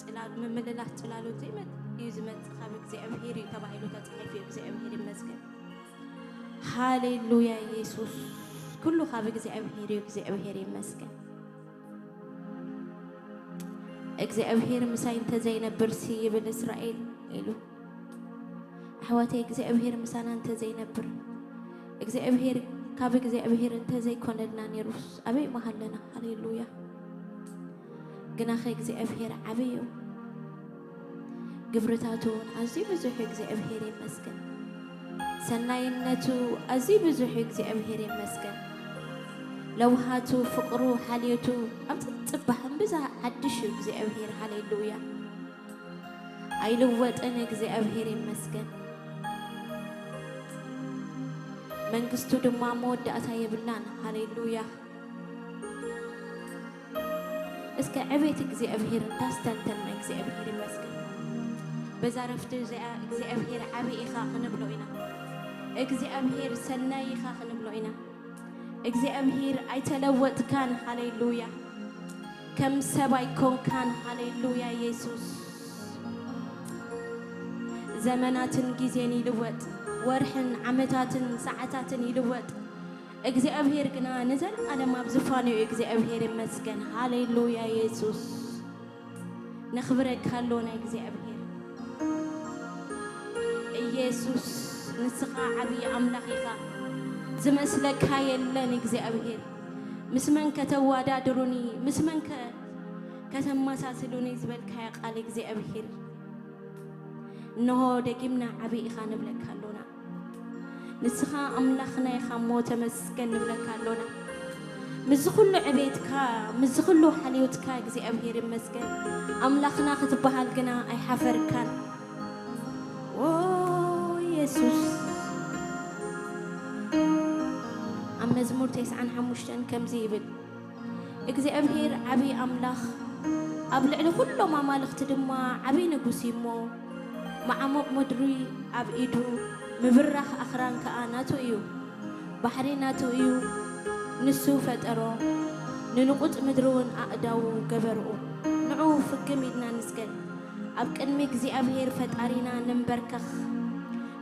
ጽላል-፣ ምምልላስ ጽላሎት ዘይመጽእ እዩ፣ ዝመጽእ ካብ እግዚኣብሔር እዩ ተባሂሉ ተጻሒፉ እዩ። እግዚኣብሔር ይመስገን። ሃሌሉያ ኢየሱስ። ኩሉ ካብ እግዚኣብሔር እዩ። እግዚኣብሔር ይመስገን። እግዚኣብሔር ምሳይ እንተዘይነብርሲ ይብል እስራኤል ኢሉ። ኣሕዋተይ፣ እግዚኣብሔር ምሳና እንተዘይነብር፣ እግዚኣብሔር፣ ካብ እግዚኣብሔር እንተዘይኮነልና ነይሩስ ኣበይ ምሃለና? ሃሌሉያ። ግናኸ እግዚኣብሔር ዓብዪ እዩ። ግብርታቱ እውን ኣዝዩ ብዙሕ እዩ። እግዚኣብሔር ይመስገን። ሰናይነቱ ኣዝዩ ብዙሕ እዩ። እግዚኣብሔር ይመስገን። ለውሃቱ፣ ፍቕሩ፣ ሓልዮቱ ኣብ ጽጽባሕ እምብዛ ሓድሽ እዩ እግዚኣብሔር። ሃሌሉያ። ኣይልወጥን። እግዚኣብሔር ይመስገን። መንግስቱ ድማ መወዳእታ የብላን። ሃሌሉያ። እስከ ዕቤት እግዚኣብሔር እንዳስተንተና እግዚኣብሔር ይመስገን። በዛ ረፍቲ እዚኣ እግዚኣብሔር ዓቢ ኢኻ ክንብሎ ኢና። እግዚኣብሔር ሰናይ ኢኻ ክንብሎ ኢና። እግዚኣብሔር ኣይተለወጥካን። ሃሌሉያ። ከም ሰብ ኣይኮንካን። ሃሌሉያ ኢየሱስ። ዘመናትን ግዜን ይልወጥ፣ ወርሕን ዓመታትን ሰዓታትን ይልወጥ፣ እግዚኣብሔር ግና ንዘለኣለም ኣብ ዝፋኑ እዩ። እግዚኣብሔር ይመስገን። ሃሌሉያ ኢየሱስ። ነኽብረካ ኣሎና እግዚኣብሔር። ኢየሱስ፣ ንስኻ ዓብዪ ኣምላኽ ኢኻ፣ ዝመስለካ የለን እግዚኣብሔር። ምስ መን ከተወዳድሩኒ፣ ምስ መን ከ-፣ ከተመሳስሉኒ ዝበልካዮ ቃል እግዚኣብሔር፣ እንሆ ደጊምና ዓብዪ ኢኻ ንብለካ ኣሎና። ንስኻ ኣምላኽና ኢኻ እሞ ተመስገን ንብለካ ኣሎና። ምስዚ ኩሉ ዕቤትካ፣ ምስዚ ኩሉ ሓልዮትካ እግዚኣብሔር ይመስገን። ኣምላኽና ክትበሃል ግና ኣይሓፈርካን። ኦ የሱስ። ኣብ መዝሙር ተስዓን ሓሙሽተን ከምዚ ይብል፣ እግዚኣብሔር ዓብዪ ኣምላኽ፣ ኣብ ልዕሊ ኩሎም ኣማልኽቲ ድማ ዓብዪ ንጉስ እዩ እሞ፣ መዓሙቕ ምድሪ ኣብ ኢዱ፣ ምብራኽ ኣኽራን ከኣ ናቱ እዩ። ባሕሪ ናቱ እዩ፣ ንሱ ፈጠሮ፣ ንንቑጽ ምድሪ እውን ኣእዳዉ ገበርኡ። ንዑ ፍግም ኢልና ንስገድ፣ ኣብ ቅድሚ እግዚኣብሔር ፈጣሪና ንንበርከኽ።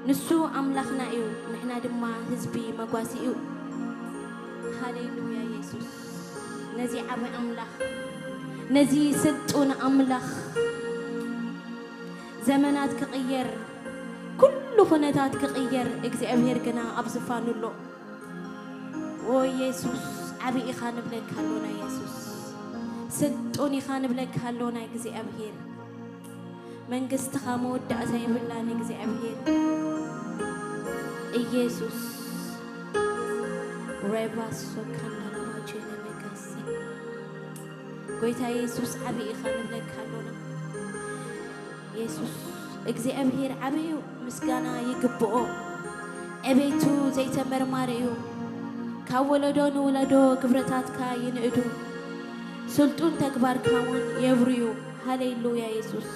ንሱ ኣምላኽና እዩ፣ ንሕና ድማ ህዝቢ መጓሲኡ። ሃሌሉያ የሱስ። ነዚ ዓቢ ኣምላኽ፣ ነዚ ስልጡን ኣምላኽ፣ ዘመናት ክቕየር፣ ኩሉ ኩነታት ክቕየር እግዚኣብሔር ግና ኣብ ዝፋኑ ኣሎ። ኦ የሱስ፣ ዓቢ ኢኻ ንብለካ ኣሎና የሱስ። ስልጡን ኢኻ ንብለካ ኣሎና እግዚኣብሔር። መንግስትኻ መወዳእታ የብላን እግዚኣብሔር። ኢየሱስ። ሬባሶ ካንዳላባቼ ነመጋሲ። ጎይታ የሱስ ዓቢ ኢኻ ንብለካ ኣሎና። የሱስ እግዚኣብሔር ዓቢ እዩ፣ ምስጋና ይግብኦ። ዕቤቱ ዘይተመርማሪ እዩ። ካብ ወለዶ ንወለዶ ግብረታትካ ይንእዱ፣ ስልጡን ተግባርካ እውን የብርዩ። ሃሌሉያ የሱስ።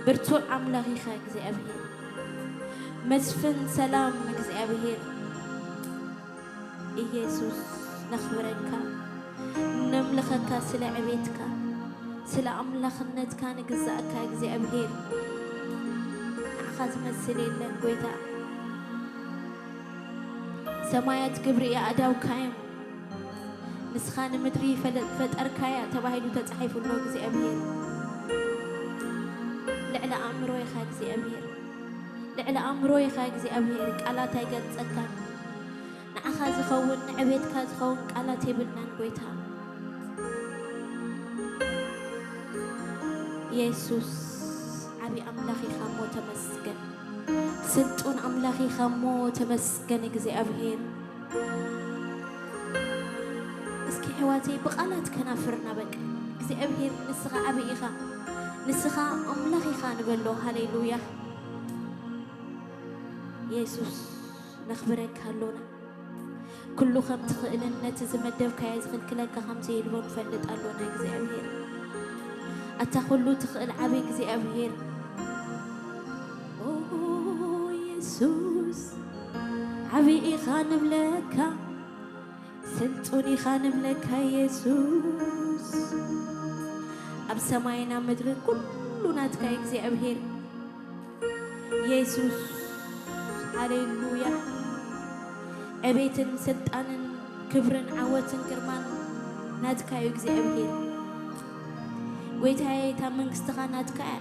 ብርቱዕ ኣምላኽ ኢኻ እግዚኣብሔር። መስፍን ሰላም እግዚኣብሔር። ኢየሱስ ነኽብረካ፣ ነምልኸካ ስለ ዕቤትካ፣ ስለ ኣምላኽነትካ ንግዛእካ እግዚኣብሔር። ንዓኻ ዝመስል የለን ጎይታ። ሰማያት ግብሪ ኣእዳውካ እዮም። ንስኻ ንምድሪ ፈለ-፣ ፈጠርካያ ተባሂሉ ተጻሒፉ ኣሎ እግዚኣብሔር። ልዕሊ ኣእምሮ ኢኻ እግዚኣብሔር። ልዕሊ ኣእምሮ ኢኻ እግዚኣብሔር። ቃላት ኣይገልጸካን። ንዓኻ ዝኸውን፣ ንዕቤትካ ዝኸውን ቃላት የብልናን ጎይታ። የሱስ ዓቢ ኣምላኽ ኢኻ እሞ ተመስገን። ስልጡን ኣምላኽ ኢኻ እሞ ተመስገን እግዚኣብሔር። እስኪ ኣሕዋተይ ብቓላት ከናፍርና በቃ። እግዚኣብሔር ንስኻ ዓቢ ኢኻ። ንስኻ ኣምላኽ ኢኻ ንበሎ። ሃሌሉያ። የሱስ ነኽብረካ ኣሎና። ኩሉ ከም ትኽእልን ነቲ ዝመደብካዮ ዝኽልክለካ ከም ዘየልቦ ንፈልጥ ኣሎና እግዚኣብሔር። ኣታ ኩሉ ትኽእል ዓቢ እግዚኣብሔር። ኦ የሱስ ዓቢ ኢኻ ንብለካ፣ ስልጡን ኢኻ ንብለካ የሱስ። ኣብ ሰማይና ምድርን ኩሉ ናትካ እዩ እግዚኣብሔር። የሱስ፣ ሃሌሉያ። ዕቤትን ስልጣንን ክብርን ዓወትን ግርማን ናትካ እዩ እግዚኣብሔር። ጎይታዬ፣ እታ መንግስትኻ ናትካ እያ።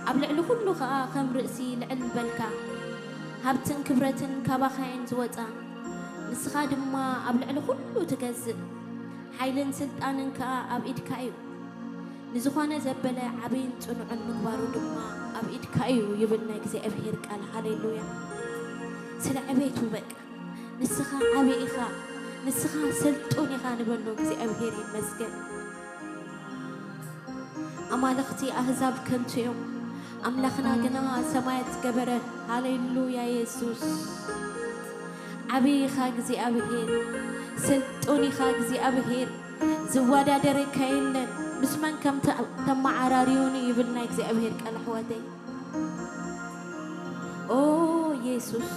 ኣብ ልዕሊ ኩሉ ኸኣ ከም ርእሲ ልዕል በልካ። ሃብትን ክብረትን ካባኻ እየን ዝወጻ። ንስኻ ድማ ኣብ ልዕሊ ኩሉ ትገዝእ። ሓይልን ስልጣንን ከኣ ኣብ ኢድካ እዩ። ንዝኾነ ዘበለ ዓብይን ጽኑዕን ምግባሩ ድማ ኣብ ኢድካ እዩ ይብል ናይ እግዚኣብሔር ቃል። ሃሌሉያ። ስለ ዕቤቱ በቃ፣ ንስኻ ዓቢ ኢኻ፣ ንስኻ ስልጡን ኢኻ ንበሎ። እግዚኣብሔር ይመስገን። ኣማልኽቲ ኣህዛብ ከንቱ እዮም፣ ኣምላኽና ግና ሰማያት ገበረ። ሃሌሉያ የሱስ። ዓቢ ኢኻ እግዚኣብሔር፣ ስልጡን ኢኻ እግዚኣብሔር፣ ዝወዳደረካ የለን። ምስ መን ከም ተ-፣ ተመዓራርዩኒ ይብል ናይ እግዚኣብሔር ቃል ኣሕዋተይ። ኦ የሱስ፣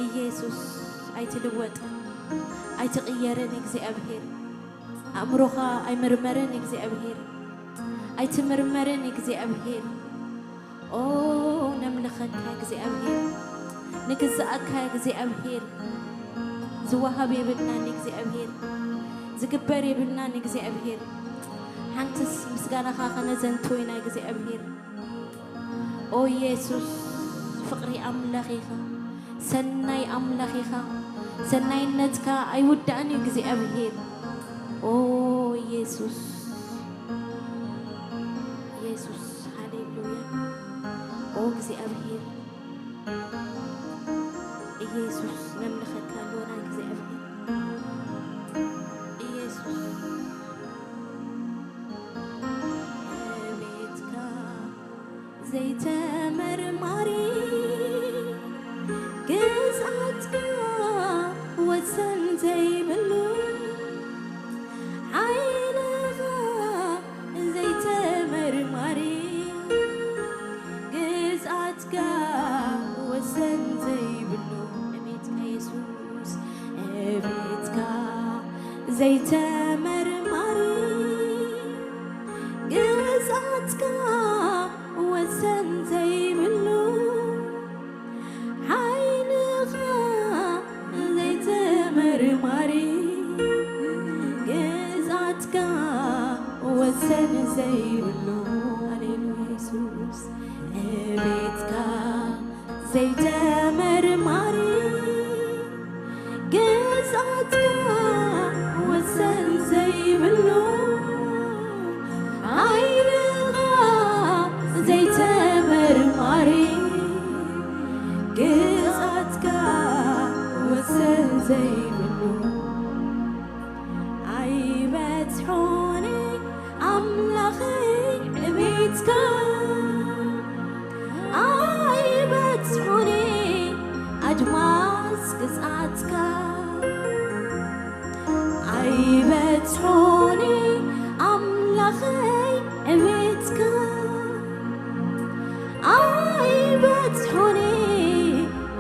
ኢየሱስ፣ ኣይትልወጥን፣ ኣይትቕየርን እግዚኣብሔር። ኣእምሮኻ ኣይምርመርን እግዚኣብሔር፣ ኣይትምርመርን እግዚኣብሔር። ኦ ነምልኸካ እግዚኣብሔር፣ ንግዛኣካ እግዚኣብሔር። ዝወሃብ የብልናን እግዚኣብሔር፣ ዝግበር የብልናን እግዚኣብሔር። ሓንትስ ምስጋናኻ ከነዘንትው ኢና እግዚኣብሔር። ኦ የሱስ፣ ፍቕሪ ኣምላኽ ኢኻ፣ ሰናይ ኣምላኽ ኢኻ፣ ሰናይነትካ ኣይውዳእን እዩ እግዚኣብሔር። ኦ የሱስ፣ የሱስ፣ ሃሌሉያ። ኦ እግዚኣብሔር፣ ኢየሱስ፣ ነምልኸካ ኣሎና እግዚኣብሔር። ኢየሱስ፣ ቤትካ ዘይተመርማሪ፣ ግዝኣትካ ወሰን ዘይብሉ፣ ሓይልኻ ዘይተመርማሪ፣ ግዝኣትካ ወሰን ዘይብሉ፣ ዕቤትካ የሱስ፣ ዕቤትካ ዘይተመርማሪ፣ ግዝኣትካ ወሰን ዘይብሉ፣ ሓይልኻ ዘይተመርማሪ፣ ግዝኣትካ ወሰን ዘይብሉ። ሃሌሉያ የሱስ፣ ዕቤትካ ዘይተመርማሪ፣ ግዝኣትካ ወሰን ዘይብሉ፣ ሓይልኻ ዘይተመርማሪ፣ ግዝኣትካ ወሰን ዘይብሉ። ኣይበጽሖኒ ኣምላኸይ ዕቤትካ፣ ኣይበጽሖኒ ኣድማስ ግዝኣትካ። ኣይበጽሖኒ ኣምላኸይ ዕቤትካ፣ ኣይበጽሖኒ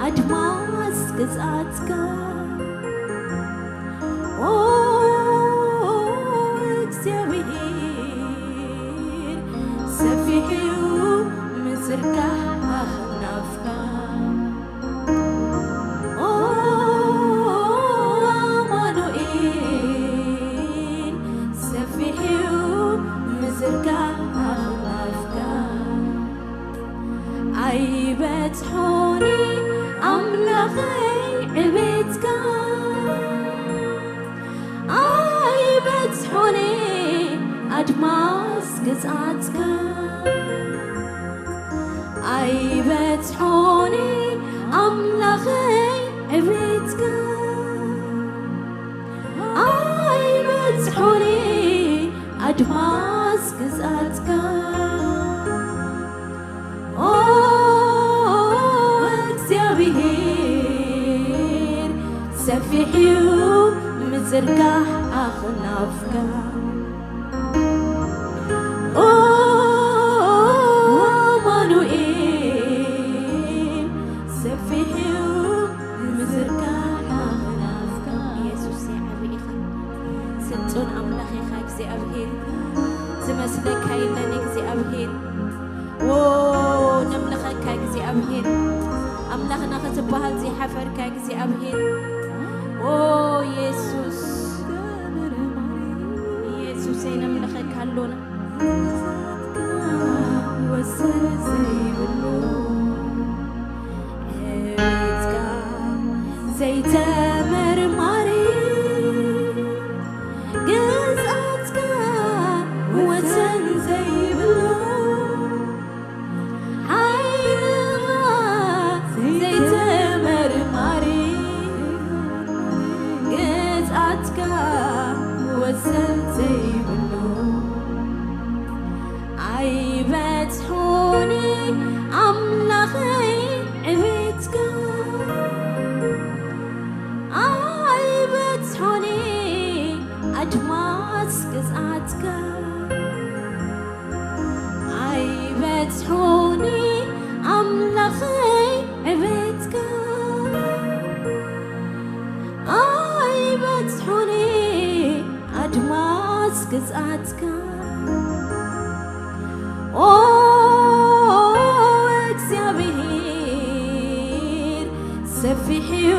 ኣድማስ ግዝኣትካ። ኦ እግዚኣብሔር፣ ሰፊሕ እዩ ምዝርጋሕ ኣኽናፍካ። ኦ ኣማኑኤል፣ ሰፊሕ እዩ ምዝርጋሕ ኣኽናፍካ። ኣይበጽሖኒ ኣምላኸይ ዕቤትካ፣ ኣይበጽሖኒ ኣድማስ ግዝኣትካ። ኣይበጽሖኒ ኣምላኸይ ዕቤትካ፣ ኣይበጽሖኒ ኣድማስ ግዝኣትካ። ኦ እግዚኣብሔር፣ ሰፊሕ እዩ ምዝርጋሕ ኣኽናፍካ። ኦ ኣማኑኤል፣ ሰፊሕ እዩ ምዝርጋሕ ኣኽናፍካ። ኢየሱስ ዓቢ ኢኻ፣ ስለ እግዚኣብሔር፣ ዝመስለካ የለን እግዚኣብሔር። ዎ፣ ነምልኸካ እግዚኣብሔር፣ ኣምላኽና ክትበሃል ዘይሓፈርካ እግዚኣብሔር። ዎ፣ ኢየሱስ፣ ኢየሱሰይ፣ ነምልኸካ ኣሎና። ወሰን ዘይብሉ፣ ዕቤትካ ዘይተመርማሪ፣ ግዝኣትካ ወሰን ዘይብሉ፣ ሓይልኻ ዘይተመርማሪ፣ ግዝኣትካ ወሰን ዘይብሉ፣ ኣይበጽሖኒ ኣምላኸይ ዕቤትካ፣ ኣይበጽሖኒ ኣድማስ ግዝኣትካ፣ ኣይበጽሖኒ ኣምላኸይ ዕቤትካ፣ ኣይበጽሖኒ ኣድማስ ግዝኣትካ። ኦ እግዚኣብሔር፣ ሰፊሕ እዩ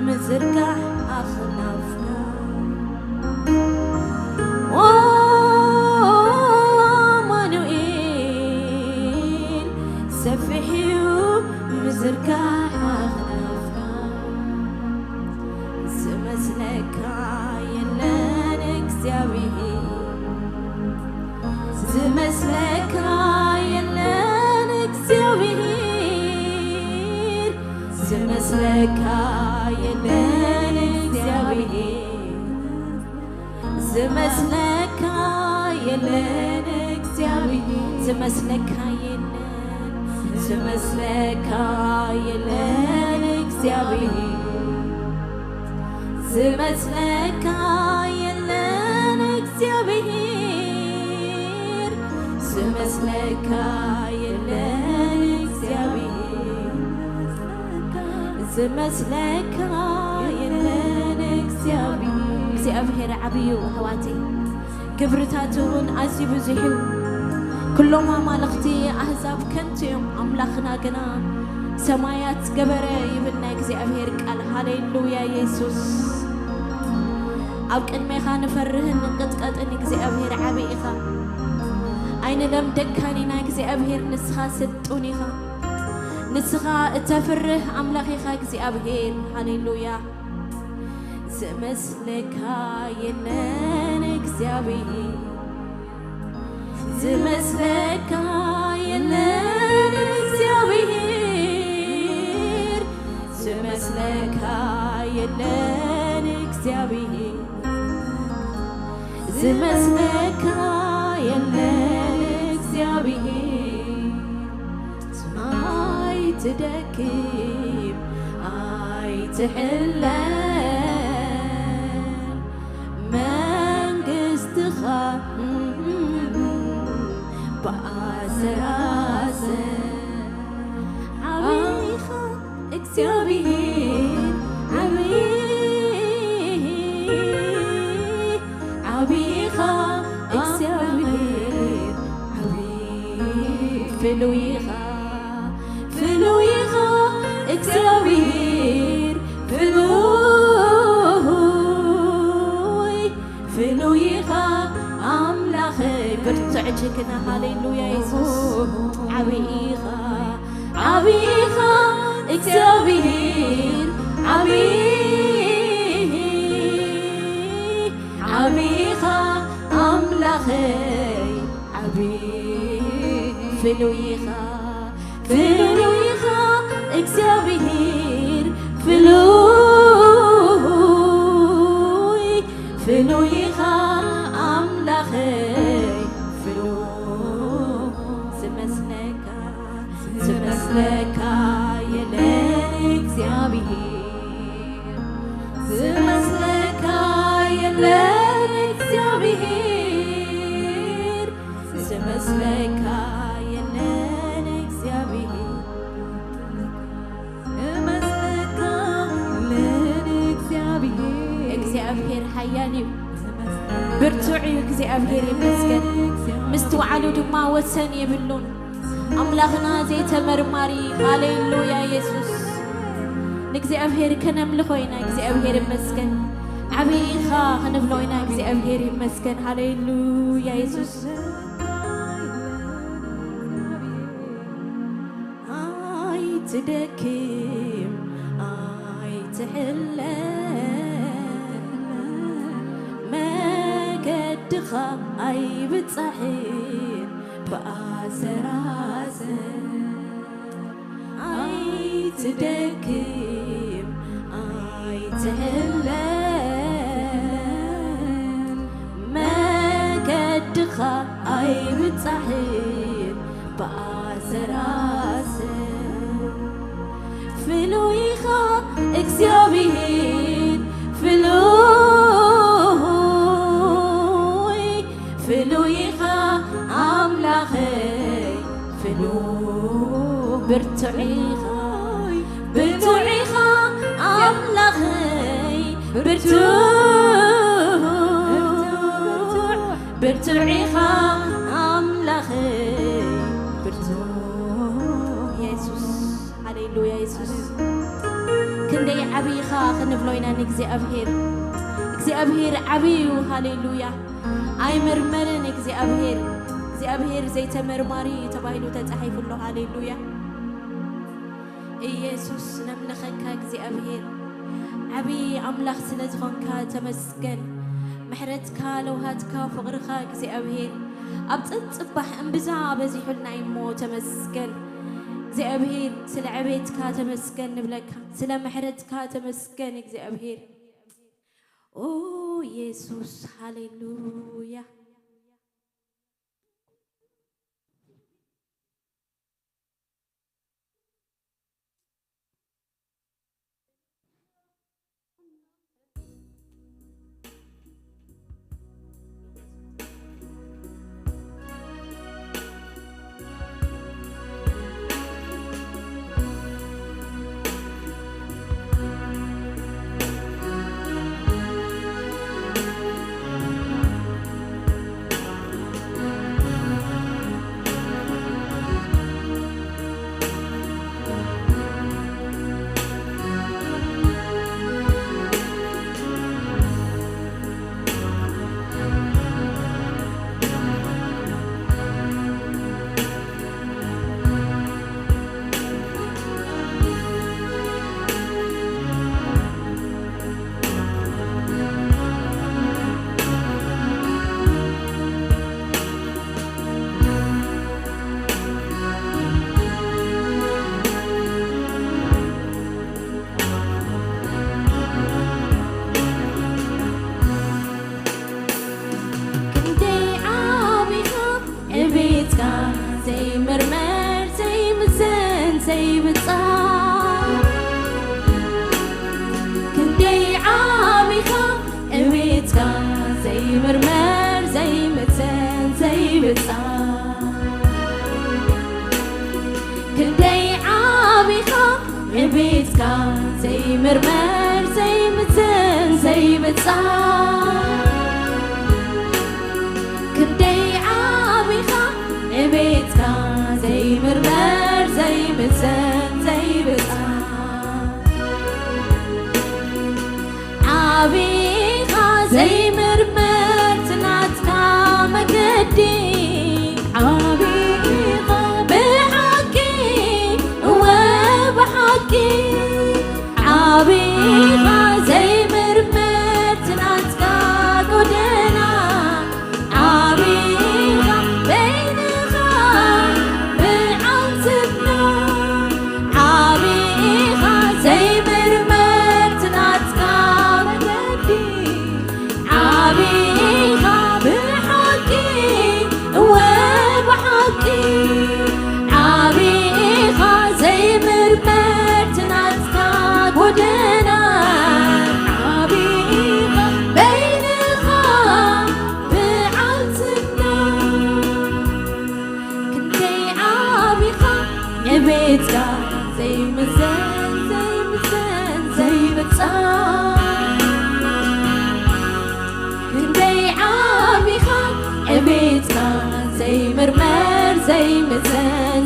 ምዝርጋሕ ኣኽናፍና። ኦ ኣማኑኤል፣ ሰፊሕ እዩ ምዝርጋሕ ኣኽናፍና። ዝመስለካ የለን እግዚኣብሔር፣ ዝመስለካ የለን እግዚኣብሔር፣ ዝመስለካ የለን እግዚኣብሔር፣ ዝመስለካ የለን እግዚኣብሔር፣ ዝመስለካ የለን፣ ዝመስለካ የለን እግዚኣብሔር፣ ዝመስለካ የለን እግዚኣብሔር፣ ዝመስለካ የለን እግዚኣብሔር፣ ዝመስለካ የለን እግዚኣብሔር። እግዚኣብሔር ዓብዩ ኣሕዋተይ፣ ግብርታቱ እውን ኣዝዩ ብዙሕ እዩ። ኩሎም ኣማልኽቲ ኣህዛብ ከንቱ እዮም፣ ኣምላኽና ግና ሰማያት ገበረ ይብል ናይ እግዚኣብሔር ቃል። ሃሌሉያ ኢየሱስ። ኣብ ቅድሜኻ ንፈርህን ንንቅጥቀጥን እግዚኣብሔር ዓቢ ኢኻ። ኣይንለምደካን ኢና እግዚኣብሔር፣ ንስኻ ስልጡን ኢኻ። ንስኻ እተፍርህ ኣምላኽ ኢኻ እግዚኣብሔር። ሃሌሉያ። ዝመስለካ የለን እግዚኣብሔር፣ ዝመስለካ የለን እግዚኣብሔር፣ ዝመስለካ የለን እግዚኣብሔር፣ ዝመስለካ የለን እግዚኣብሔር። ኣይትደክም ኣይትሕለል፣ መንግስትኻ ብኣሰር ኣሰር። ዓቢኻ እግዚኣብሔር፣ ዓቢ፣ ዓቢኻ እግዚኣብሔር፣ ዓቢ፣ ፍሉይኻ፣ ፍሉይኻ እግዚኣብሔር፣ ፍሉይ፣ ፍሉይኻ ኣምላኸይ። ብርቱዕ ጅግና። ሃሌሉያ የሱስ። ዓቢ ኢኻ፣ ዓቢ ኢኻ እግዚኣብሔር፣ ዓቢ፣ ዓቢ ኢኻ ኣምላኸይ፣ ዓቢ፣ ፍሉይ ኢኻ፣ ፍሉይ ኢኻ እግዚኣብሔር፣ ፍሉይ፣ ፍሉይ ኢኻ ኣምላኸይ፣ ፍሉይ። ዝመስለካ፣ ዝመስለካ የለን እግዚኣብሔር፣ ዝመስለካ የለን እግዚኣብሔር፣ ዝመስለካ የለን እግዚኣብሔር፣ ዝመስለካ የለን እግዚኣብሔር። እግዚኣብሔር ሓያል እዩ። ብርቱ ብርቱዕ እዩ እግዚኣብሔር ይመስገን። ምስትውዓሉ ድማ ወሰን የብሉን። ኣምላኽና ዘይተመርማሪ። ሃሌሉያ የሱስ። ንእግዚኣብሔር ከነምልኾ ኢና። እግዚኣብሔር ይመስገን። ዓብዪ ኢኻ ክንብሎ ኢና። እግዚኣብሔር ይመስገን። ሃሌሉያ የሱስ። ኣይትደክም ኣይትሕለ፣ መገድኻ ኣይብጻሕን ብኣሰራሰር። ኣይትደክም ኣይትሕለ፣ መገድኻ ኣይብጻሕን ብኣሰራሰር። ፍሉይ ኢኻ እግዚኣብሔር ፍሉይ፣ ፍሉይ ኢኻ ኣምላኸይ ፍሉይ። ብርቱዕ ኢኻ፣ ብርቱዕ ኢኻ ኣምላኸይ ብርቱዕ፣ ብርቱዕ ኢኻ ኣምላኸይ ብርቱዕ። የሱስ፣ ሃሌሉያ የሱስ። ክንደይ ዓብዪ ኢኻ ክንብሎ ኢና ንእግዚኣብሔር። እግዚኣብሔር ዓብዪ እዩ። ሃሌሉያ። ኣይምርመርን እግዚኣብሔር። እግዚኣብሔር ዘይተመርማሪ እዩ ተባሂሉ ተጻሒፉ ኣሎ። ሃሌሉያ። ኢየሱስ ነምልኸካ እግዚኣብሔር። ዓብዪ ኣምላኽ ስለ ዝኾንካ ተመስገን። ምሕረትካ፣ ለውሃትካ፣ ፍቕርኻ እግዚኣብሔር ኣብ ጽንጽባሕ እምብዛ በዚሑልና እዩ እሞ ተመስገን። እግዚኣብሔር ስለ ዕቤትካ ተመስገን ንብለካ። ስለ ምሕረትካ ተመስገን እግዚኣብሔር። ኦ ኢየሱስ ሃሌሉያ። ክንደይ ዓቢኻ ዕቤትካ ዘይምርመር ዘይምዘን ዘይብጻሕ። ክንደይ ዓቢኻ ዕቤትካ ዘይምርመር ዘይምዘን ዘይብጻሕ። ክንደይ ዓቢኻ ዕቤትካ ዘይምርመር ዘይምዘን ዘይብጻሕ። ክንደይ ዓቢኻ ዕቤትካ ዘይምርመር ዘይምዘን ዘይብጻሕ። ዓቢኻ ዘይምርመር ትናትካ መገዲ። ዓቢኻ ብሓቂ፣ እወ ብሓቂ። ዓቢኻ ዘይምርመር ትናትካ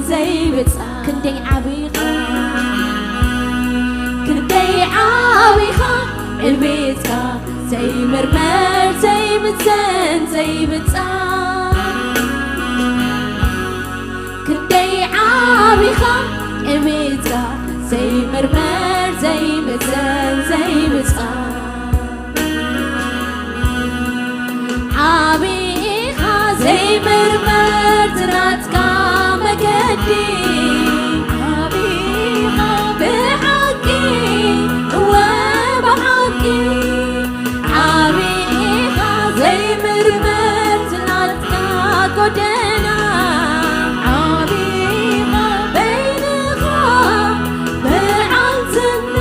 ዘይብጻ ክንደይ ዓቢኻ ክንደይ ዓቢኻ ዕቤትካ ዘይምርመር ዘይምዘን ዘይብጻ ክንደይ ዓቢኻ ዕቤትካ ዘይምርመር ዘይምዘን ዘይብጻ ዓቢኻ ዘይምርመር ትናትካ መገዲ ዓቢኻ ብሓቂ እወ ብሓቂ ዓቢኻ ዘይምርመር ትናትካ ጎደና ዓቢኻ በይንኻ በዓል ዝና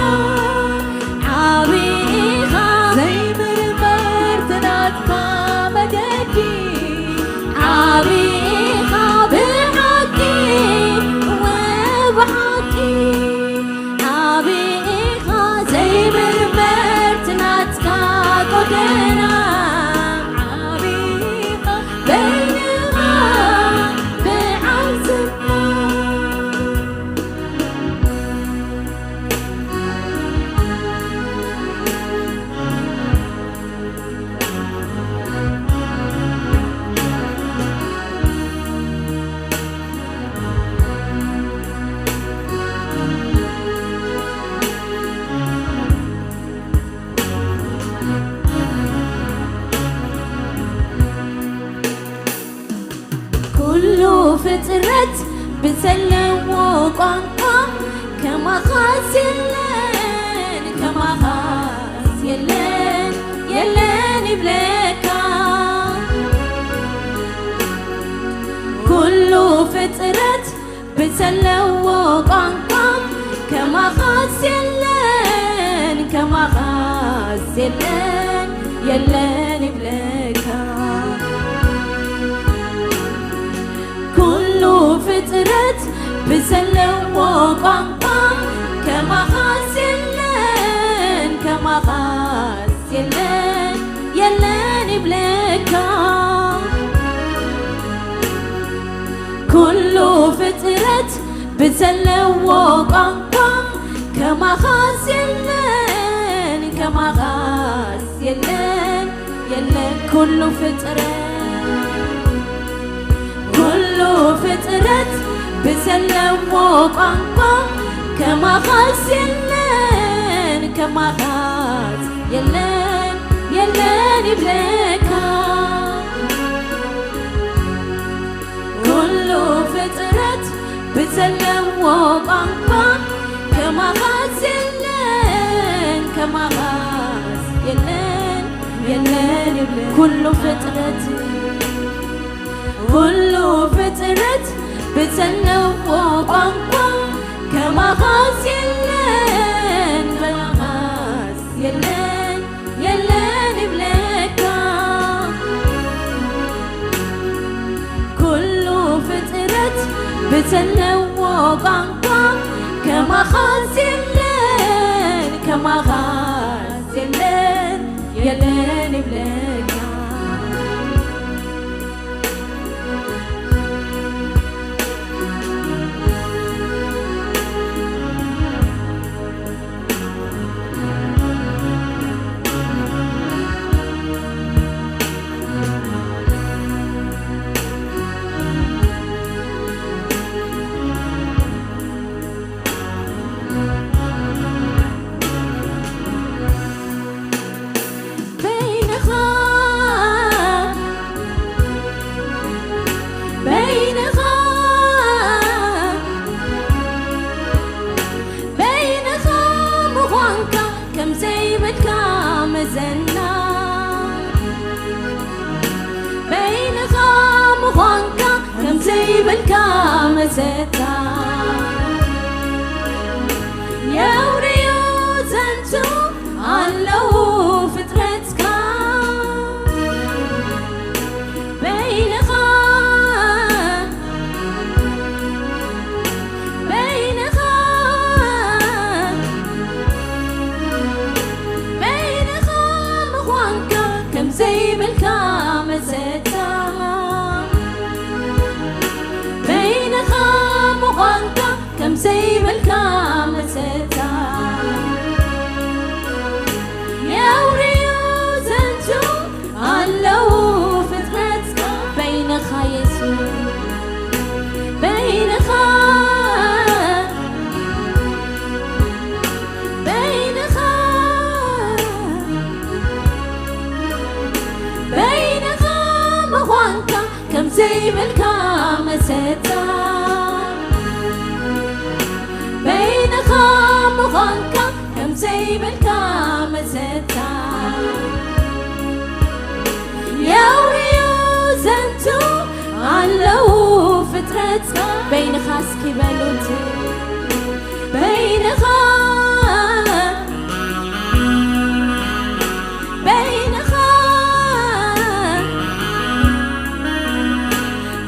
ዓቢኻ ዘይምርመር ትናትካ መገዲ ዓቢኻ ብሓቂ ወብሓቂ ዓቢኻ ዘይምርመር ትናትካ ጎደና ዓቢኻ በይንኻ ብዓል ዝና ኩሉ ፍጥረት ብዘለዎ ቋንቋ ከማኻስ የለን ከማኻስ የለን የለን ይብለካ ኩሉ ፍጥረት ብዘለዎ ቋንቋ ከማኻስ የለን ከማኻስ የለን የለን ይብለካ ኩሉ ፍጥረት ብዘለዎ ቋንቋ ከማኻስ የለን ከማኻስ የለን የለን ይብለካ ኩሉ ፍጥረት ብዘለዎ ቋንቋ ከማኻስ የለን ከማኻስ የለን የለን ኩሉ ፍጥረት ኩሉ ፍጥረት ብዘለዎ ቋንቋ ከማኻስ የለን ከማኻስ የለን የለን ይብለካ ኩሉ ፍጥረት ብዘለዎ ቋንቋ ከማኻስ የለን ከማኻስ የለን የለን ይብለ ኩሉ ፍጥረት ኩሉ ፍጥረት ብዘለዎ ቋንቋ ከማኻስ የለን ከማኻስ የለን የለን ይብለካ ኩሉ ፍጥረት ብዘለዎ ቋንቋ ከማኻስ የለን ከማኻስ የለን የለን ይብለካ ዘይብልካ መሰታ፣ በይንኻ ምዃንካ ከም ዘይብልካ መሰታ፣ የውርዩ ዘንቱ ኣለዉ ፍጥረትካ። በይንኻ እስኪ በሉት፣ በይንኻ፣ በይንኻ፣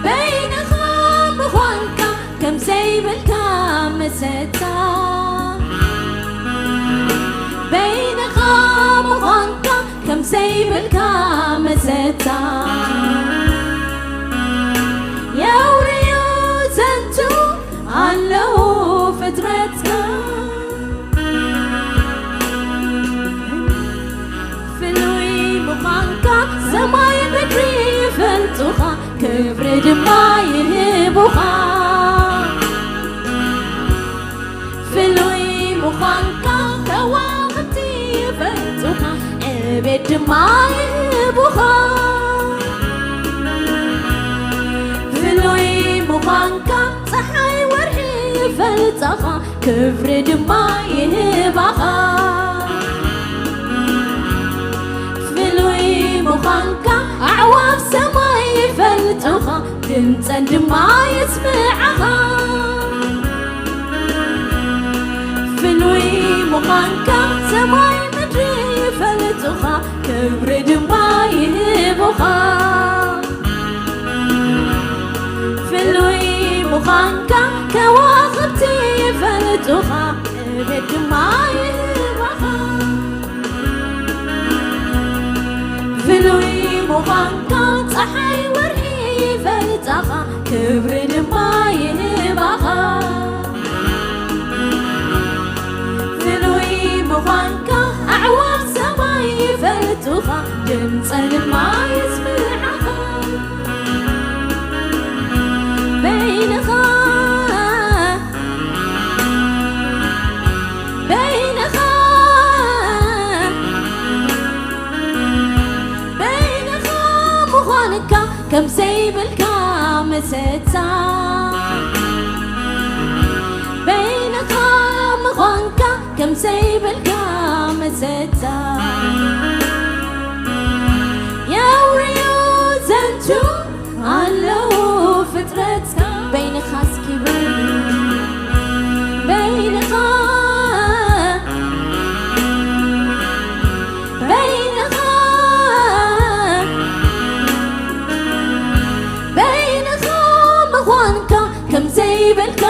በይንኻ ምዃንካ ከም ዘይብልካ መሰታ፣ በይንኻ ምዃንካ ከም ዘይብልካ መሰታ፣ የውርዩ ዘንቱ ኣለዉ ፍጥረትካ። ፍሉይ ምዃንካ ሰማይ ምድሪ ይፈልጡኻ፣ ክብሪ ድማ ይህቡኻ። ፍሉይ ምዃንካ ከዋኽብቲ ይፈልጡኻ፣ ዕቤት ድማ ይህቡኻ። ፍሉይ ምዃንካ ጸሓይ ወርሒ ይፈልጣኻ፣ ክብሪ ድማ ይህባኻ። ፍሉይ ምዃንካ ኣዕዋፍ ሰማይ ይፈልጡኻ፣ ድምጸን ድማ የስምዓኻ። ፍሉይ ምዃንካ ሰማይ ምድሪ ይፈልጡኻ፣ ክብሪ ድማ ይህቡኻ። ፍሉይ ምዃንካ ከዋኽብቲ ይፈልጡኻ፣ ዕቤት ድማ ይህባኻ። ፍሉይ ምዃንካ ጸሓይ ወርሒ ይፈልጣኻ፣ ክብሪ ድማ ይህባኻ። ፍሉይ ምዃንካ ኣዕዋፍ ሰማይ ይፈልጡኻ፣ ድምጸን ድማ የስምዓኻ። በይንኻ፣ በይንኻ፣ በይንኻ ምዃንካ ከም ዘይብልካ መሰታ፣ በይንኻ ምዃንካ ከም ዘይብልካ መሰታ፣ የውርዩ ዘንቱ ኣለዉ ፍጥረትካ። በይንኻ እስኪ በል፣ በይንኻ፣ በይንኻ፣ በይንኻ ምዃንካ ከም ዘይብልካ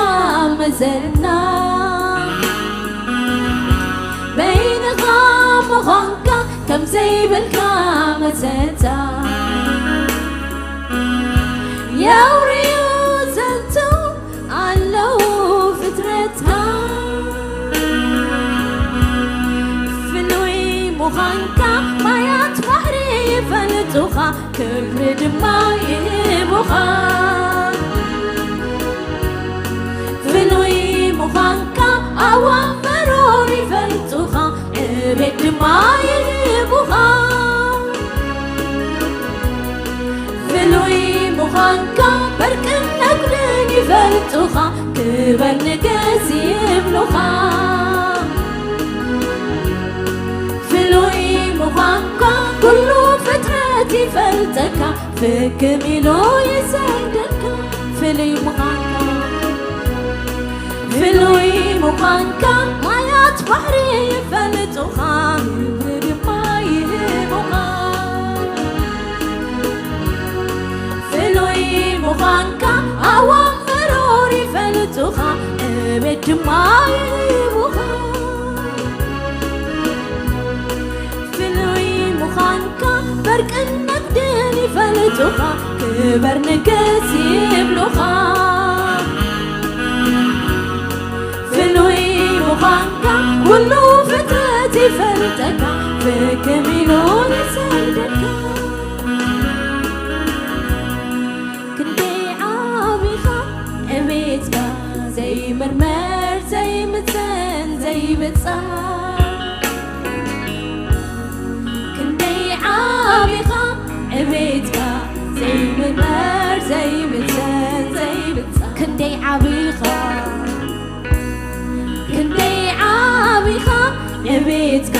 መዘና፣ በይንኻ ምዃንካ ከም ዘይብልካ መዘታ፣ የውርዩ ዘንቱ ኣለዉ ፍጥረትካ። ፍሉይ ምዃንካ ማያት ባሕሪ ይፈልጡኻ፣ ክብሪ ድማ ይህቡኻ። ፍሉይ ምዃንካ ኣዋፈሮር ይፈልጡኻ፣ ዕቤት ድማ ይህቡኻ። ፍሉይ ምዃንካ በርቅን ነጉድን ይፈልጡኻ፣ ክበር ንገስ ይብሉኻ። ፍሉይ ምዃንካ ኩሉ ፍጥረት ይፈልጠካ፣ ፍክም ኢሉ ይሰግደልካ። ፍሉይ ምዃንካ፣ ፍሉይ ምዃንካ ማያት ባሕሪ ይፈልጡኻ፣ ክብሪ ድማ ይህቡኻ። ፍሉይ ምዃንካ ኣዋም መሮር ይፈልጡኻ፣ ዕቤት ድማ ይህቡኻ። ፍሉይ ምዃንካ በርቅን ነግድን ይፈልጡኻ፣ ክበር ንገስ ይብሉኻ። ፍሉይ ምዃንካ ኩሉ ፍጥረት ይፈልጠካ፣ ፍክም ኢሉ ይሰግደልካ። ክንደይ ዓቢኻ ዕቤትካ ዘይምርመር ዘይምዘን ዘይብጻ። ክንደይ ዓቢኻ ዕቤትካ ዘይምመር ዘይምዘን ዘይብጻ ክንደይ ዓቢኻ ክንደይ ዓቢኻ ንቤትካ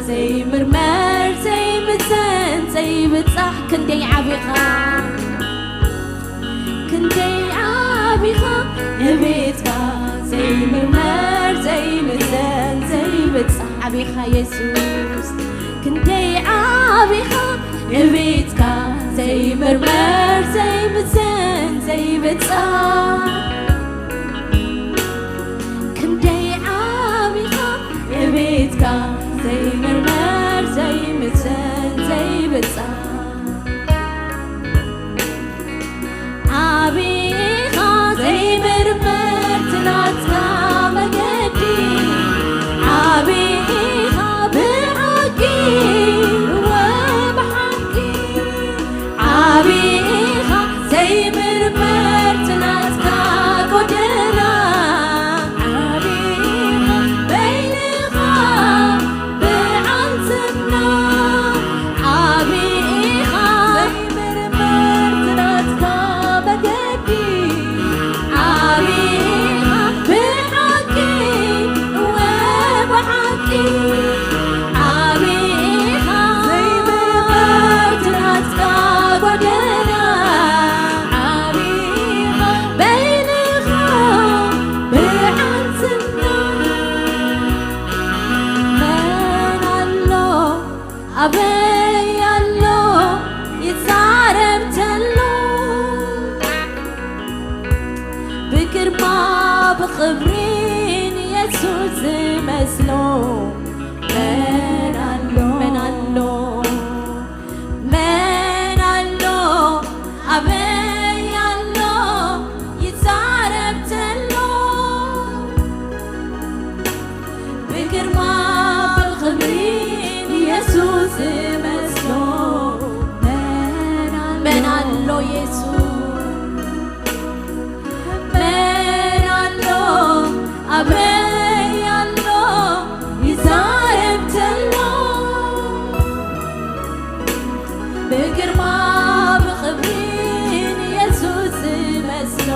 ዘይምርመር ዘይምዘን ዘይብጻሕ ክንደይ ዓቢኻ ክንደይ ዓቢኻ ንቤትካ ዘይምርመር ዘይምዘን ዘይብጻሕ ዓቢኻ የሱስ ክንደይ ዓቢኻ ንቤትካ ዘይምርመር ዘይምዘን ዘይብጻሕ ክንደይ ዓቢኻ ንቤትካ ዘይምርመር ዘይምዘን ዘይብጻሕ ዓቢኻ ዘይምርመር ትናትካ መገዲ ዓቢኻ ብሓቂ ወብሓቂ ዓቢኻ ዘይምርመር ትናትካ ጎደና ዓቢኻ በይንኻ ብዓንትና ዓቢኻ ዘይምርመር ትናትካ መገዲ ዓቢኻ ብሓቂ ወብሓቂ ዓቢኻ ዘይምርመር ትናትካ ጎደና ዓቢኻ በይንኻ ብዓንትና መን ኣሎ ኣበይ ኣሎ ይዛረብ ተሎ ብግርማ ብኽብሪ ንየሱስ ዝመስሎ መን ኣሎ መን ኣሎ መን ኣሎ ኣበይ ኣሎ ይዛረብ ተሎ ብግርማ ብኽብሪ ንየሱስ ዝመስሎ መን ኣሎ የሱስ መን ኣሎ ኣበይ ኣሎ ይዛረብ ተሎ ብግርማ ብኽብሪ ንየሱስ ዝመስሎ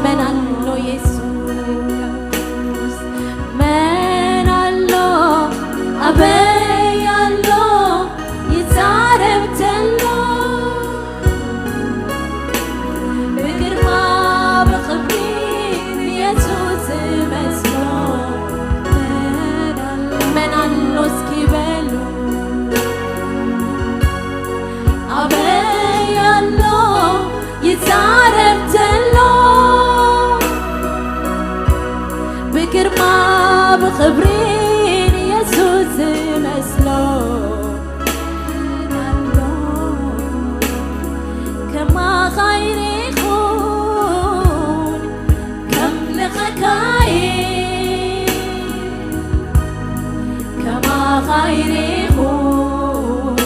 መን ኣሎ የሱስ መን ኣሎ ኣበይ ኣሎ ይዛረብ ተሎ ብግርማ ብኽብሪ ንየሱስ ዝመስሎ መን ኣሎ እስኪ በሉ ኣበይ ኣሎ ይዛረብ ተሎ ብግርማ ብኽብሪ ንየሱስ ዝመስሎ ከማኻ ይሬኹን ከምልኸካይ ከማኻ ይሬኹን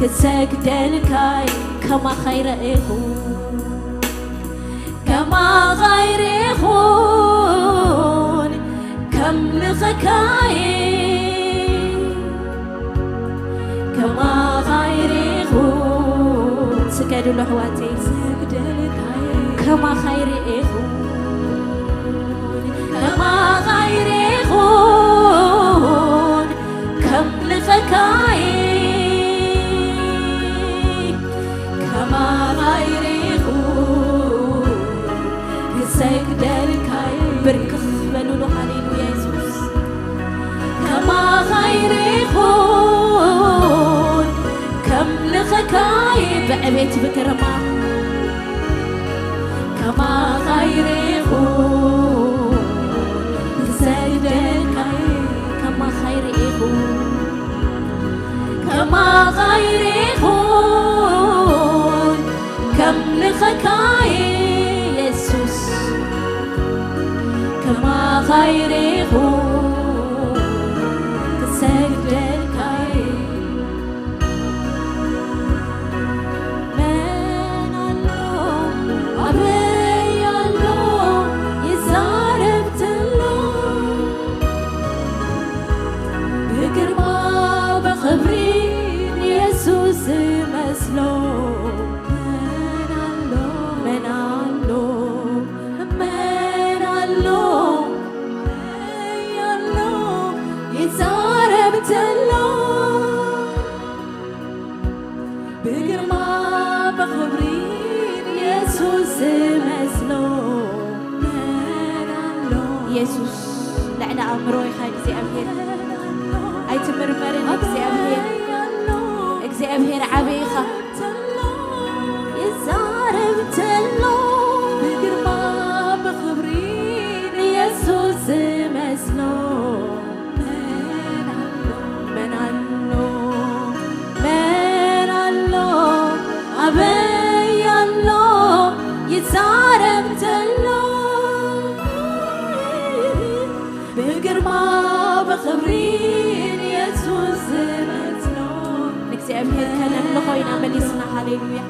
ክሰግደልካይ ከማኻ ይረኤኹን ከማኻ ይሬኹን ከምልኸካይ ከማኻ ይሬኹን ስገድሉ ኣሕዋተይ ከማኻ ይሬኹን ከማኻ ይሬኹን ከምልኸካይ ከማኻ ይሬኹን ክሰግደልካይ ብርክኽ በሉሉ ሃሌሉያ የሱስ ከማኻ ይሬኹን ከምልኸካይ ብዕቤት ብግርማ ከማኻ ይሬኹን ክሰግደልካይ ከማኻ ይሬኹን ከማኻ ይሬኹን ከምልኸካይ የሱስ ከማኻ ይሬኹን ክሰግደልካይ መን ኣሎ ኣበይ ኣሎ ይዛረብ ተሎ ብግርማ ብኽብሪ ንየሱስ ብግርማ ብኽብሪ ኢየሱስ ዝመስሎ መን ኣሎ? ኢየሱስ ልዕሊ ኣእምሮ ኢኻ እግዚኣብሔር። ኣይትምርመርን እግዚኣብሔር። እግዚኣብሔር ዓቢ ኢኻ። ይዛረብ ተሎ ብግርማ ብኽብሪ ኢየሱስ ዝመስሎ መን ኣሎ? መን ኣሎ? መን ኣሎ? ኣበይ ኣሎ? ይዛረብ ተሎ ብግርማ ብኽብሪ ኢየሱስ ዝመስሎ። ንእግዚኣብሔር ከነምልኾ ኢና መሊስና። ሃሌሉያ።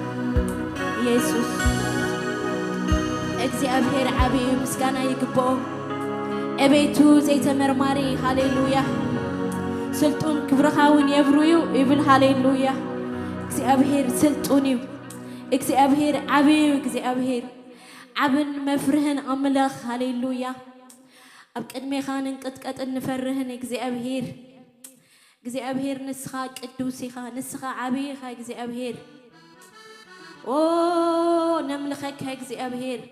ኢየሱስ እግዚኣብሔር ዓቢ እዩ፣ ምስጋና ይግብኦ። እቤቱ ዘይተመርማሪ፣ ሃሌሉያ። ስልጡን ክብርኻ እውን የብርዩ ይብል፣ ሃሌሉያ። እግዚኣብሔር ስልጡን እዩ። እግዚኣብሔር ዓቢ እዩ። እግዚኣብሔር ዓብን መፍርህን ኣምላኽ፣ ሃሌሉያ። ኣብ ቅድሜኻ ንንቅጥቀጥን ንፈርህን እግዚኣብሔር። እግዚኣብሔር ንስኻ ቅዱስ ኢኻ፣ ንስኻ ዓቢ ኢኻ እግዚኣብሔር። ኦ ነምልኸካ እግዚኣብሔር።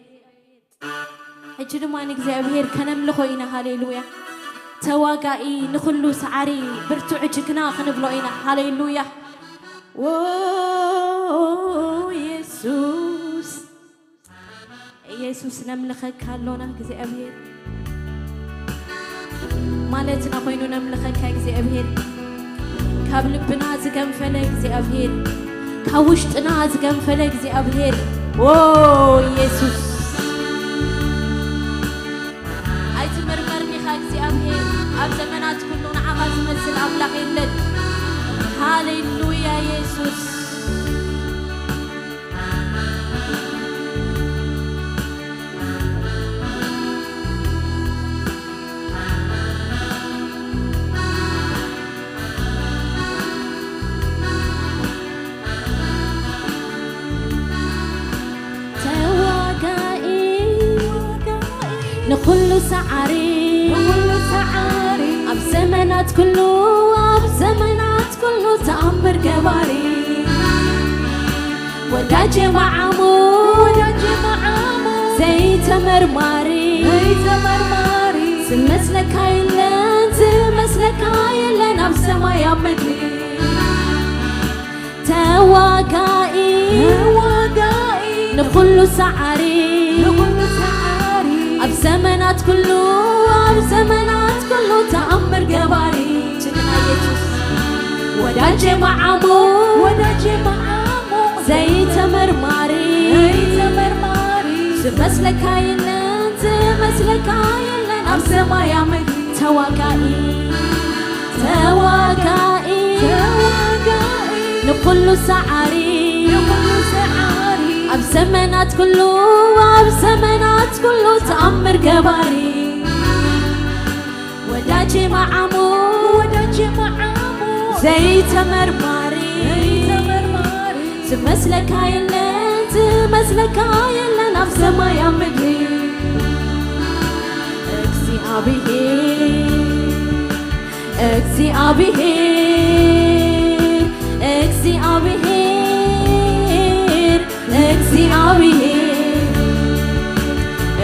ሕጂ ድማ ንእግዚኣብሔር ከነምልኾ ኢና። ሃሌሉያ። ተዋጋኢ ንኹሉ ሰዓሪ ብርቱዕ ጅግና ክንብሎ ኢና። ሃሌሉያ። ኦ ኢየሱስ፣ ኢየሱስ ነምልኸካ ኣሎና። እግዚኣብሔር ማለትና ኮይኑ ነምልኸካ እግዚኣብሔር። ካብ ልብና ዝገንፈለ እግዚኣብሔር፣ ካብ ውሽጥና ዝገንፈለ እግዚኣብሔር። ኦ ኢየሱስ፣ ኣይትምርመርን ኢኻ እግዚኣብሔር። ኣብ ዘመናት ኩሉ ንዓኻ ዝመስል ኣምላኽ የለን። ሃሌሉያ ኢየሱስ። ተዋጋኢ ንኹሉ ሰዓሪ፣ ንኹሉ ሰዓሪ፣ ኣብ ዘመናት ኩሉ፣ ኣብ ዘመናት ኩሉ ተኣምር ገባሪ፣ ወዳጄ መዓሙ፣ ወዳጄ መዓሙ፣ ዘይተመርማሪ፣ ዘይተመርማሪ፣ ዝመስለካ የለን፣ ዝመስለካ የለን፣ ኣብ ሰማይ ኣብ ምድሪ። ተዋጋኢ፣ ተዋጋኢ፣ ንኹሉ ሰዓሪ፣ ንኹሉ ሰዓሪ፣ ኣብ ዘመናት ኩሉ፣ ኣብ ዘመናት ኩሉ ተኣምር ገባሪ፣ ጅግና ኢየሱስ። ወዳጄ መዓሙ፣ ወዳጄ መዓሙ፣ ዘይተመርማሪ፣ ዘይተመርማሪ፣ ዝመስለካ የለን፣ ዝመስለካ የለን፣ ኣብ ሰማይ ኣብ ምድሪ። ተዋጋኢ፣ ተዋጋኢ፣ ተዋጋኢ፣ ንኹሉ ሰዓሪ፣ ንኹሉ ሰዓሪ፣ ኣብ ዘመናት ኩሉ፣ ኣብ ዘመናት ኩሉ ተኣምር ገባሪ፣ ወዳጄ መዓሙ፣ ወዳጄ መዓሙ፣ ዘይተመርማሪ፣ ዘይተመርማሪ፣ ዝመስለካ የለን፣ ዝመስለካ የለን፣ ኣብ ሰማይ ኣብ ምድሪ። እግዚኣብሔር፣ እግዚኣብሔር፣ እግዚኣብሔር፣ እግዚኣብሔር፣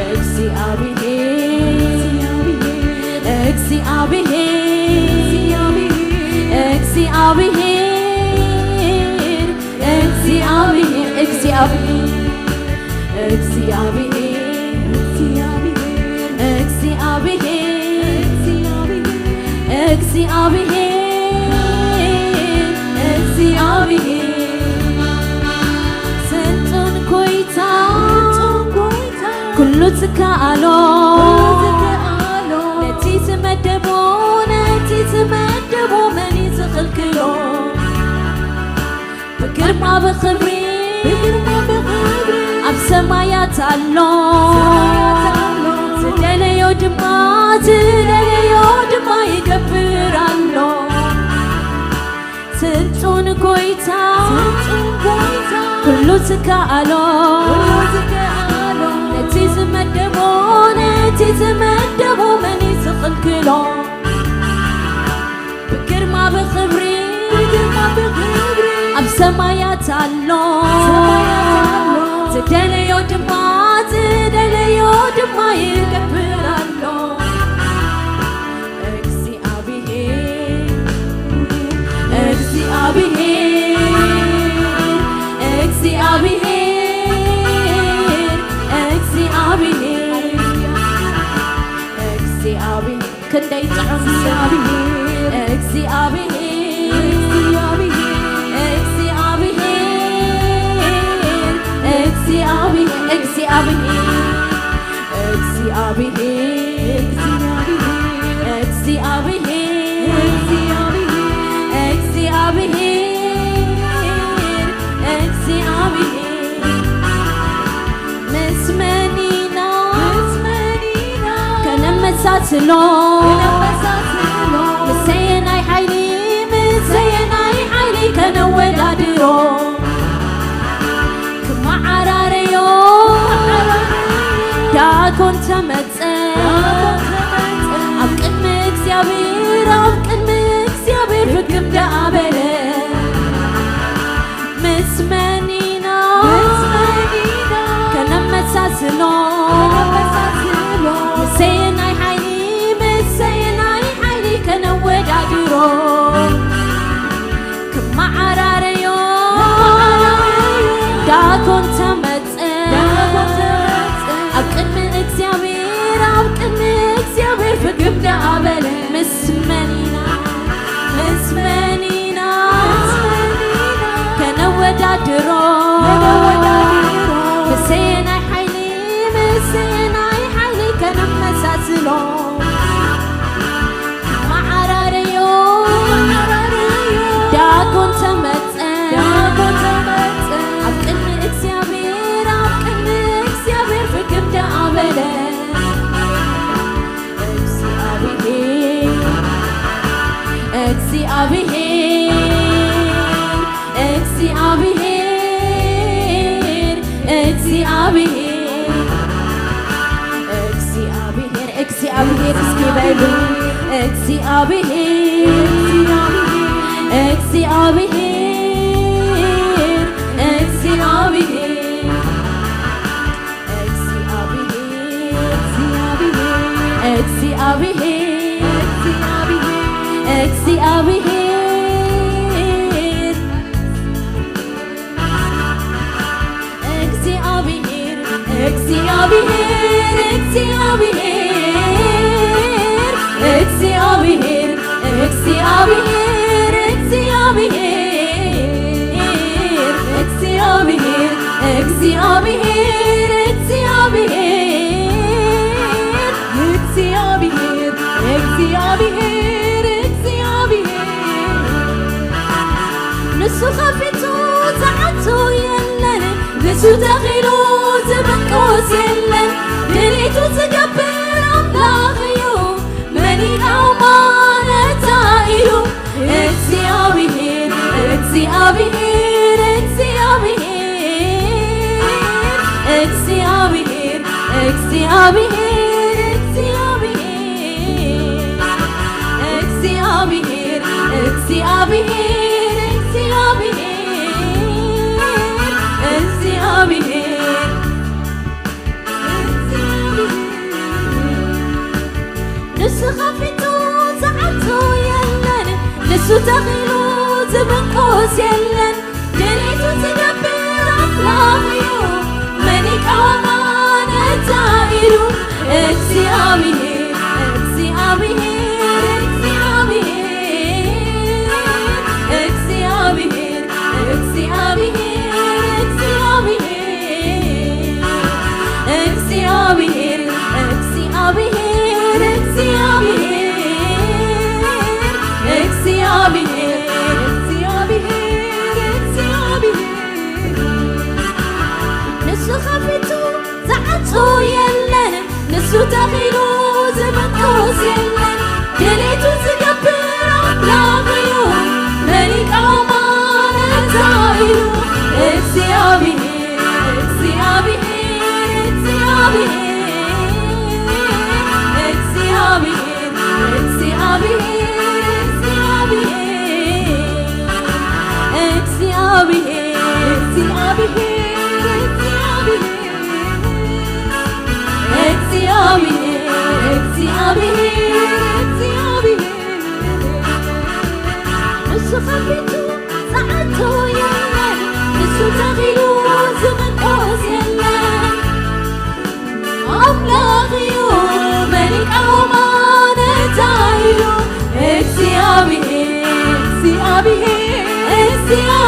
እግዚኣብሔር፣ እግዚኣብሔር፣ እግዚኣብሔር፣ እግዚኣብሔር፣ እግዚኣብሔር፣ ስልጡን ጎይታ፣ ስልጡን ጎይታ፣ ኩሉ ዝከኣሎ፣ ኩሉ ዝከኣሎ፣ ነቲ ዝመደቦ፣ ነቲ ዝመደቦ መን እዩ ዝኽልክሎ? ብግርማ ብኽብሪ፣ ብግርማ ብኽብሪ፣ ኣብ ሰማያት ኣሎ። ሰማያት ኣሎ። ዝደለዮ ድማ፣ ዝደለዮ ድማ ይገብር ኣሎ። ስልጡን ጎይታ፣ ስልጡን ጎይታ፣ ኩሉ ዝከኣሎ፣ ኩሉ ዝከኣሎ፣ ነቲ ዝመደቦ፣ ነቲ ዝመደቦ መን እዩ ዝኽልክሎ? ብግርማ ብኽብሪ፣ ብግርማ ብኽብሪ፣ ኣብ ሰማያት ኣሎ። ዝደለዮ ድማ፣ ዝደለዮ ድማ ይገብር ኣሎ። እግዚኣብሔር፣ እግዚኣብሔር፣ እግዚኣብሔር፣ እግዚኣብሔር፣ እግዚኣብሔር። ክንደይ ጥዑም ስም። እግዚኣብሔር፣ እግዚኣብሔር፣ እግዚኣብሔር፣ እግዚኣብሔር፣ እግዚኣብሔር፣ እግዚኣብሔር፣ እግዚኣብሔር። ምስ መን ኢና፣ ምስ መን ኢና ከነመሳስሎ? ከነመሳስሎ። ምሰየናይ ሓይሊ፣ ምሰየናይ ሓይሊ ከነወዳድሮ? ክመዓራረዮ ዳጎን ተመጸ። ዳጎን ተመጸ። ኣብ ቅድሚ እግዚኣብሔር፣ ኣብ ቅድሚ እግዚኣብሔር ፍግም ደኣ በለ። ምስ መን ኢና፣ ምስ መን ኢና ከነመሳስሎ? ከነመሳስሎ። ምሰየናይ ሓይሊ፣ ምሰየናይ ሓይሊ ከነወዳድሮ? ክመዓራረዮ፣ ክመዓራረዮ ዳጎን ተመጸ። ዳጎን ተመጸ። ኣብ ቅድሚ እግዚኣብሔር፣ ኣብ ቅድሚ እግዚኣብሔር ፍግም ደኣ በለ። ምስ መን ኢና፣ ምስ መን ኢና፣ ምስ መን ኢና ከነወዳድሮ? ከነወዳድሮ። ምሰየናይ ሓይሊ፣ ምሰየናይ ሓይሊ ከነመሳስሎ? መዓራረዮ፣ መዓራረዮ ዳጎን ተመጸ። ዳጎን ተመጸ። ኣብ ቅድሚ እግዚኣብሔር፣ ኣብ ቅድሚ እግዚኣብሔር ፍግም ደኣ በለ። እግዚኣብሔር፣ እግዚኣብሔር፣ እግዚኣብሔር፣ እግዚኣብሔር፣ እግዚኣብሔር እስኪ በሉ። እግዚኣብሔር፣ እግዚኣብሔር፣ እግዚኣብሔር፣ እግዚኣብሔር፣ ንሱ ከፊቱ ዝዓቱ የለን፣ ንሱ ተኺሉ ዝብቆስ የለን። ድሌቱ ዝገብር ኣምላኽ እዩ፣ መን ይቃወማ ነታ ኢሉ። እግዚኣብሔር፣ እግዚኣብሔር፣ እግዚኣብሔር፣ እግዚኣብሔር፣ እግዚኣብሔር፣ እግዚኣብሔር፣ እግዚኣብሔር፣ እግዚኣብሔር፣ እግዚኣብሔር። ንሱ ከፊቱ ዝዓቱ የለን፣ ንሱ ተኺሉ ዝብቆስ የለን። ድሌቱ ዝገብር ኣምላኽ እዩ፣ መን ይቃወማ ነታ ኢሉ። እግዚኣብሔር፣ እግዚኣብሔር፣ እግዚኣብሔር፣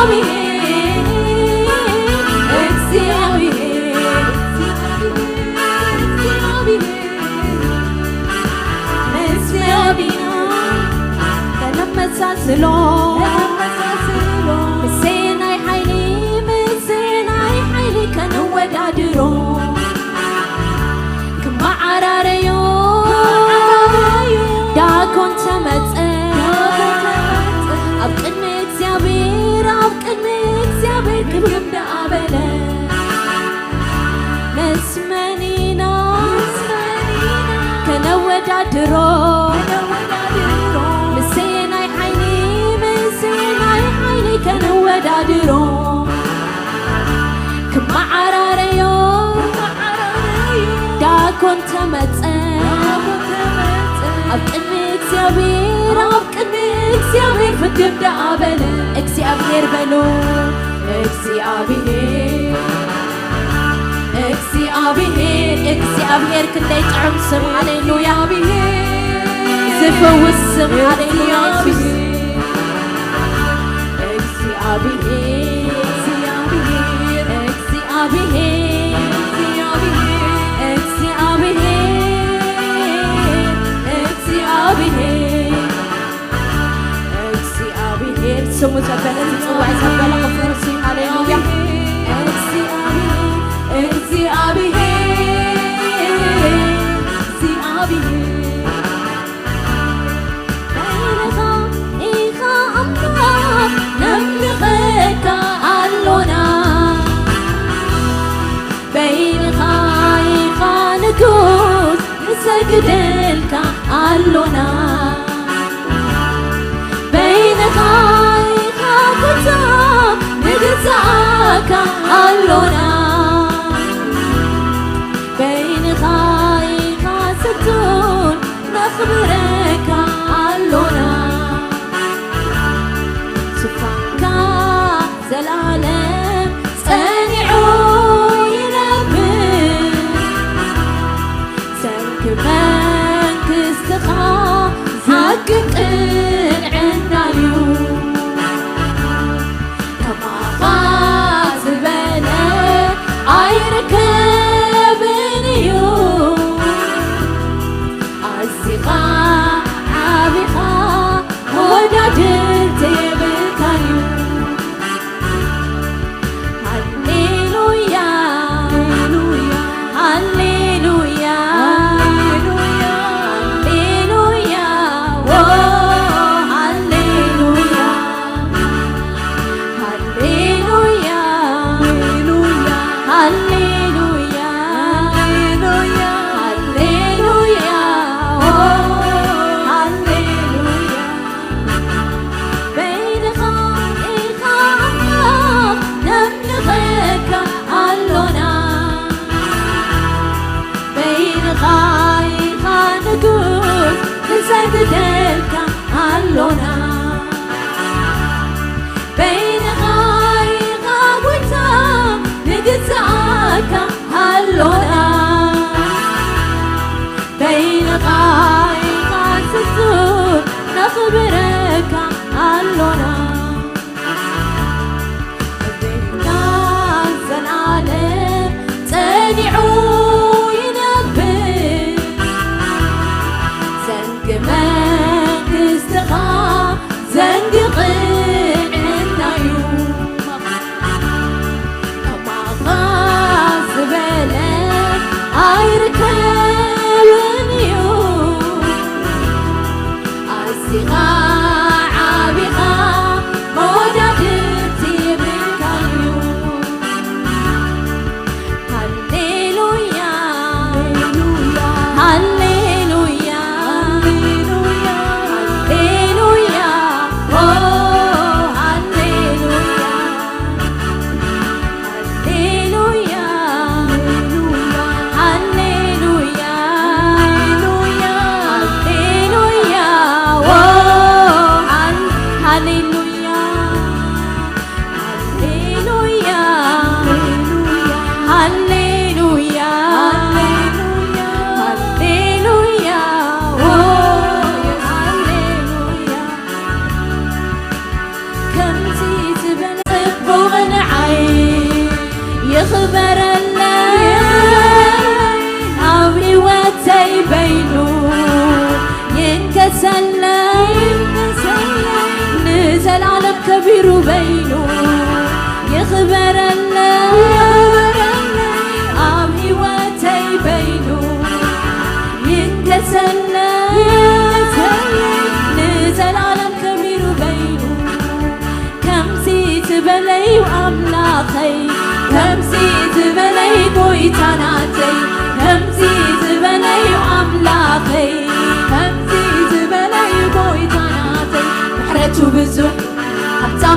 እግዚኣብሔር፣ እግዚኣብሔር፣ እግዚኣብሔር፣ ምስለ ኣቢና ከነመሳስሎ፣ ከነመሳስሎ፣ ምስናይ ሓይሊ፣ ምስናይ ሓይሊ ከነወዳድሮ፣ ክመዓራረዮ፣ ክመዓራረዮ፣ ዳጎን ተመጸ፣ ዳጎን ተመጸ፣ ኣብ ቅድሚ እግዚኣብሔር፣ ኣብ ቅድሚ እግዚኣብሔር ክብርም ደኣ በለ። ምስ መን ኢና፣ ምስ መን ኢና ከነወዳድሮ? ከነወዳድሮ፣ ምስናይ ሓይሊ፣ ምስናይ ሓይሊ ከነወዳድሮ፣ ክመዓራረዮ፣ ክመዓራረዮ፣ ዳጎን ተመጸ፣ ዳጎን ተመጸ፣ ኣብ ቅድሚ እግዚኣብሔር፣ ኣብ ቅድሚ እግዚኣብሔር ፍግም ደኣ በለ። እግዚኣብሔር በሉ፣ እግዚኣብሔር፣ እግዚኣብሔር፣ እግዚኣብሔር ክንደይ ጥዑም ስም፣ ሃሌሉያ። ዝፈውስ ስም፣ ሃሌሉያ፣ ኢየሱስ። እግዚኣብሔር፣ እግዚኣብሔር፣ እግዚኣብሔር፣ እግዚኣብሔር፣ እግዚኣብሔር ስሙ ዘበለ፣ ዝጽዋዕ ዘበለ ክፉር ስም፣ ሃሌሉያ። እግዚኣብሔር፣ እግዚኣብሔር፣ እግዚኣብሔር፣ በይንኻ ኢኻ ኣምላኽ፣ ነምልኸካ ኣሎና። በይንኻ ኢኻ ንጉስ፣ ንሰግደልካ ኣሎና። በይንኻ ኢኻ ጎይታ፣ ንግዛእካ ኣሎና። በይንኻ ኢኻ ስልጡን፣ ነኽብረካ ኣሎና። ዙፋንካ ዘላለም ጸኒዑ ይነብር። ሰንኪ መንግስትኻ ሓቅን ቅንዕና'ዩ። ከማኻ ዝበለ ኣይርከብን እዩ። ኣዚኻ ዓቢኻ፣ ወዳድር ዘይብልካ'ዩ።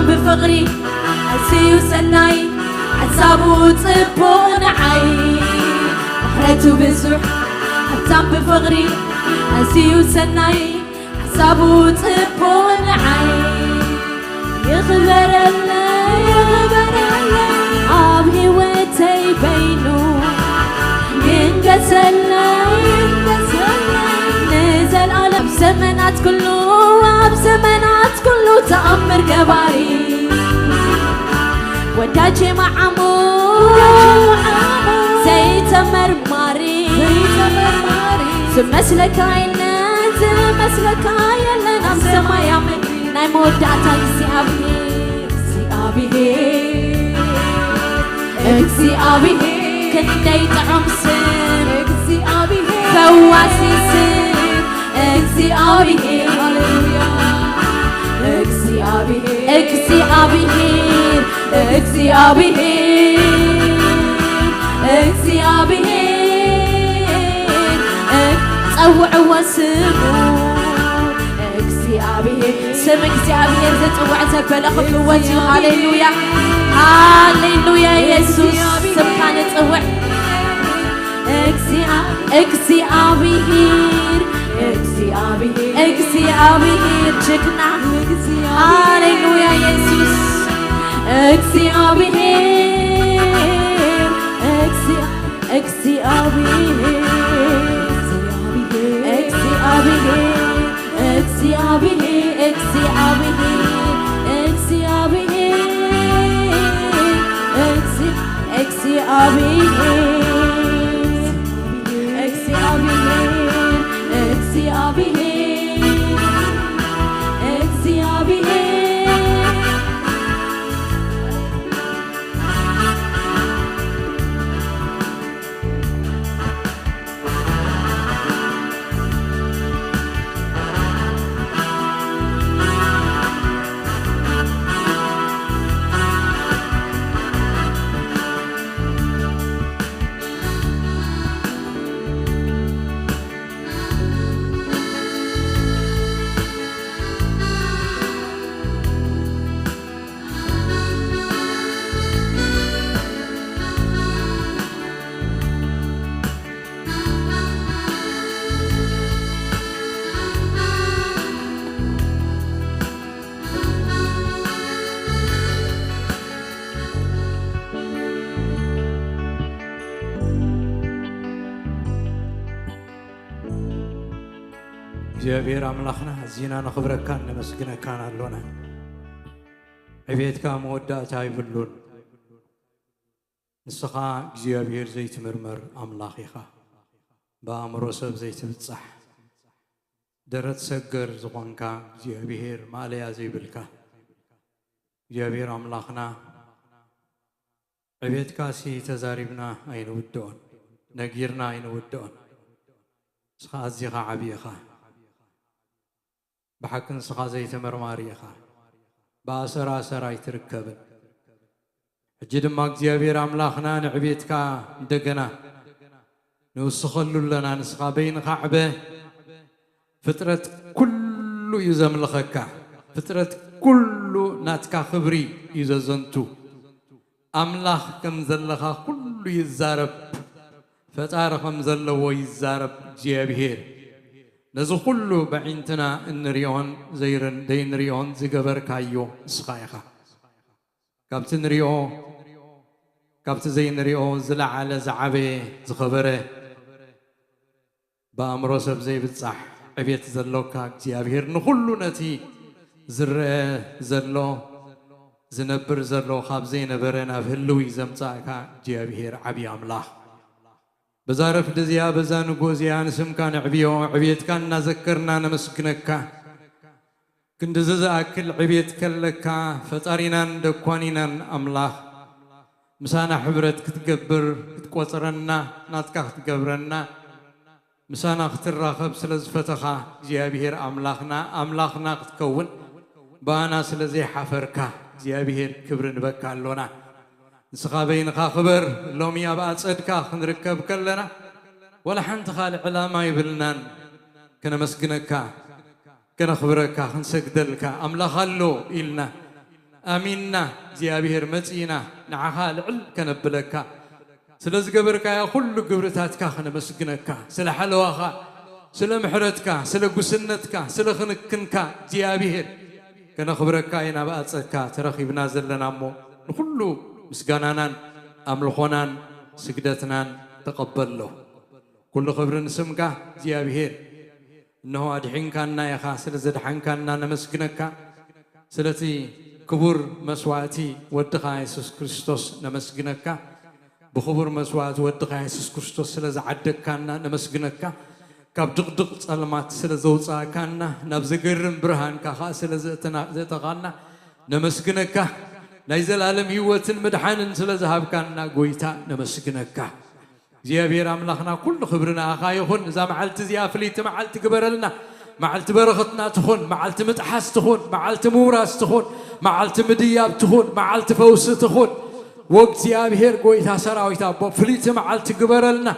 ብፍቕሪ ኣዝዩ ሰናይ፣ ሓሳቡ ጽቡቕ ንዓይ። ምሕረቱ ብዙሕ፣ ሃብታም ብፍቕሪ ኣዝዩ ሰናይ፣ ሓሳቡ ጽቡቕ ንዓይ። ይኽበረለይ፣ ይኽበረለይ፣ ኣብ ህይወተይ በይኑ ይንገሰለይ፣ ይንገሰለይ ንዘልኣለም። ኣብ ዘመናት ኩሉ፣ ኣብ ዘመናት ኩሉ ተኣምር ገባሪ፣ ወዳጄ መዓሞ፣ ዘይተመርማሪ፣ ዝመስለካ የለን፣ ዝመስለካ የለን ኣብ ሰማይ ኣብ ምድሪ። ናይ መወዳእታ እግዚኣብሔር፣ እግዚኣብሔር፣ ክንደይ ጥዑም ስም፣ እግዚኣብሔር፣ ፈዋሲ ስም እግዚኣብሔር። ሃሌሉያ። እግዚኣብሔር፣ እግዚኣብሔር፣ እግዚኣብሔር፣ እግዚኣብሔር፣ ጸውዕዎ ስሙ። እግዚኣብሔር፣ ስም እግዚኣብሔር ዝጽውዕ ዘበለ ክፍወት እዩ። ሃሌሉያ፣ ሃሌሉያ። የሱስ፣ ስምካ ንጽውዕ። እግዚኣብሔር፣ እግዚኣብሔር፣ እግዚኣብሔር ጅግና። ሃሌሉያ የሱስ። እግዚኣብሔር፣ እግዚአ-፣ እግዚኣብሔር፣ እግዚኣብሔር፣ እግዚኣብሔር፣ እግዚኣብሔር፣ እግዚኣብሔር፣ እግዚኣብሔር። እግዚኣብሔር ኣምላኽና፣ ኣዚና ነኽብረካን ነመስግነካን ኣሎና። ዕቤትካ መወዳእታ ኣይብሉን። ንስኻ እግዚኣብሔር ዘይትምርመር ኣምላኽ ኢኻ። ብኣእምሮ ሰብ ዘይትብጻሕ፣ ደረት ሰገር ዝኾንካ እግዚኣብሔር፣ ማእለያ ዘይብልካ እግዚኣብሔር ኣምላኽና፣ ዕቤትካሲ ተዛሪብና ኣይንውድኦን፣ ነጊርና ኣይንውድኦን። ንስኻ ኣዚኻ ዓቢ ኢኻ። ብሓቂ ንስኻ ዘይተመርማሪ ኢኻ። ብኣሰር ኣሰር ኣይትርከብን። ሕጂ ድማ እግዚኣብሔር ኣምላኽና ንዕቤትካ እንደገና ንውስኸሉ ኣለና። ንስኻ በይንኻ ዕበ። ፍጥረት ኩሉ እዩ ዘምልኸካ። ፍጥረት ኩሉ ናትካ ክብሪ እዩ ዘዘንቱ። ኣምላኽ ከም ዘለኻ ኩሉ ይዛረብ። ፈጣሪ ከም ዘለዎ ይዛረብ እግዚኣብሔር። ነዚ ኩሉ በዒንትና እንሪኦን ዘይርን-፣ ዘይንሪኦን ዝገበርካዮ ንስኻ ኢኻ። ካብቲ ንሪኦ፣ ካብቲ ዘይንሪኦ ዝለዓለ፣ ዝዓበየ፣ ዝኸበረ፣ ብኣእምሮ ሰብ ዘይብጻሕ ዕቤት ዘሎካ እግዚኣብሔር፣ ንኹሉ ነቲ ዝረአ ዘሎ፣ ዝነብር ዘሎ፣ ካብ ዘይነበረ ናብ ህልዊ ዘምጻእካ እግዚኣብሔር ዓቢ ኣምላኽ። በዛ ረፍዲ እዚኣ፣ በዛ ንግሆ እዚኣ ንስምካ ነዕብዮ፣ ዕቤትካ እናዘከርና ነመስግነካ። ክንድዚ ዝኣክል ዕቤት ከለካ ፈጣሪናን ደኳኒናን ኣምላኽ፣ ምሳና ሕብረት ክትገብር፣ ክትቆጽረና፣ ናትካ ክትገብረና፣ ምሳና ክትራኸብ ስለ ዝፈተኻ እግዚኣብሔር ኣምላኽና፣ ኣምላኽና ክትከውን ብኣና ስለ ዘይሓፈርካ እግዚኣብሔር ክብሪ ንበካ ኣሎና። ንስኻ በይንኻ ክበር። ሎሚ ኣብ ኣጸድካ ክንርከብ ከለና፣ ዋላ ሓንቲ ካልእ ዕላማ ይብልናን። ከነመስግነካ፣ ከነኽብረካ፣ ክንሰግደልካ፣ ኣምላኽ ኣሎ ኢልና፣ ኣሚንና እግዚኣብሔር መጺእና ንዓኻ ልዕል ከነብለካ፣ ስለ ዝገበርካዮ ኩሉ ግብርታትካ ከነመስግነካ፣ ስለ ሓለዋኻ፣ ስለ ምሕረትካ፣ ስለ ጉስነትካ፣ ስለ ክንክንካ እግዚኣብሔር ከነኽብረካ ኢና ብኣጸካ ተረኺብና ዘለና እሞ፣ ንኹሉ ምስጋናናን ኣምልኾናን ስግደትናን ተቐበሎ። ኩሉ ክብሪ ንስምካ እግዚኣብሔር። እንሆ ኣድሒንካና ኢኻ፣ ስለ ዘድሓንካና ነመስግነካ። ስለቲ ክቡር መስዋእቲ ወድኻ የሱስ ክርስቶስ ነመስግነካ። ብኽቡር መስዋእቲ ወድኻ የሱስ ክርስቶስ ስለ ዝዓደግካና ነመስግነካ። ካብ ድቕድቕ ጸልማት ስለ ዘውጻእካና፣ ናብ ዘገርም ብርሃንካ ኸኣ ስለ ዘእተና-፣ ዘእተኻና ነመስግነካ። ናይ ዘላለም ህይወትን ምድሓንን ስለ ዝሃብካና ጎይታ ነመስግነካ። እግዚኣብሔር ኣምላኽና ኩሉ ክብሪ ንኣኻ ይኹን። እዛ መዓልቲ እዚኣ ፍልይቲ መዓልቲ ግበረልና። መዓልቲ በረኸትና ትኹን፣ መዓልቲ ምጥሓስ ትኹን፣ መዓልቲ ምውራስ ትኹን፣ መዓልቲ ምድያብ ትኹን፣ መዓልቲ ፈውሲ ትኹን። ወእግዚኣብሔር ጎይታ ሰራዊት ኣቦ ፍልይቲ መዓልቲ ግበረልና።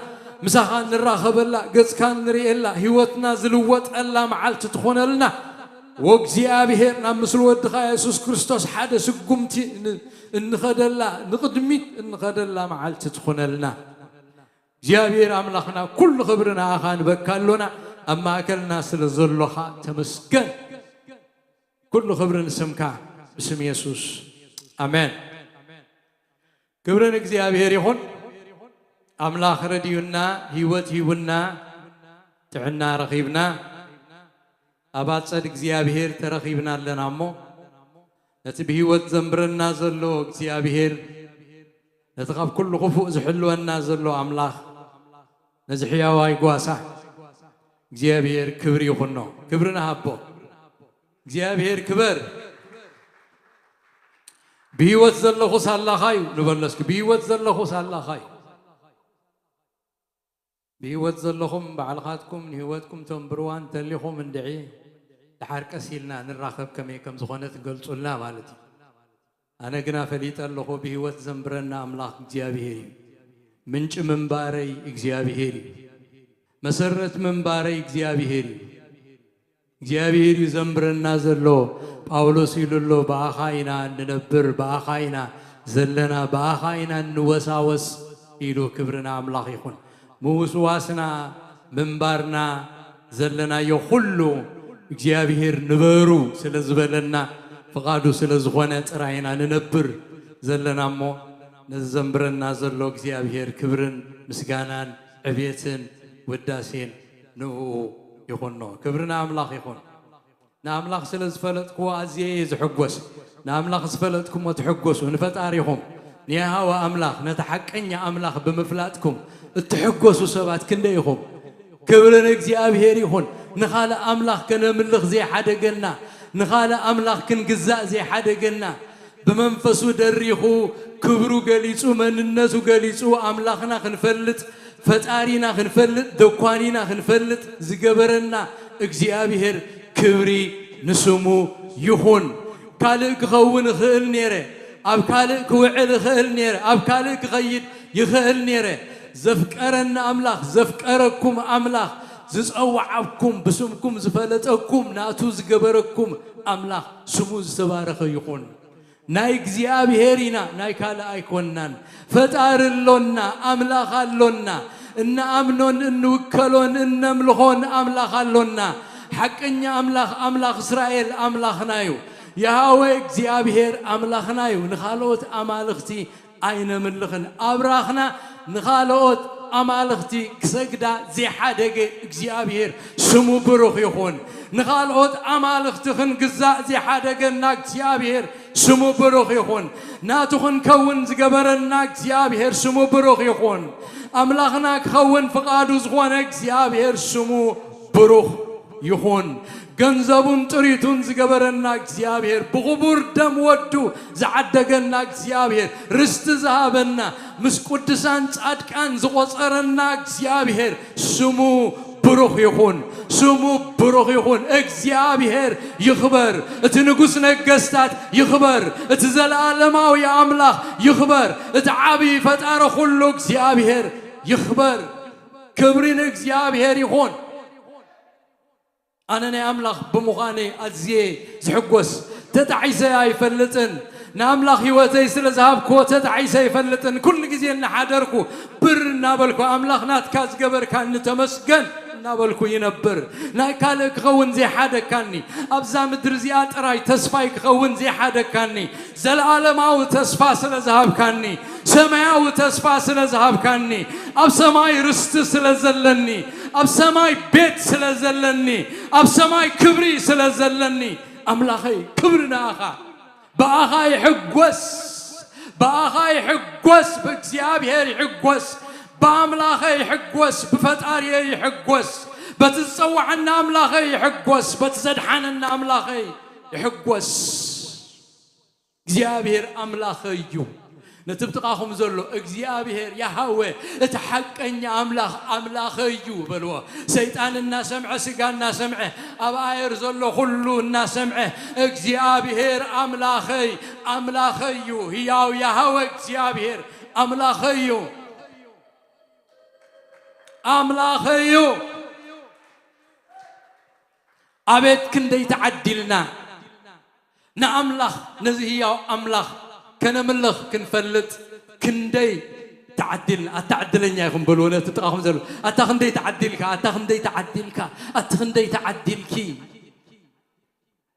ምሳኻ ንራኸበላ፣ ገጽካ ንርእየላ፣ ህይወትና ዝልወጠላ መዓልቲ ትኾነልና። ወእግዚኣብሔር ናብ ምስሉ ወድኻ የሱስ ክርስቶስ ሓደ ስጉምቲ ን-፣ እንኸደላ፣ ንቕድሚት እንኸደላ መዓልቲ ትኾነልና። እግዚኣብሔር ኣምላኽና ኩሉ ክብሪ ንኣኻ ንበካ ኣሎና። ኣብ ማእከልና ስለ ዘሎኻ ተመስገን። ኩሉ ክብሪ ንስምካ ብስም የሱስ። ኣሜን። ክብሪ ንእግዚኣብሔር ይኹን። ኣምላኽ ረድዩና፣ ህይወት ሂቡና፣ ጥዕና ረኺብና፣ ኣብ ኣጸድ እግዚኣብሔር ተረኺብና ኣለና እሞ፣ ነቲ ብህይወት ዘንብረና ዘሎ እግዚኣብሔር፣ ነቲ ካብ ኩሉ ክፉእ ዝሕልወና ዘሎ ኣምላኽ፣ ነዚ ሕያዋይ ጓሳ እግዚኣብሔር ክብሪ ይኹኖ። ክብሪ ንሃቦ። እግዚኣብሔር ክበር። ብህይወት ዘለኹ ሳላኻ እዩ ንበሎ እስኪ። ብህይወት ዘለኹ ሳላኻ እዩ። ብህይወት ዘለኹም ባዕልኻትኩም ንህይወትኩም ተንብርዋ እንተሊኹም እንድዒ፣ ደሓር ቀስ ኢልና ንራኸብ ከመይ ከም ዝኾነ ትገልጹልና ማለት እዩ። ኣነ ግና ፈሊጠ ኣለኹ፣ ብህይወት ዘንብረና ኣምላኽ እግዚኣብሔር እዩ። ምንጪ ምንባረይ እግዚኣብሔር እዩ። መሰረት ምንባረይ እግዚኣብሔር እዩ። እግዚኣብሔር እዩ ዘንብረና ዘሎ። ጳውሎስ ኢሉ ኣሎ፣ "ብኣኻ ኢና እንነብር፣ ብኣኻ ኢና ዘለና፣ ብኣኻ ኢና እንወሳወስ" ኢሉ። ክብሪ ንኣምላኽ ይኹን። ምውስዋስና፣ ምንባርና፣ ዘለናዮ ኩሉ እግዚኣብሔር ንበሩ ስለ ዝበለና፣ ፍቓዱ ስለ ዝኾነ ጥራይ ኢና ንነብር ዘለና እሞ፣ ነዚ ዘንብረና ዘሎ እግዚኣብሔር ክብርን ምስጋናን ዕብየትን ውዳሴን ንእኡ ይኹኖ። ክብሪ ንኣምላኽ ይኹን። ንኣምላኽ ስለ ዝፈለጥክዎ ኣዝየ እየ ዝሕጎስ። ንኣምላኽ ዝፈለጥኩሞ ትሕጎሱ፣ ንፈጣሪኹም፣ ንየሃዋ ኣምላኽ፣ ነቲ ሓቀኛ ኣምላኽ ብምፍላጥኩም እትሕጎሱ ሰባት ክንደይ ኢኹም? ክብሪ ንእግዚኣብሔር ይኹን። ንኻልእ ኣምላኽ ከነምልኽ ዘይሓደገና፣ ንኻልእ ኣምላኽ ክንግዛእ ዘይሓደገና፣ ብመንፈሱ ደሪኹ፣ ክብሩ ገሊጹ፣ መንነቱ ገሊጹ፣ ኣምላኽና ክንፈልጥ፣ ፈጣሪና ክንፈልጥ፣ ደኳኒና ክንፈልጥ ዝገበረና እግዚኣብሔር ክብሪ ንስሙ ይኹን። ካልእ ክኸውን እኽእል ነይረ፣ ኣብ ካልእ ክውዕል እኽእል ነይረ፣ ኣብ ካልእ ክኸይድ ይኽእል ነይረ። ዘፍቀረና ኣምላኽ፣ ዘፍቀረኩም ኣምላኽ፣ ዝጸውዓኩም፣ ብስምኩም ዝፈለጠኩም፣ ናቱ ዝገበረኩም ኣምላኽ ስሙ ዝተባረኸ ይኹን። ናይ እግዚኣብሔር ኢና፣ ናይ ካልእ ኣይኮንናን። ፈጣሪ ኣሎና፣ ኣምላኽ ኣሎና፣ እንኣምኖን እንውከሎን እነምልኾን ኣምላኽ ኣሎና። ሓቀኛ ኣምላኽ፣ ኣምላኽ እስራኤል ኣምላኽና እዩ። የሃወ እግዚኣብሔር ኣምላኽና እዩ። ንኻልኦት ኣማልኽቲ ኣይነምልኽን። ኣብራኽና ንኻልኦት ኣማልኽቲ ክሰግዳ ዘይሓደገ እግዚኣብሔር ስሙ ብሩኽ ይኹን። ንኻልኦት ኣማልኽቲ ክንግዛእ ዘይሓደገና እግዚኣብሔር ስሙ ብሩኽ ይኹን። ናቱ ክንከውን ዝገበረና እግዚኣብሔር ስሙ ብሩኽ ይኹን። ኣምላኽና ክኸውን ፍቓዱ ዝኾነ እግዚኣብሔር ስሙ ብሩኽ ይኹን። ገንዘቡን ጥሪቱን ዝገበረና እግዚኣብሔር፣ ብኽቡር ደም ወዱ ዝዓደገና እግዚኣብሔር፣ ርስቲ ዝሃበና፣ ምስ ቅዱሳን ጻድቃን ዝቖጸረና እግዚኣብሔር ስሙ ብሩኽ ይኹን። ስሙ ብሩኽ ይኹን። እግዚኣብሔር ይኽበር። እቲ ንጉስ ነገስታት ይኽበር። እቲ ዘለኣለማዊ ኣምላኽ ይኽበር። እቲ ዓቢ ፈጣሪ ኩሉ እግዚኣብሔር ይኽበር። ክብሪ ንእግዚኣብሔር ይኹን። ኣነ ናይ ኣምላኽ ብምዃነይ ኣዝየ ዝሕጎስ። ተጣዒሰ ኣይፈልጥን። ንኣምላኽ ህይወተይ ስለ ዝሃብክዎ ተጣዒሰ ኣይፈልጥን። ኩሉ ግዜ እናሓደርኩ ብር እናበልኩ፣ "ኣምላኽ ናትካ ዝገበርካኒ ተመስገን" እናበልኩ ይነብር። ናይ ካልእ ክኸውን ዘይሓደካኒ፣ ኣብዛ ምድሪ እዚኣ ጥራይ ተስፋይ ክኸውን ዘይሓደካኒ፣ ዘለኣለማዊ ተስፋ ስለ ዝሃብካኒ፣ ሰማያዊ ተስፋ ስለ ዝሃብካኒ፣ ኣብ ሰማይ ርስቲ ስለ ዘለኒ፣ ኣብ ሰማይ ቤት ስለ ዘለኒ፣ ኣብ ሰማይ ክብሪ ስለ ዘለኒ፣ ኣምላኸይ ክብሪ ንኣኻ። ብኣኻ ይሕጎስ፣ ብኣኻ ይሕጎስ፣ ብእግዚኣብሔር ይሕጎስ፣ ብኣምላኸ ይሕጎስ፣ ብፈጣሪየ ይሕጎስ፣ በቲ ዝጸዋዓና ኣምላኸ ይሕጎስ፣ በቲ ዘድሓነና ኣምላኸ ይሕጎስ። እግዚኣብሔር ኣምላኸ እዩ። ነቲ ብጥቓኹም ዘሎ እግዚኣብሔር ያሃወ እቲ ሓቀኛ ኣምላኽ ኣምላኸ እዩ በልዎ። ሰይጣን እናሰምዐ፣ ስጋ እናሰምዐ፣ ኣብ ኣየር ዘሎ ኩሉ እናሰምዐ፣ እግዚኣብሔር ኣምላኸይ፣ ኣምላኸ እዩ። ህያው ያሃወ እግዚኣብሔር ኣምላኸ እዩ። ኣምላኸ እዩ። ኣቤት ክንደይ ተዓዲልና ንኣምላኽ፣ ነዚ ህያው ኣምላኽ ከነምልኽ ክንፈልጥ ክንደይ ተዓዲልና። ኣታ ዕድለኛ ኢኹም በልዎ ነቲ ጥቓኹም ዘሎ። ኣታ ክንደይ ተዓዲልካ፣ ኣታ ክንደይ ተዓዲልካ፣ ኣቲ ክንደይ ተዓዲልኪ።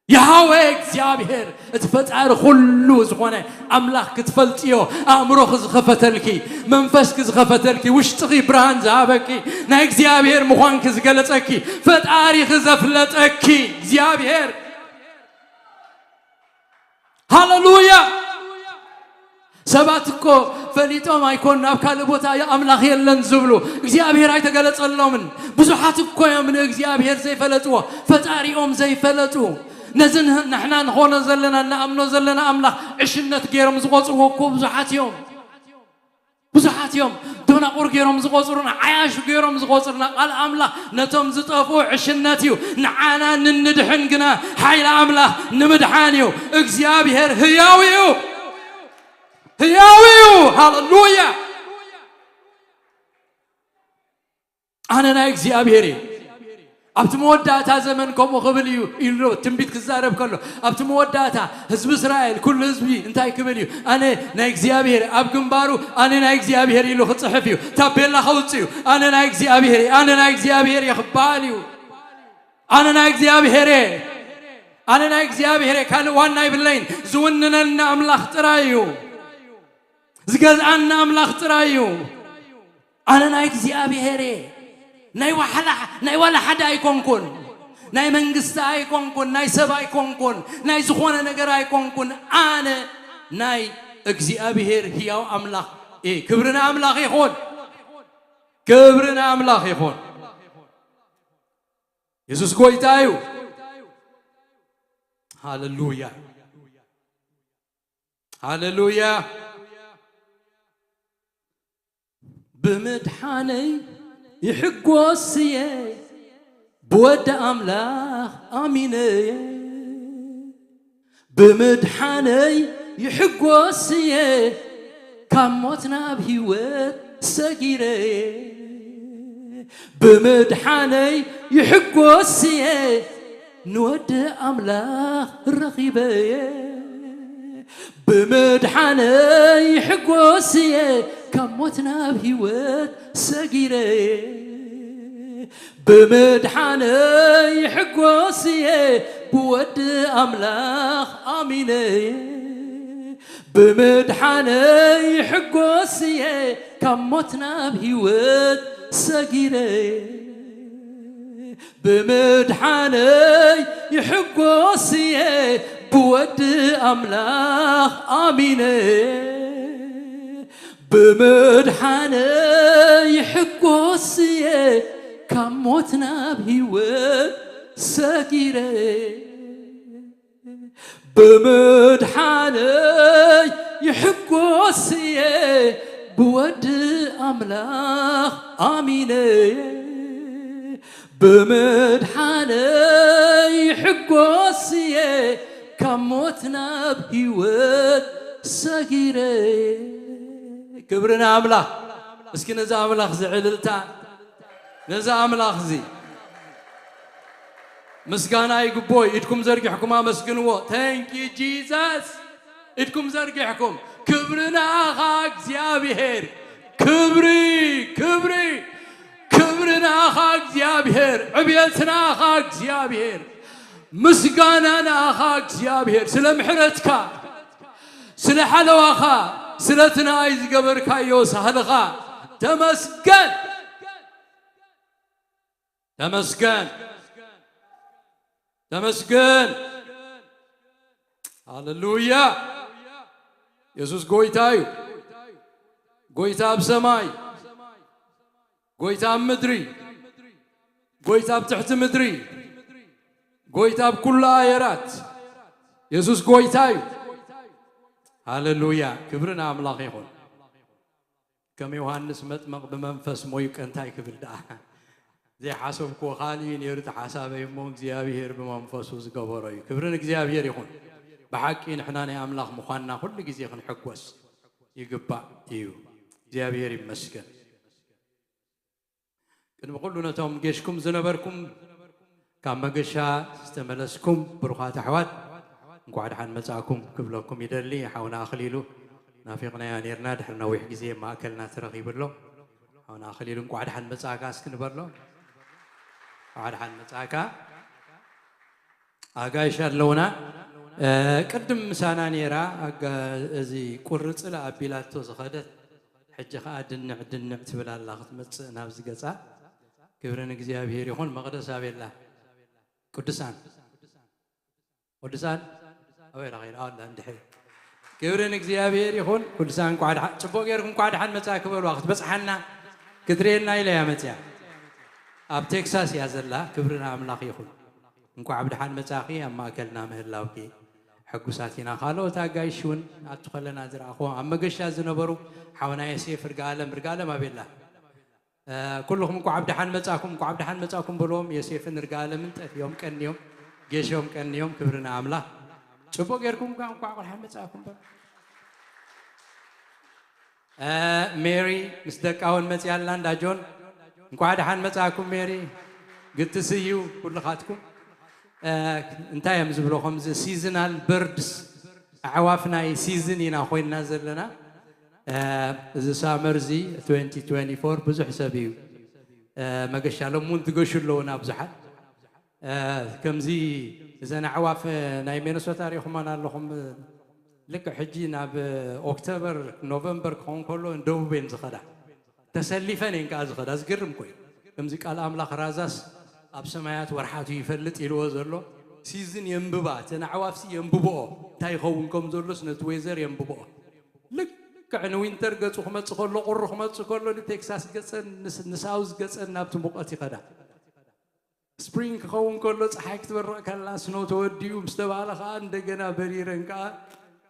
ያሃወ እግዚኣብሔር እቲ ፈጣሪ ኩሉ ዝኾነ ኣምላኽ ክትፈልጥዮ፣ ኣእምሮኺ ዝኸፈተልኪ፣ መንፈስኪ ዝኸፈተልኪ፣ ውሽጥኺ ብርሃን ዝሃበኪ፣ ናይ እግዚኣብሔር ምዃንኪ ዝገለጸኪ፣ ፈጣሪኺ ዘፍለጠኪ እግዚኣብሔር። ሃሌሉያ! ሰባት እኮ ፈሊጦም ኣይኮን ናብ ካልእ ቦታ ኣምላኽ የለን ዝብሉ፣ እግዚኣብሔር ኣይተገለጸሎምን። ብዙሓት እኮ እዮም ንእግዚኣብሔር ዘይፈለጥዎ፣ ፈጣሪኦም ዘይፈለጡ። ነዚ ንህ-፣ ንሕና ንኾኖ ዘለና፣ ንኣምኖ ዘለና ኣምላኽ ዕሽነት ገይሮም ዝቖጽርዎ እኮ ብዙሓት እዮም። ብዙሓት እዮም። ዶናቑር ገይሮም ዝቖጽሩና፣ ዓያሹ ገይሮም ዝቖጽሩና። ቃል ኣምላኽ ነቶም ዝጠፍኡ ዕሽነት እዩ፣ ንዓና ንንድሕን ግና ሓይሊ ኣምላኽ ንምድሓን እዩ። እግዚኣብሔር ህያው እዩ። ህያው እዩ። ሃሌሉያ። ኣነ ናይ እግዚኣብሔር እየ። ኣብቲ መወዳእታ ዘመን ከምኡ ክብል እዩ ኢሉ ትንቢት ክዛረብ ከሎ፣ ኣብቲ መወዳእታ ህዝቢ እስራኤል፣ ኩሉ ህዝቢ እንታይ ክብል እዩ? ኣነ ናይ እግዚኣብሔር፣ ኣብ ግንባሩ ኣነ ናይ እግዚኣብሔር ኢሉ ክጽሕፍ እዩ። ታቤላ ከውጽእ እዩ። ኣነ ናይ እግዚኣብሔር እየ፣ ኣነ ናይ እግዚኣብሔር እየ ክበሃል እዩ። ኣነ ናይ እግዚኣብሔር እየ፣ ኣነ ናይ እግዚኣብሔር እየ። ካልእ ዋና የብለይን። ዝውንነና ኣምላኽ ጥራይ እዩ። ዝገዝኣና ኣምላኽ ጥራይ እዩ። ኣነ ናይ እግዚኣብሔር እየ። ናይ ዋሕላ-፣ ናይ ዋላ ሓደ ኣይኮንኩን። ናይ መንግስቲ ኣይኮንኩን፣ ናይ ሰብ ኣይኮንኩን፣ ናይ ዝኾነ ነገር ኣይኮንኩን። ኣነ ናይ እግዚኣብሔር ህያው ኣምላኽ እየ። ክብሪ ንኣምላኽ ይኹን። ክብሪ ንኣምላኽ ይኹን። የሱስ ጎይታ እዩ። ሃሌሉያ። ሃሌሉያ። ብምድሓነይ ይሕጎስ እየ፣ ብወዲ ኣምላኽ ኣሚነ እየ። ብምድሓነይ ይሕጎስ እየ፣ ካብ ሞት ናብ ህይወት ሰጊረ እየ። ብምድሓነይ ይሕጎስ እየ፣ ንወዲ ኣምላኽ ረኺበ እየ። ብምድሓነይ ይሕጎስ እየ፣ ካብ ሞት ናብ ህይወት ሰጊረ እየ። ብምድሓነይ ይሕጎስ እየ፣ ብወዲ ኣምላኽ ኣሚነ እየ። ብምድሓነይ ይሕጎስ እየ፣ ካብ ሞት ናብ ህይወት ሰጊረ እየ። ብምድሓነይ ይሕጎስ እየ፣ ብወዲ ኣምላኽ ኣሚነ። ብምድሓነይ ይሕጎስ እየ፣ ካብ ሞት ናብ ህይወት ሰጊረ። ብምድሓነይ ይሕጎስ እየ፣ ብወዲ ኣምላኽ ኣሚነ። ብምድሓነይ ይሕጎስ እየ፣ ካብ ሞት ናብ ህይወት ሰጊረ። ክብሪ ንኣምላኽ። እስኪ ነዚ ኣምላኽ እዚ ዕልልታ፣ ነዚ ኣምላኽ እዚ ምስጋና ይግብኦ። ኢድኩም ዘርጊሕኩም ኣመስግንዎ። Thank you Jesus። ኢድኩም ዘርጊሕኩም፣ ክብሪ ንኣኻ እግዚኣብሔር፣ ክብሪ፣ ክብሪ፣ ክብሪ ንኣኻ እግዚኣብሔር፣ ዕብየት ንኣኻ እግዚኣብሔር፣ ምስጋና ንኣኻ እግዚኣብሔር፣ ስለ ምሕረትካ፣ ስለ ሓለዋኻ፣ ስለቲ ንኣይ ዝገበርካዮ ሳህልኻ፣ ተመስገን፣ ተመስገን፣ ተመስገን። ሃሌሉያ። የሱስ ጎይታ እዩ። ጎይታ ኣብ ሰማይ፣ ጎይታ ኣብ ምድሪ፣ ጎይታ ኣብ ትሕቲ ምድሪ፣ ጎይታ ኣብ ኩሉ ኣየራት። የሱስ ጎይታ እዩ። ሃሌሉያ። ክብሪ ንኣምላኽ ይኹን። ከም ዮሃንስ መጥመቕ ብመንፈስ ሞይቀ እንታይ ክብል ደኣ? ዘይሓሰብክዎ ካልእ እዩ ነይሩ እቲ ሓሳበይ እሞ እግዚኣብሔር ብመንፈሱ ዝገበሮ እዩ። ክብሪ ንእግዚኣብሔር ይኹን። ብሓቂ ንሕና ናይ ኣምላኽ ምዃንና ኩሉ ግዜ ክንሕጎስ ይግባእ እዩ። እግዚኣብሔር ይመስገን። ቅድሚ ኩሉ ነቶም ጌሽኩም ዝነበርኩም፣ ካብ መገሻ ዝተመለስኩም ብሩኻት ኣሕዋት፣ እንኳዕ ደሓን መጻእኩም ክብለኩም ይደሊ። ሓውና ኣኽሊሉ ናፊቕናዮ ኔርና፣ ድሕሪ ነዊሕ ግዜ ማእከልና ተረኺቡ ኣሎ። ሓውና ኣኽሊሉ እንኳዕ ደሓን መጻእካ እስኪ ንበሎ። እንኳዕ ደሓን መጻእካ። ኣጋይሽ ኣለውና። እ፣ ቅድም ምሳና ኔራ፣ ኣጋ-፣ እዚ ቁርጽ ኢላ ኣቢላቶ ዝኸደት፣ ሕጂ ኸኣ ድንዕ ድንዕ ትብል ኣላ ክትመጽእ ናብዚ ገጻ። ክብሪ ንእግዚኣብሔር ይኹን። መቕደስ ኣበይ ኣላ? ቅዱሳን፣ ቅዱሳን ኣበይ ኢላ ኸይዳ? ኣላ እንድሕር። ክብሪ ንእግዚኣብሔር ይኹን። ቅዱሳን እንኳዕ ደሓ-፣ ጽቡቕ ጌርኩም እንኳዕ ደሓን መጻእኪ በልዋ። ክትበጽሓና ክትርእየና ኢለ እያ መጽያ። ኣብ ቴክሳስ እያ ዘላ። ክብሪ ንኣምላኽ ይኹን። እንኳዕ ብደሓን መጻእኺ፣ ኣብ ማእከልና ምህላውኪ ሕጉሳት ኢና። ካልኦት ኣጋይሽ እውን ኣብቲ ከለና ዝረኣኽዎም ኣብ መገሻ ዝነበሩ ሓውና ዮሴፍ ርጋለም፣ ርጋለም ኣበይ ኣላ? እ፣ ኩልኹም እንኳዕ ብደሓን መጻእኩም፣ እንኳዕ ብደሓን መጻእኩም በልዎም። ዮሴፍን ርጋለምን ጠፍዮም ቀንዮም፣ ጌሾም ቀንዮም። ክብሪ ንኣምላኽ። ጽቡቕ ጌርኩም እንኳዕ፣ እንኳዕ ብደሓን መጻእኩም በሉ። እ፣ ሜሪ ምስ ደቃ እውን መጺኣ ኣላ፣ እንዳ ጆን። እንኳዕ ደሓን መጻእኩም ሜሪ። ግትስ እዩ ኩልኻትኩም። እ፣ እንታይ እዮም ዝብሎ፣ ከምዚ ሲዝናል በርድስ፣ ኣዕዋፍ ናይ ሲዝን ኢና ኮይንና ዘለና። እ፣ እዚ ሳመር እዚ ትወንቲ ትወንቲ ፎር ብዙሕ ሰብ እዩ፣ እ፣ መገሻ ሎም እውን ትገሹ ኣለውና ብዙሓት። እ፣ ከምዚ እዘን ኣዕዋፍ ናይ ሚነሶታ ሪእኹመን ኣለኹም። ልክዕ ሕጂ ናብ ኦክቶበር፣ ኖቨምበር ክኸውን ከሎ ደቡብ እየን ዝኸዳ። ተሰሊፈን እየን ከኣ ዝኸዳ። ዝገርም እኮ እዩ። ከምዚ ቃል ኣምላኽ ራዛስ ኣብ ሰማያት ወርሓቱ ይፈልጥ ኢልዎ ዘሎ፣ ሲዝን የንብባ፣ እተን ኣዕዋፍሲ የንብብኦ፣ እንታይ ይኸውን ከም ዘሎስ ነቲ ዌዘር የንብብኦ። ልክዕ ንዊንተር ገጹ ክመጽእ ከሎ፣ ቁሪ ክመጽእ ከሎ ንቴክሳስ ገጸን፣ ንስ-፣ ንሳውዝ ገጸን ናብቲ ሙቐት ይኸዳ። ስፕሪንግ ክኸውን ከሎ፣ ጸሓይ ክትበርቕ ከላ፣ ስኖ ተወዲኡ ምስ ተባህለ ከኣ እንደገና በሪረን ከኣ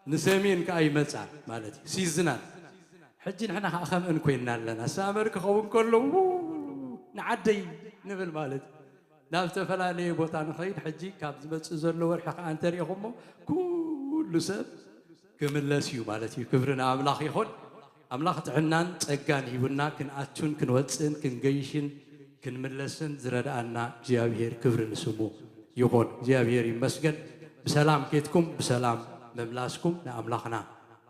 ንሰሜን ከኣ ይመጻ ማለት እዩ። ሲዝናል። ሕጂ ንሕና ከኣ ከምእን ኮይንና ኣለና። ሳመር ክኸውን ከሎ፣ ው፣ ንዓደይ ንብል ማለት እዩ። ናብ ዝተፈላለየ ቦታ ንኸይድ። ሕጂ ካብ ዝመጽእ ዘሎ ወርሒ ከኣ እንተሪኢኹሞ፣ ኩሉ ሰብ ክምለስ እዩ ማለት እዩ። ክብሪ ንኣምላኽ ይኹን። ኣምላኽ ጥዕናን ጸጋን ሂቡና ክንኣቱን ክንወጽእን ክንገይሽን ክንምለስን ዝረድኣና እግዚኣብሔር ክብሪ ንስሙ ይኹን። እግዚኣብሔር ይመስገን። ብሰላም ኬድኩም ብሰላም ምምላስኩም ንኣምላኽና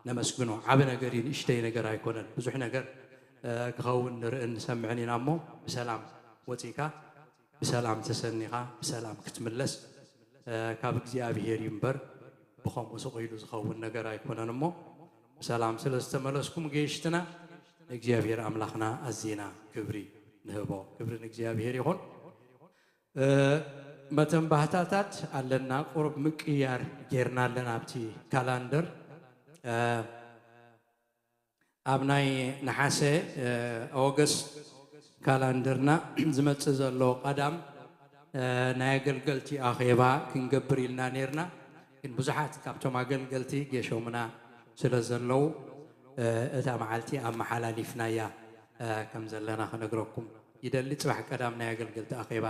ነመስግኖ። ዓቢ ነገር እዩ፣ ንእሽተይ ነገር ኣይኮነን። ብዙሕ ነገር፣ እ፣ ክኸውን ንርእን ንሰምዕን ኢና እሞ ብሰላም ወጺእካ ብሰላም ተሰኒኻ ብሰላም ክትምለስ፣ እ፣ ካብ እግዚኣብሔር እዩ እምበር ብኸምኡ ስቕ ኢሉ ዝኸውን ነገር ኣይኮነን እሞ ብሰላም ስለ ዝተመለስኩም ገይሽትና ንእግዚኣብሔር ኣምላኽና ኣዚና ክብሪ ንህቦ። ክብሪ ንእግዚኣብሔር ይኹን። እ፣ መተንባህታታት ኣለና፣ ቁሩብ ምቅያር ጌርና ኣለና ኣብቲ ካላንደር። እ፣ ኣብ ናይ ነሓሰ፣ እ፣ ኦገስት ካላንደርና ዝመጽእ ዘሎ ቀዳም፣ እ፣ ናይ ኣገልገልቲ ኣኼባ ክንገብር ኢልና ኔርና። ግን ብዙሓት ካብቶም ኣገልገልቲ ጌሾምና ስለ ዘለዉ፣ እ፣ እታ መዓልቲ ኣመሓላሊፍናያ፣ እ፣ ከም ዘለና ክነግረኩም ይደሊ። ጽባሕ ቀዳም ናይ ኣገልገልቲ ኣኼባ፣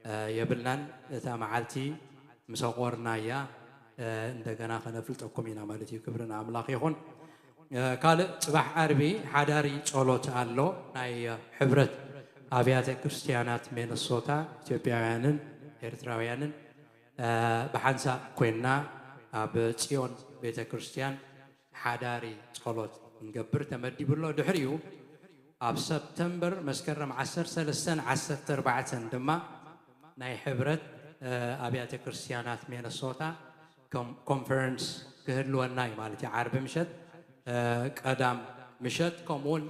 እ፣ የብልናን። እታ መዓልቲ ምስ ኣቖርናያ፣ እ፣ እንደገና ከነፍልጠኩም ኢና ማለት እዩ። ክብሪ ንኣምላኽ ይኹን። እ፣ ካልእ ጽባሕ ዓርቢ ሓዳሪ ጸሎት ኣሎ። ናይ ሕብረት ኣብያተ ክርስቲያናት ሚነሶታ ኢትዮጵያውያንን ኤርትራውያንን፣ እ፣ ብሓንሳእ ኮይንና ኣብ ጽዮን ቤተ ክርስቲያን ሓዳሪ ጸሎት ክንገብር ተመዲቡ ኣሎ። ድሕሪኡ ኣብ ሰፕተምበር መስከረም ዓሰርተ ሰለስተን ዓሰርተ ኣርባዕተን ድማ ናይ ሕብረት ኣብያተ ክርስቲያናት ሚነሶታ ኮንፈረንስ ክህልወና እዩ ማለት እዩ። ዓርቢ ምሸት፣ ቀዳም ምሸት፣ ከምኡውን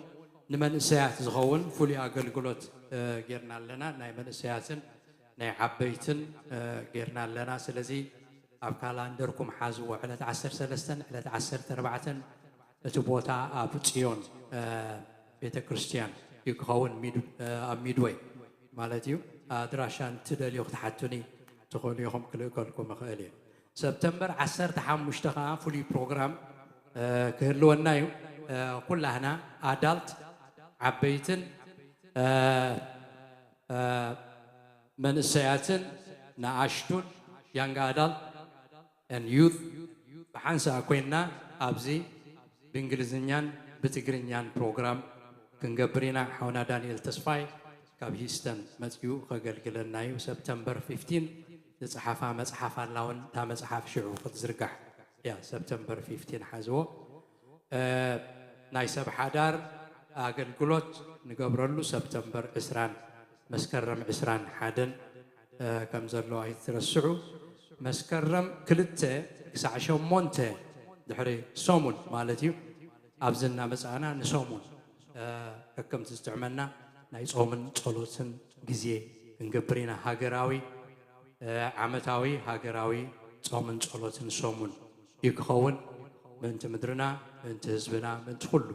ንመንእሰያት ዝኸውን ፍሉይ ኣገልግሎት ጌርና ኣለና። ናይ መንእሰያትን ናይ ዓበይትን ጌርና ኣለና። ስለዚ ኣብ ካላንደርኩም ሓዝዎ። ዕለት ዓሰርተ ሰለስተን ዕለት ዓሰርተ ኣርባዕተን እቲ ቦታ ኣብ ጽዮን ቤተ ክርስቲያን እዩ ክኸውን፣ ኣብ ሚድወይ ማለት እዩ። ኣድራሻ እንትደልዩ ክትሓቱኒ ትኽእሉ ኢኹም፣ ክልእከልኩም እኽእል እዩ። ሰፕተምበር ዓሰርተ ሓሙሽተ ከዓ ፍሉይ ፕሮግራም ክህልወና እዩ። ኩላህና ኣዳልት፣ ዓበይትን መንእሰያትን ንኣሽቱን፣ ያንግ ኣዳልት ን ዩት፣ ብሓንሳእ ኮይንና ኣብዚ ብእንግሊዝኛን ብትግርኛን ፕሮግራም ክንገብር ኢና። ሓውና ዳንኤል ተስፋይ ካብ ሂስተን መፅኡ ከገልግለና እዩ። ሰፕተምበር ፊፍቲን ዝፀሓፋ መፅሓፍ ኣላ እውን፣ እታ መፅሓፍ ሽዑ ክትዝርጋሕ እያ። ሰፕተምበር ፊፍቲን ሓዝዎ። ናይ ሰብ ሓዳር ኣገልግሎት ንገብረሉ ሰፕተምበር ዕስራን መስከረም ዕስራን ሓደን ከም ዘሎ ኣይትረስዑ። መስከረም ክልተ ክሳዕ ሸሞንተ ድሕሪ ሰሙን ማለት እዩ። ኣብዚ እናመፃእና ንሰሙን ከከምቲ ዝጥዕመና ናይ ጾምን ጸሎትን ግዜ ክንገብር ኢና። ሃገራዊ ዓመታዊ ሃገራዊ ጾምን ጸሎትን ሰሙን እዩ ክኸውን። ምእንቲ ምድርና፣ ምእንቲ ህዝብና፣ ምእንቲ ኩሉ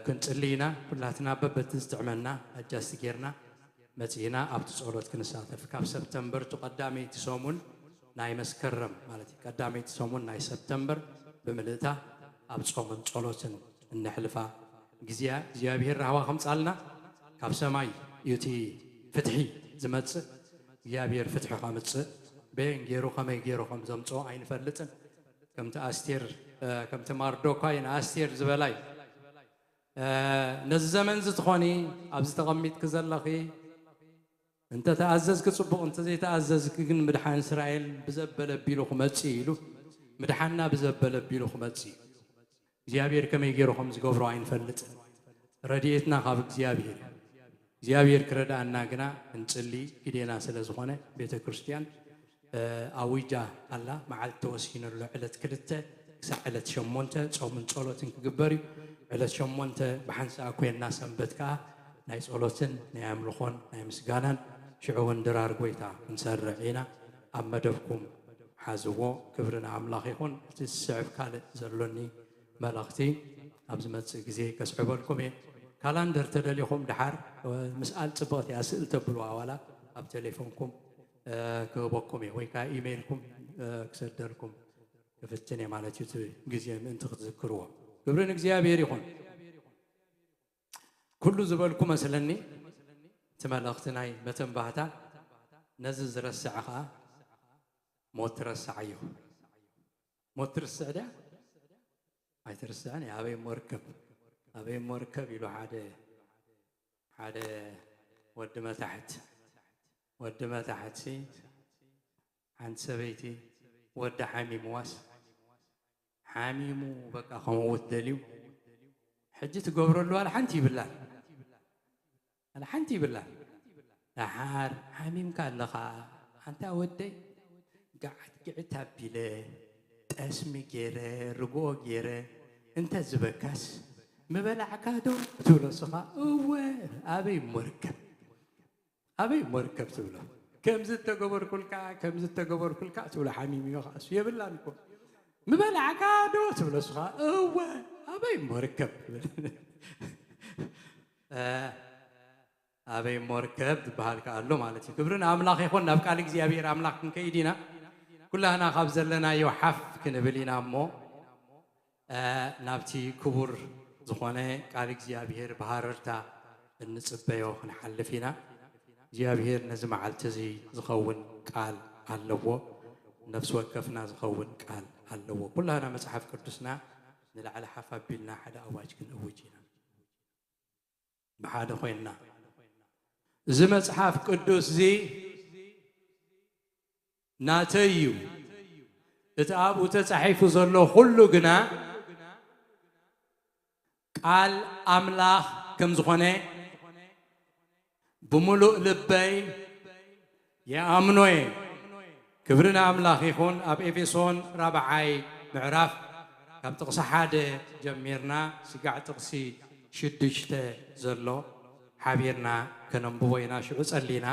ክንጽሊ ኢና። ኩላትና በበቲ ዝጥዕመና ኣጃስቲ ጌርና መጺእና ኣብቲ ጸሎት ክንሳተፍ። ካብ ሰፕተምበር ቱ ቀዳመይቲ ሰሙን ናይ መስከረም ማለት እዩ፣ ቀዳመይቲ ሰሙን ናይ ሰፕተምበር ብምልእታ ኣብ ጾምን ጸሎትን እነሕልፋ ግዜያ እግዚኣብሔር ራህዋ ከምጻልና። ካብ ሰማይ እዩ እቲ ፍትሒ ዝመጽእ። እግዚኣብሔር ፍትሒ ከምጽእ በየን ገይሩ ከመይ ገይሩ ከም ዘምጽኦ ኣይንፈልጥን። ከምቲ ኣስቴር፣ ከምቲ ማርዶኳይ ንኣስቴር ዝበላይ፣ ነዚ ዘመን እዚ ትኾኒ፣ ኣብዚ ተቐሚጥኪ ዘለኺ፣ እንተ ተኣዘዝኪ ጽቡቕ፣ እንተ ዘይተኣዘዝኪ ግን ምድሓን እስራኤል ብዘበለ ኣቢሉ ክመጽእ እዩ ኢሉ፣ ምድሓንና ብዘበለ ኣቢሉ ክመጽእ እዩ። እግዚኣብሔር ከመይ ገይሩ ከም ዝገብሮ ኣይንፈልጥን። ረድኤትና ካብ እግዚኣብሔር እዩ። እግዚኣብሔር ክረድኣና ግና ክንጽሊ ግዴና ስለ ዝኾነ፣ ቤተ ክርስቲያን ኣዊጃ ኣላ። መዓልቲ ተወሲኑ ኣሎ፣ ዕለት ክልተ ክሳብ ዕለት ሸሞንተ ጾምን ጸሎትን ክግበር እዩ። ዕለት ሸሞንተ ብሓንሳእ ኮይና ሰንበት ከኣ ናይ ጸሎትን ናይ ኣምልኾን ናይ ምስጋናን፣ ሽዑ እውን ድራር ጐይታ ክንሰርዕ ኢና። ኣብ መደብኩም ሓዝዎ። ክብሪ ንኣምላኽ ይኹን። እቲ ዝስዕብ ካልእ ዘሎኒ መልእኽቲ ኣብ ዝመጽእ ግዜ ከስዕበልኩም እየ። ካላንደር ተደሊኹም ድሓር ምስኣል ጽብቕቲ እያ፣ ስእል ተብልዋ ዋላ ኣብ ቴሌፎንኩም ክህበኩም እየ፣ ወይ ከዓ ኢሜይልኩም ክሰደልኩም ክፍትን እየ ማለት እዩ። እቲ ግዜ ምእንቲ ክትዝክርዎ። ክብሪ ንእግዚኣብሔር ይኹን። ኩሉ ዝበልኩ መስለኒ እቲ መልእኽቲ ናይ መተንባህታ። ነዚ ዝረስዐ ከዓ ሞት ትረስዓዮ። ሞት ትርስዕ ድያ? ኣይትርስዕን እያ። ኣበይ እሞ ርከብ፣ ኣበይ እሞ ርከብ ኢሉ ሓደ ሓደ ወዲ መታሕት፣ ወዲ መታሕትሲ ሓንቲ ሰበይቲ ወዳ ሓሚምዋስ፣ ሓሚሙ በቃ ከመውት ደልዩ፣ ሕጂ ትገብረሉ ዋላ ሓንቲ ይብላን፣ ዋላ ሓንቲ ይብላን። ደሓር ሓሚምካ ኣለኻ ኣንታ ወደይ፣ ገዓት ግዕት ኣቢለ፣ ጠስሚ ገይረ፣ ርግኦ ገይረ እንተ ዝበካስ ምበላዕካ ዶ ትብሎ ንስኻ? እወ፣ ኣበይ እሞ ርከብ፣ ኣበይ እሞ ርከብ ትብሎ። ከምዚ እተገበርኩልካ፣ ከምዚ እተገበርኩልካ ትብሎ። ሓሚሙ እዩ ከኣ እሱ፣ የብላን እኮ። ምበላዕካ ዶ ትብሎ ንስኻ? እወ፣ ኣበይ እሞ ርከብ ትብል። ኣበይ እሞ ርከብ ዝበሃል ከኣ ኣሎ ማለት እዩ። ክብሪ ንኣምላኽ ይኹን። ናብ ቃል እግዚኣብሔር ኣምላኽ ክንከይድ ኢና። ኩላህና ካብ ዘለናዮ ሓፍ ክንብል ኢና እሞ፣ ናብቲ ክቡር ዝኾነ ቃል እግዚኣብሔር ብሃረርታ እንጽበዮ ክንሓልፍ ኢና። እግዚኣብሔር ነዚ መዓልቲ እዚ ዝኸውን ቃል ኣለዎ። ነፍሲ ወከፍና ዝኸውን ቃል ኣለዎ። ኩላህና መጽሓፍ ቅዱስና ንላዕሊ ሓፍ ኣቢልና ሓደ ኣዋጅ ክንእውጅ ኢና። ብሓደ ኮይንና፣ እዚ መጽሓፍ ቅዱስ እዚ ናተይ እዩ፣ እቲ ኣብኡ ተጻሒፉ ዘሎ ኩሉ ግና ቃል ኣምላኽ ከም ዝኾነ ብምሉእ ልበይ ይኣምኖ እየ። ክብሪ ንኣምላኽ ይኹን። ኣብ ኤፌሶን ራብዓይ ምዕራፍ ካብ ጥቕሲ ሓደ ጀሚርና ስጋዕ ጥቕሲ ሽዱሽተ ዘሎ ሓቢርና ከነንብቦ ኢና። ሽዑ ጸሊና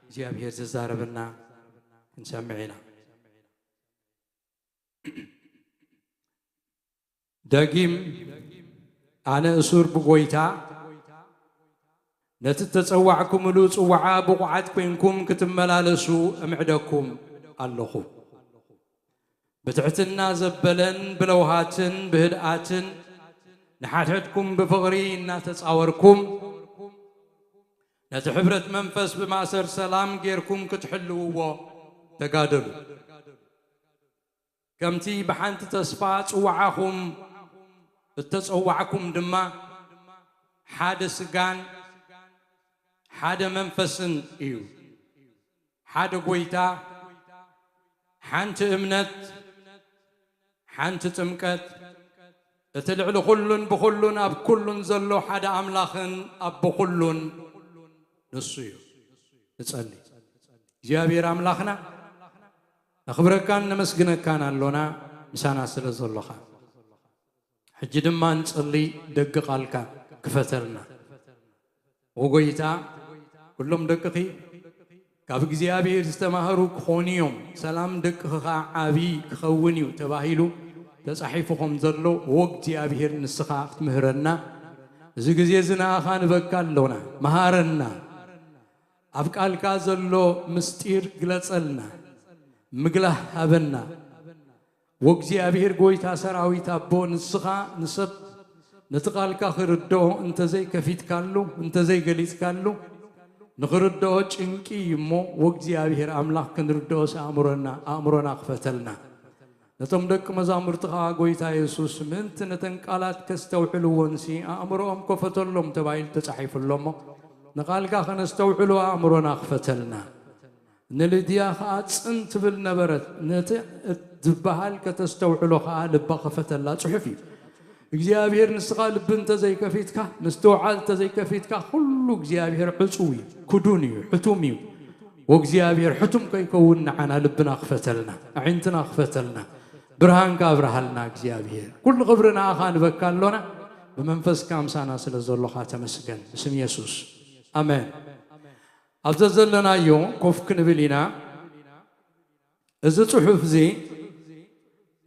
እግዚኣብሔር ዝዛረበና ክንሰምዕ ኢና። ደጊም ኣነ እሱር ብጎይታ ነቲ እተጸዋዕኩምሉ ጽዋዓ ብቑዓት ኮይንኩም ክትመላለሱ እምዕደኩም ኣለኹ። ብትሕትና ዘበለን ብለውሃትን ብህድኣትን ንሓድሕድኩም ብፍቕሪ እናተጻወርኩም ነቲ ሕብረት መንፈስ ብማእሰር ሰላም ጌርኩም ክትሕልውዎ ተጋደሉ። ከምቲ ብሓንቲ ተስፋ ጽዋዓኹም እተጸዋዕኩም ድማ ሓደ ስጋን ሓደ መንፈስን እዩ። ሓደ ጎይታ፣ ሓንቲ እምነት፣ ሓንቲ ጥምቀት፣ እቲ ልዕሊ ኩሉን ብኹሉን ኣብ ኩሉን ዘሎ ሓደ ኣምላኽን ኣቦ ኩሉን ንሱ እዩ። ንጸሊ። እግዚኣብሔር ኣምላኽና ነኽብረካን ነመስግነካን ኣሎና ምሳና ስለ ዘሎኻ። ሕጂ ድማ ንጸሊ፣ ደጊ ቃልካ ክፈተልና። ወጎይታ፣ ኩሎም ደቅኺ ካብ እግዚኣብሔር ዝተማህሩ ክኾኑ እዮም፣ ሰላም ደቅኺ ኸዓ ዓብዪ ክኸውን እዩ ተባሂሉ ተጻሒፉ ከም ዘሎ፣ ወእግዚኣብሔር ንስኻ ክትምህረና፣ እዚ ግዜ እዚ ንኣኻ ንበካ ኣሎና። መሃረና። ኣብ ቃልካ ዘሎ ምስጢር ግለጸልና፣ ምግላህ ሃበና። ወእግዚኣብሔር ጎይታ ሰራዊት ኣቦ፣ ንስኻ ንሰብ ነቲ ቃልካ ክርድኦ እንተዘይከፊትካሉ፣ እንተዘይገሊጽካሉ፣ ንኽርድኦ ጭንቂ እዩ እሞ፣ ወእግዚኣብሔር ኣምላኽ ክንርድኦስ ኣእምሮና፣ ኣእምሮና ክፈተልና። ነቶም ደቂ መዛሙርቲ ኸዓ ጎይታ የሱስ ምእንቲ ነተን ቃላት ከስተውዕልዎንሲ ኣእምሮኦም ከፈተሎም ተባሂሉ ተጻሒፉ ኣሎ እሞ፣ ንቃልካ ከነስተውዕሎ ኣእምሮና ክፈተልና። ንልድያ ኸዓ ጽን ትብል ነበረት። ነቲ እት-፣ ዝበሃል ከተስተውዕሎ ኸዓ ልባ ኸፈተላ ጽሑፍ እዩ። እግዚኣብሔር ንስኻ ልቢ እንተዘይከፊትካ፣ ምስትውዓል እንተዘይከፊትካ፣ ኩሉ እግዚኣብሔር ዕጹው እዩ፣ ክዱን እዩ፣ ሕቱም እዩ። ወእግዚኣብሔር ሕቱም ከይከውን ንዓና ልብና ክፈተልና፣ ኣዒንትና ክፈተልና፣ ብርሃንካ ኣብርሃልና እግዚኣብሔር። ኩሉ ክብሪ ንኣኻ ንበካ ኣሎና፣ ብመንፈስካ ምሳና ስለ ዘሎኻ ተመስገን። ብስም የሱስ። ኣሜን። ኣብ ዘዘለናዮ ኮፍ ክንብል ኢና። እዚ ጽሑፍ እዚ፣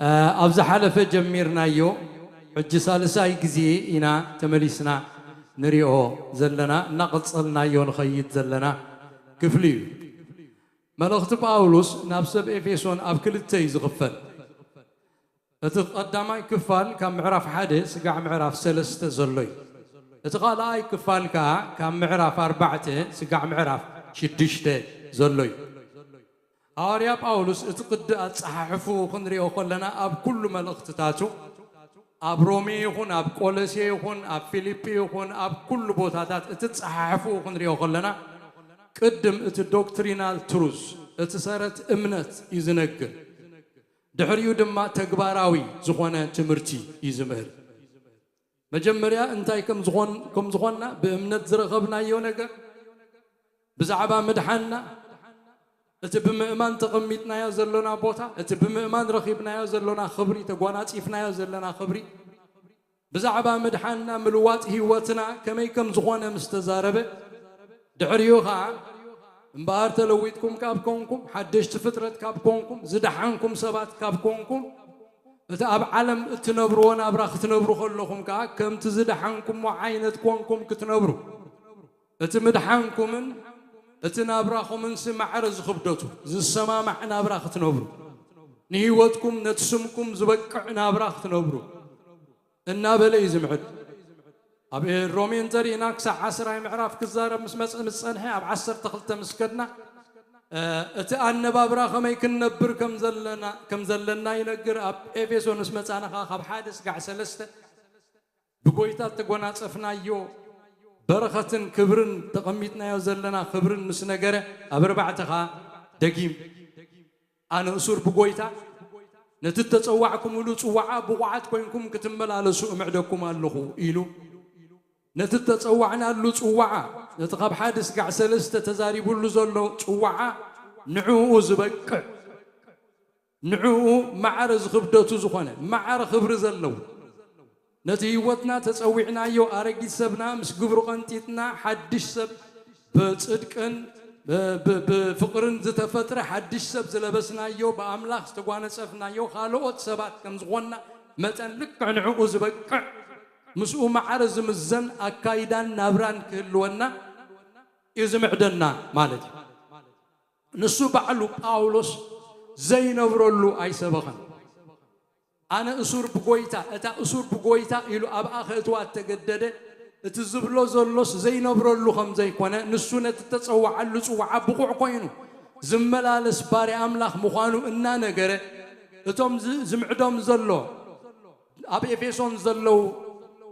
እ፣ ኣብ ዝሓለፈ ጀሚርናዮ፣ ሕጂ ሳልሳይ ግዜ ኢና ተመሊስና ንሪኦ ዘለና፣ እናቐጸልናዮ ንኸይድ ዘለና ክፍሊ እዩ። መልእኽቲ ጳውሎስ ናብ ሰብ ኤፌሶን ኣብ ክልተ እዩ ዝኽፈል። እቲ ቀዳማይ ክፋል ካብ ምዕራፍ ሓደ ስጋዕ ምዕራፍ ሰለስተ ዘሎ እዩ። እቲ ካልኣይ ክፋል ከኣ ካብ ምዕራፍ ኣርባዕተ ስጋዕ ምዕራፍ ሽዱሽተ ዘሎ እዩ። ሃዋርያ ጳውሎስ እቲ ቅዲ ኣጸሓሕፉ ክንሪኦ ከለና ኣብ ኩሉ መልእኽትታቱ፣ ኣብ ሮሜ ይኹን፣ ኣብ ቆሎሴ ይኹን፣ ኣብ ፊልጲ ይኹን፣ ኣብ ኩሉ ቦታታት እቲ ኣጸሓሕፉ ክንሪኦ ከለና ቅድም እቲ ዶክትሪናል ትሩዝ፣ እቲ ሰረት እምነት እዩ ዝነግር። ድሕሪኡ ድማ ተግባራዊ ዝኾነ ትምህርቲ እዩ ዝምህር። መጀመርያ እንታይ ከም ዝኾን-፣ ከም ዝኾንና ብእምነት ዝረኸብናዮ ነገር፣ ብዛዕባ ምድሓንና፣ እቲ ብምእማን ተቐሚጥናዮ ዘሎና ቦታ፣ እቲ ብምእማን ረኺብናዮ ዘሎና ክብሪ፣ ተጓናጺፍናዮ ዘለና ክብሪ፣ ብዛዕባ ምድሓንና፣ ምልዋጥ ህይወትና ከመይ ከም ዝኾነ ምስ ተዛረበ፣ ድሕሪኡ ኸዓ እምበኣር ተለዊጥኩም ካብ ኮንኩም፣ ሓደሽቲ ፍጥረት ካብ ኮንኩም፣ ዝደሓንኩም ሰባት ካብ ኮንኩም፣ እቲ ኣብ ዓለም እትነብርዎ ናብራ ክትነብሩ ከለኹም ከኣ ከምቲ ዝደሓንኩሞ ዓይነት ኮንኩም ክትነብሩ፣ እቲ ምድሓንኩምን እቲ ናብራኹምንሲ ማዕረ ዝኽብደቱ ዝሰማማዕ ናብራ ክትነብሩ፣ ንህይወትኩም ነቲ ስምኩም ዝበቅዕ ናብራ ክትነብሩ እናበለ እዩ ዝምዕድ። ኣብ ሮሜ እንተሪእና ክሳዕ ዓስራይ ምዕራፍ ክዛረብ ምስ መጽ-፣ ምስ ጸንሐ፣ ኣብ ዓሰርተ ክልተ ምስ ከድና፣ እ፣ እቲ ኣነባብራ ከመይ ክንነብር ከም ዘለና፣ ከም ዘለና ይነግር። ኣብ ኤፌሶን ምስ መጻና ከኣ ካብ ሓደ ስጋዕ ሰለስተ ብጎይታ እተጎናጸፍናዮ በረኸትን ክብርን ተቐሚጥናዮ ዘለና ክብርን ምስ ነገረ፣ ኣብ ኣርባዕተ ከኣ ደጊም ኣነ እሱር ብጎይታ ነቲ እተጸዋዕኩምሉ ጽዋዓ ብቑዓት ኮይንኩም ክትመላለሱ እምዕደኩም ኣለኹ ኢሉ። ነቲ እተጸዋዕናሉ ጽዋዓ፣ ነቲ ካብ ሓደ ስጋዕ ሰለስተ ተዛሪቡሉ ዘሎ ጽዋዓ፣ ንዕኡ ዝበቅዕ፣ ንዕኡ ማዕረ ዝኽብደቱ ዝኾነ፣ ማዕረ ክብሪ ዘለዎ፣ ነቲ ህይወትና ተጸዊዕናዮ ኣረጊት ሰብና ምስ ግብሩ ቀንጢጥና ሓድሽ ሰብ ብጽድቅን ብ-፣ ብ-፣ ብፍቕርን ዝተፈጥረ ሓድሽ ሰብ ዝለበስናዮ፣ ብኣምላኽ ዝተጓነጸፍናዮ ካልኦት ሰባት ከም ዝኾንና መጠን ልክዕ ንዕኡ ዝበቅዕ ምስኡ ማዕረ ዝምዘን ኣካይዳን ናብራን ክህልወና እዩ ዝምዕደና ማለት እዩ። ንሱ ባዕሉ ጳውሎስ ዘይነብረሉ ኣይሰበኸን። ኣነ እሱር ብጎይታ፣ እታ እሱር ብጎይታ ኢሉ ኣብኣ ከእትዋ እተገደደ፣ እቲ ዝብሎ ዘሎስ ዘይነብረሉ ከም ዘይኮነ፣ ንሱ ነቲ እተጸውዓሉ ጽውዓ ብቑዕ ኮይኑ ዝመላለስ ባርያ ኣምላኽ ምዃኑ እናነገረ፣ እቶም ዝ-፣ ዝምዕዶም ዘሎ ኣብ ኤፌሶን ዘለዉ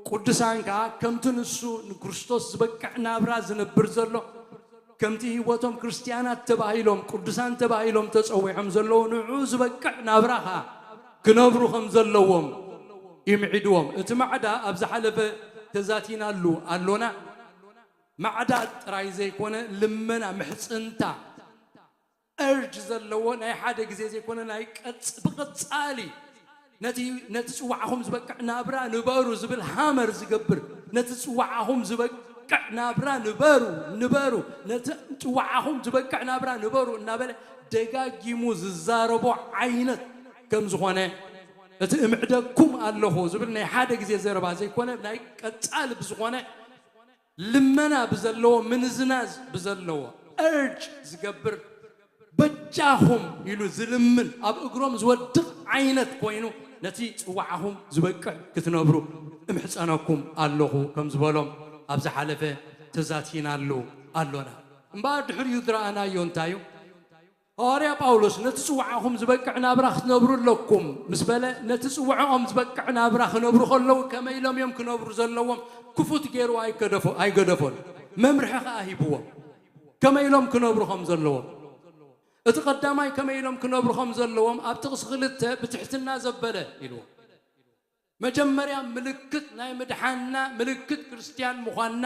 ቅዱሳን ከኣ ከምቲ ንሱ ንክርስቶስ ዝበቅዕ ናብራ ዝነብር ዘሎ፣ ከምቲ ህይወቶም ክርስትያናት ተባሂሎም፣ ቅዱሳን ተባሂሎም ተጸዊዖም ዘለዉ፣ ንዕኡ ዝበቅዕ ናብራ ከኣ ክነብሩ ከም ዘለዎም ይምዒድዎም። እቲ ማዕዳ ኣብ ዝሓለፈ ተዛቲናሉ ኣሎና። ማዕዳ ጥራይ ዘይኮነ፣ ልመና፣ ምሕጽንታ፣ እርጅ ዘለዎ፣ ናይ ሓደ ግዜ ዘይኮነ፣ ናይ ቀጽ-፣ ብቐጻሊ ነቲ፣ ነቲ ጽዋዕኹም ዝበቅዕ ናብራ ንበሩ ዝብል ሃመር ዝገብር፣ ነቲ ጽዋዕኹም ዝበቅዕ ናብራ ንበሩ፣ ንበሩ፣ ነቲ ጽዋዕኹም ዝበቅዕ ናብራ ንበሩ እናበለ ደጋጊሙ ዝዛረቦ ዓይነት ከም ዝኾነ፣ እቲ እምዕደኩም ኣለኹ ዝብል ናይ ሓደ ግዜ ዘረባ ዘይኮነ፣ ናይ ቀጻሊ ብዝኾነ ልመና ብዘለዎ፣ ምንዝናዝ ብዘለዎ፣ እርጅ ዝገብር፣ በጃኹም ኢሉ ዝልምን፣ ኣብ እግሮም ዝወድቕ ዓይነት ኮይኑ፣ ነቲ ጽዋዕኹም ዝበቅዕ ክትነብሩ እምሕጸነኩም ኣለኹ ከም ዝበሎም ኣብ ዝሓለፈ ተዛቲናሉ ኣሎና። እምበኣር ድሕሪኡ ዝረኣናዮ እንታይ እዩ? ሃዋርያ ጳውሎስ ነቲ ጽውዓኹም ዝበቅዕ ናብራ ክትነብሩ ኣለኩም ምስ በለ፣ ነቲ ጽውዕኦም ዝበቅዕ ናብራ ክነብሩ ከለዉ ከመይ ኢሎም እዮም ክነብሩ ዘለዎም ክፉት ገይሩ ኣይገደፎ-፣ ኣይገደፎን። መምርሒ ከኣ ሂብዎም ከመይ ኢሎም ክነብሩ ከም ዘለዎም። እቲ ቀዳማይ ከመይ ኢሎም ክነብሩ ከም ዘለዎም ኣብ ጥቕሲ ክልተ ብትሕትና ዘበለ ኢልዎ። መጀመርያ ምልክት ናይ ምድሓንና፣ ምልክት ክርስትያን ምዃንና፣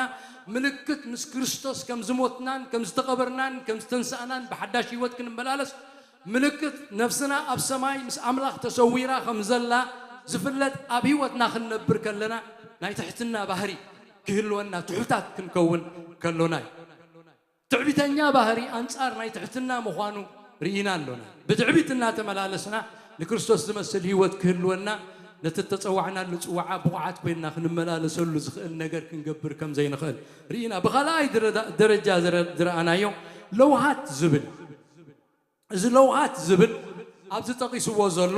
ምልክት ምስ ክርስቶስ ከም ዝሞትናን ከም ዝተቐበርናን ከም ዝተንሳእናን ብሓዳሽ ህይወት ክንመላለስ ምልክት ነፍስና ኣብ ሰማይ ምስ ኣምላኽ ተሰዊራ ከም ዘላ ዝፍለጥ ኣብ ህይወትና ክንነብር ከለና ናይ ትሕትና ባህሪ ክህልወና፣ ትሑታት ክንከውን ከሎና እዩ። ትዕቢተኛ ባህሪ ኣንጻር ናይ ትሕትና ምዃኑ ርኢና ኣሎና። ብትዕቢት እናተመላለስና ንክርስቶስ ዝመስል ህይወት ክህልወና፣ ነቲ እተጸዋዕናሉ ጽዋዓ ብቑዓት ኮይንና ክንመላለሰሉ ዝኽእል ነገር ክንገብር ከም ዘይንኽእል ርኢና። ብኻልኣይ ድረ-፣ ደረጃ ዝረ-፣ ዝረኣናዮ ለውሃት ዝብል። እዚ ለውሃት ዝብል ኣብዚ ጠቒስዎ ዘሎ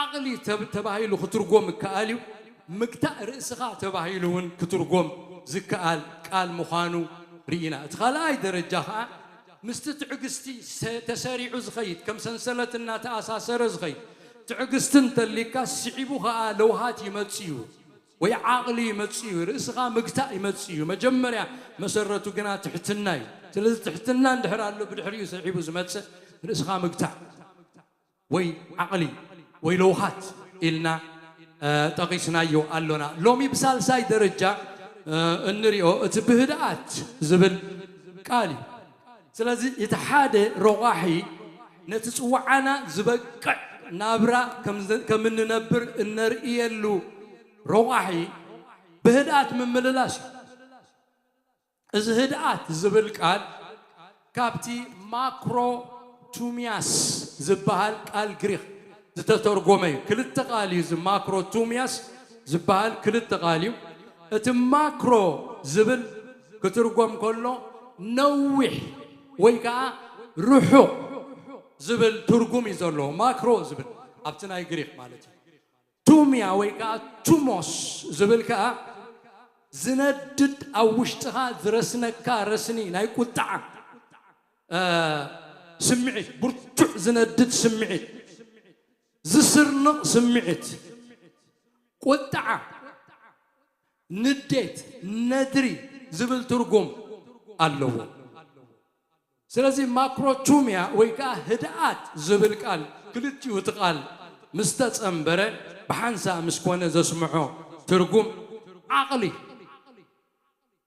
ዓቕሊ ተብ-፣ ተባሂሉ ክትርጎም ይከኣል እዩ። ምግታእ ርእስኻ ተባሂሉ እውን ክትርጎም ዝከኣል ቃል ምዃኑ ርኢና። እቲ ካልኣይ ደረጃ ኸኣ ምስቲ ትዕግስቲ ሰ-፣ ተሰሪዑ ዝኸይድ፣ ከም ሰንሰለት እናተኣሳሰረ ዝኸይድ፣ ትዕግስቲ እንተሊካ ስዒቡ ኸኣ ለውሃት ይመጽእ እዩ። ወይ ዓቕሊ ይመጽእ እዩ፣ ርእስኻ ምግታእ ይመጽእ እዩ። መጀመርያ መሰረቱ ግና ትሕትና እዩ። ስለዚ ትሕትና እንድሕር ኣሎ፣ ብድሕሪኡ ስዒቡ ዝመጽእ ርእስኻ ምግታእ ወይ ዓቕሊ ወይ ለውሃት ኢልና፣ እ፣ ጠቒስናዮ ኣሎና። ሎሚ ብሳልሳይ ደረጃ፣ እ፣ እንሪኦ እቲ ብህድኣት ዝብል ቃል እዩ። ስለዚ እቲ ሓደ ረቋሒ ነቲ ጽውዓና ዝበቅዕ ናብራ ከም ዘ-፣ ከም እንነብር እነርእየሉ ረቋሒ ብህድኣት ምምልላስ እዩ። እዚ ህድኣት ዝብል ቃል ካብቲ ማክሮቱሚያስ ዝበሃል ቃል ግሪኽ ዝተተርጎመ እዩ። ክልተ ቃል እዩ እዚ ማክሮቱሚያስ ዝበሃል ክልተ ቃል እዩ። እቲ ማክሮ ዝብል ክትርጎም ከሎ ነዊሕ ወይ ከዓ ርሑቕ ዝብል ትርጉም እዩ ዘለዎ። ማክሮ ዝብል ኣብቲ ናይ ግሪክ ማለት እዩ። ቱምያ ወይ ከዓ ቱሞስ ዝብል ከዓ ዝነድድ ኣብ ውሽጥኻ ዝረስነካ ረስኒ ናይ ቁጥዓ፣ እ፣ ስምዒት፣ ብርቱዕ ዝነድድ ስምዒት፣ ዝስርንቕ ስምዒት፣ ቁጥዓ፣ ንዴት፣ ነድሪ ዝብል ትርጉም ኣለዎ። ስለዚ ማክሮቱምያ ወይ ከዓ ህድኣት ዝብል ቃል ክልቲኡ እቲ ቃል ምስ ተጸንበረ ብሓንሳእ ምስ ኮነ ዘስምዖ ትርጉም ዓቕሊ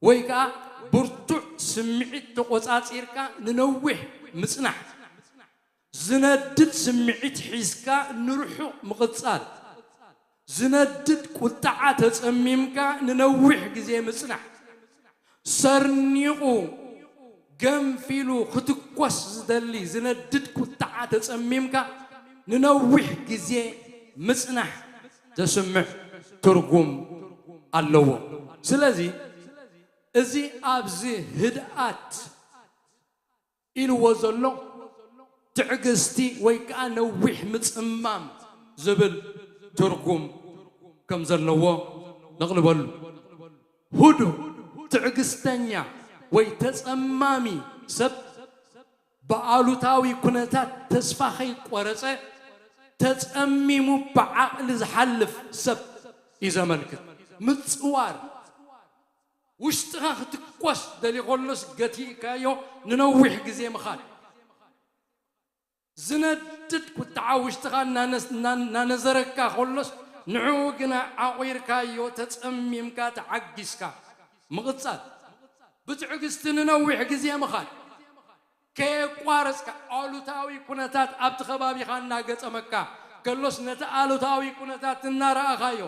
ወይ ከኣ ብርቱዕ ስምዒት ተቖጻጺርካ ንነዊሕ ምጽናሕ፣ ዝነድድ ስምዒት ሒዝካ ንርሑቕ ምቕጻል፣ ዝነድድ ቁጥዓ ተጸሚምካ ንነዊሕ ግዜ ምጽናሕ፣ ሰርኒቑ ገንፊሉ ክትኮስ ዝደሊ ዝነድድ ቁጥዓ ተጸሚምካ ንነዊሕ ግዜ ምጽናሕ ዘስምዕ ትርጉም ኣለዎ። ስለዚ እዚ ኣብዚ ህድኣት ኢልዎ ዘሎ ትዕግስቲ ወይ ከኣ ነዊሕ ምጽማም ዝብል ትርጉም ከም ዘለዎ ነቕልበሉ። ህዱእ፣ ትዕግስተኛ ወይ ተጸማሚ ሰብ ብኣሉታዊ ኩነታት ተስፋ ከይቆረጸ ተጸሚሙ ብዓቕሊ ዝሓልፍ ሰብ እዩ ዘመልክት። ምጽዋር፣ ውሽጥኻ ክትኮስ ደልዩ ከሎስ ገቲእካዮ ንነዊሕ ግዜ ምኻድ። ዝነድድ ቁጥዓ ውሽጥኻ እናነስ-፣ እና-፣ እናነዘረካ ከሎስ ንዕኡ ግና ዓቑርካዮ፣ ተጸሚምካ፣ ተዓጊስካ ምቕጻል። ብትዕግስቲ ንነዊሕ ግዜ ምኻድ። ከየቋረጽካ ኣሉታዊ ኩነታት ኣብቲ ከባቢኻ እናገጠመካ ከሎስ ነቲ ኣሉታዊ ኩነታት እናረኣኻዮ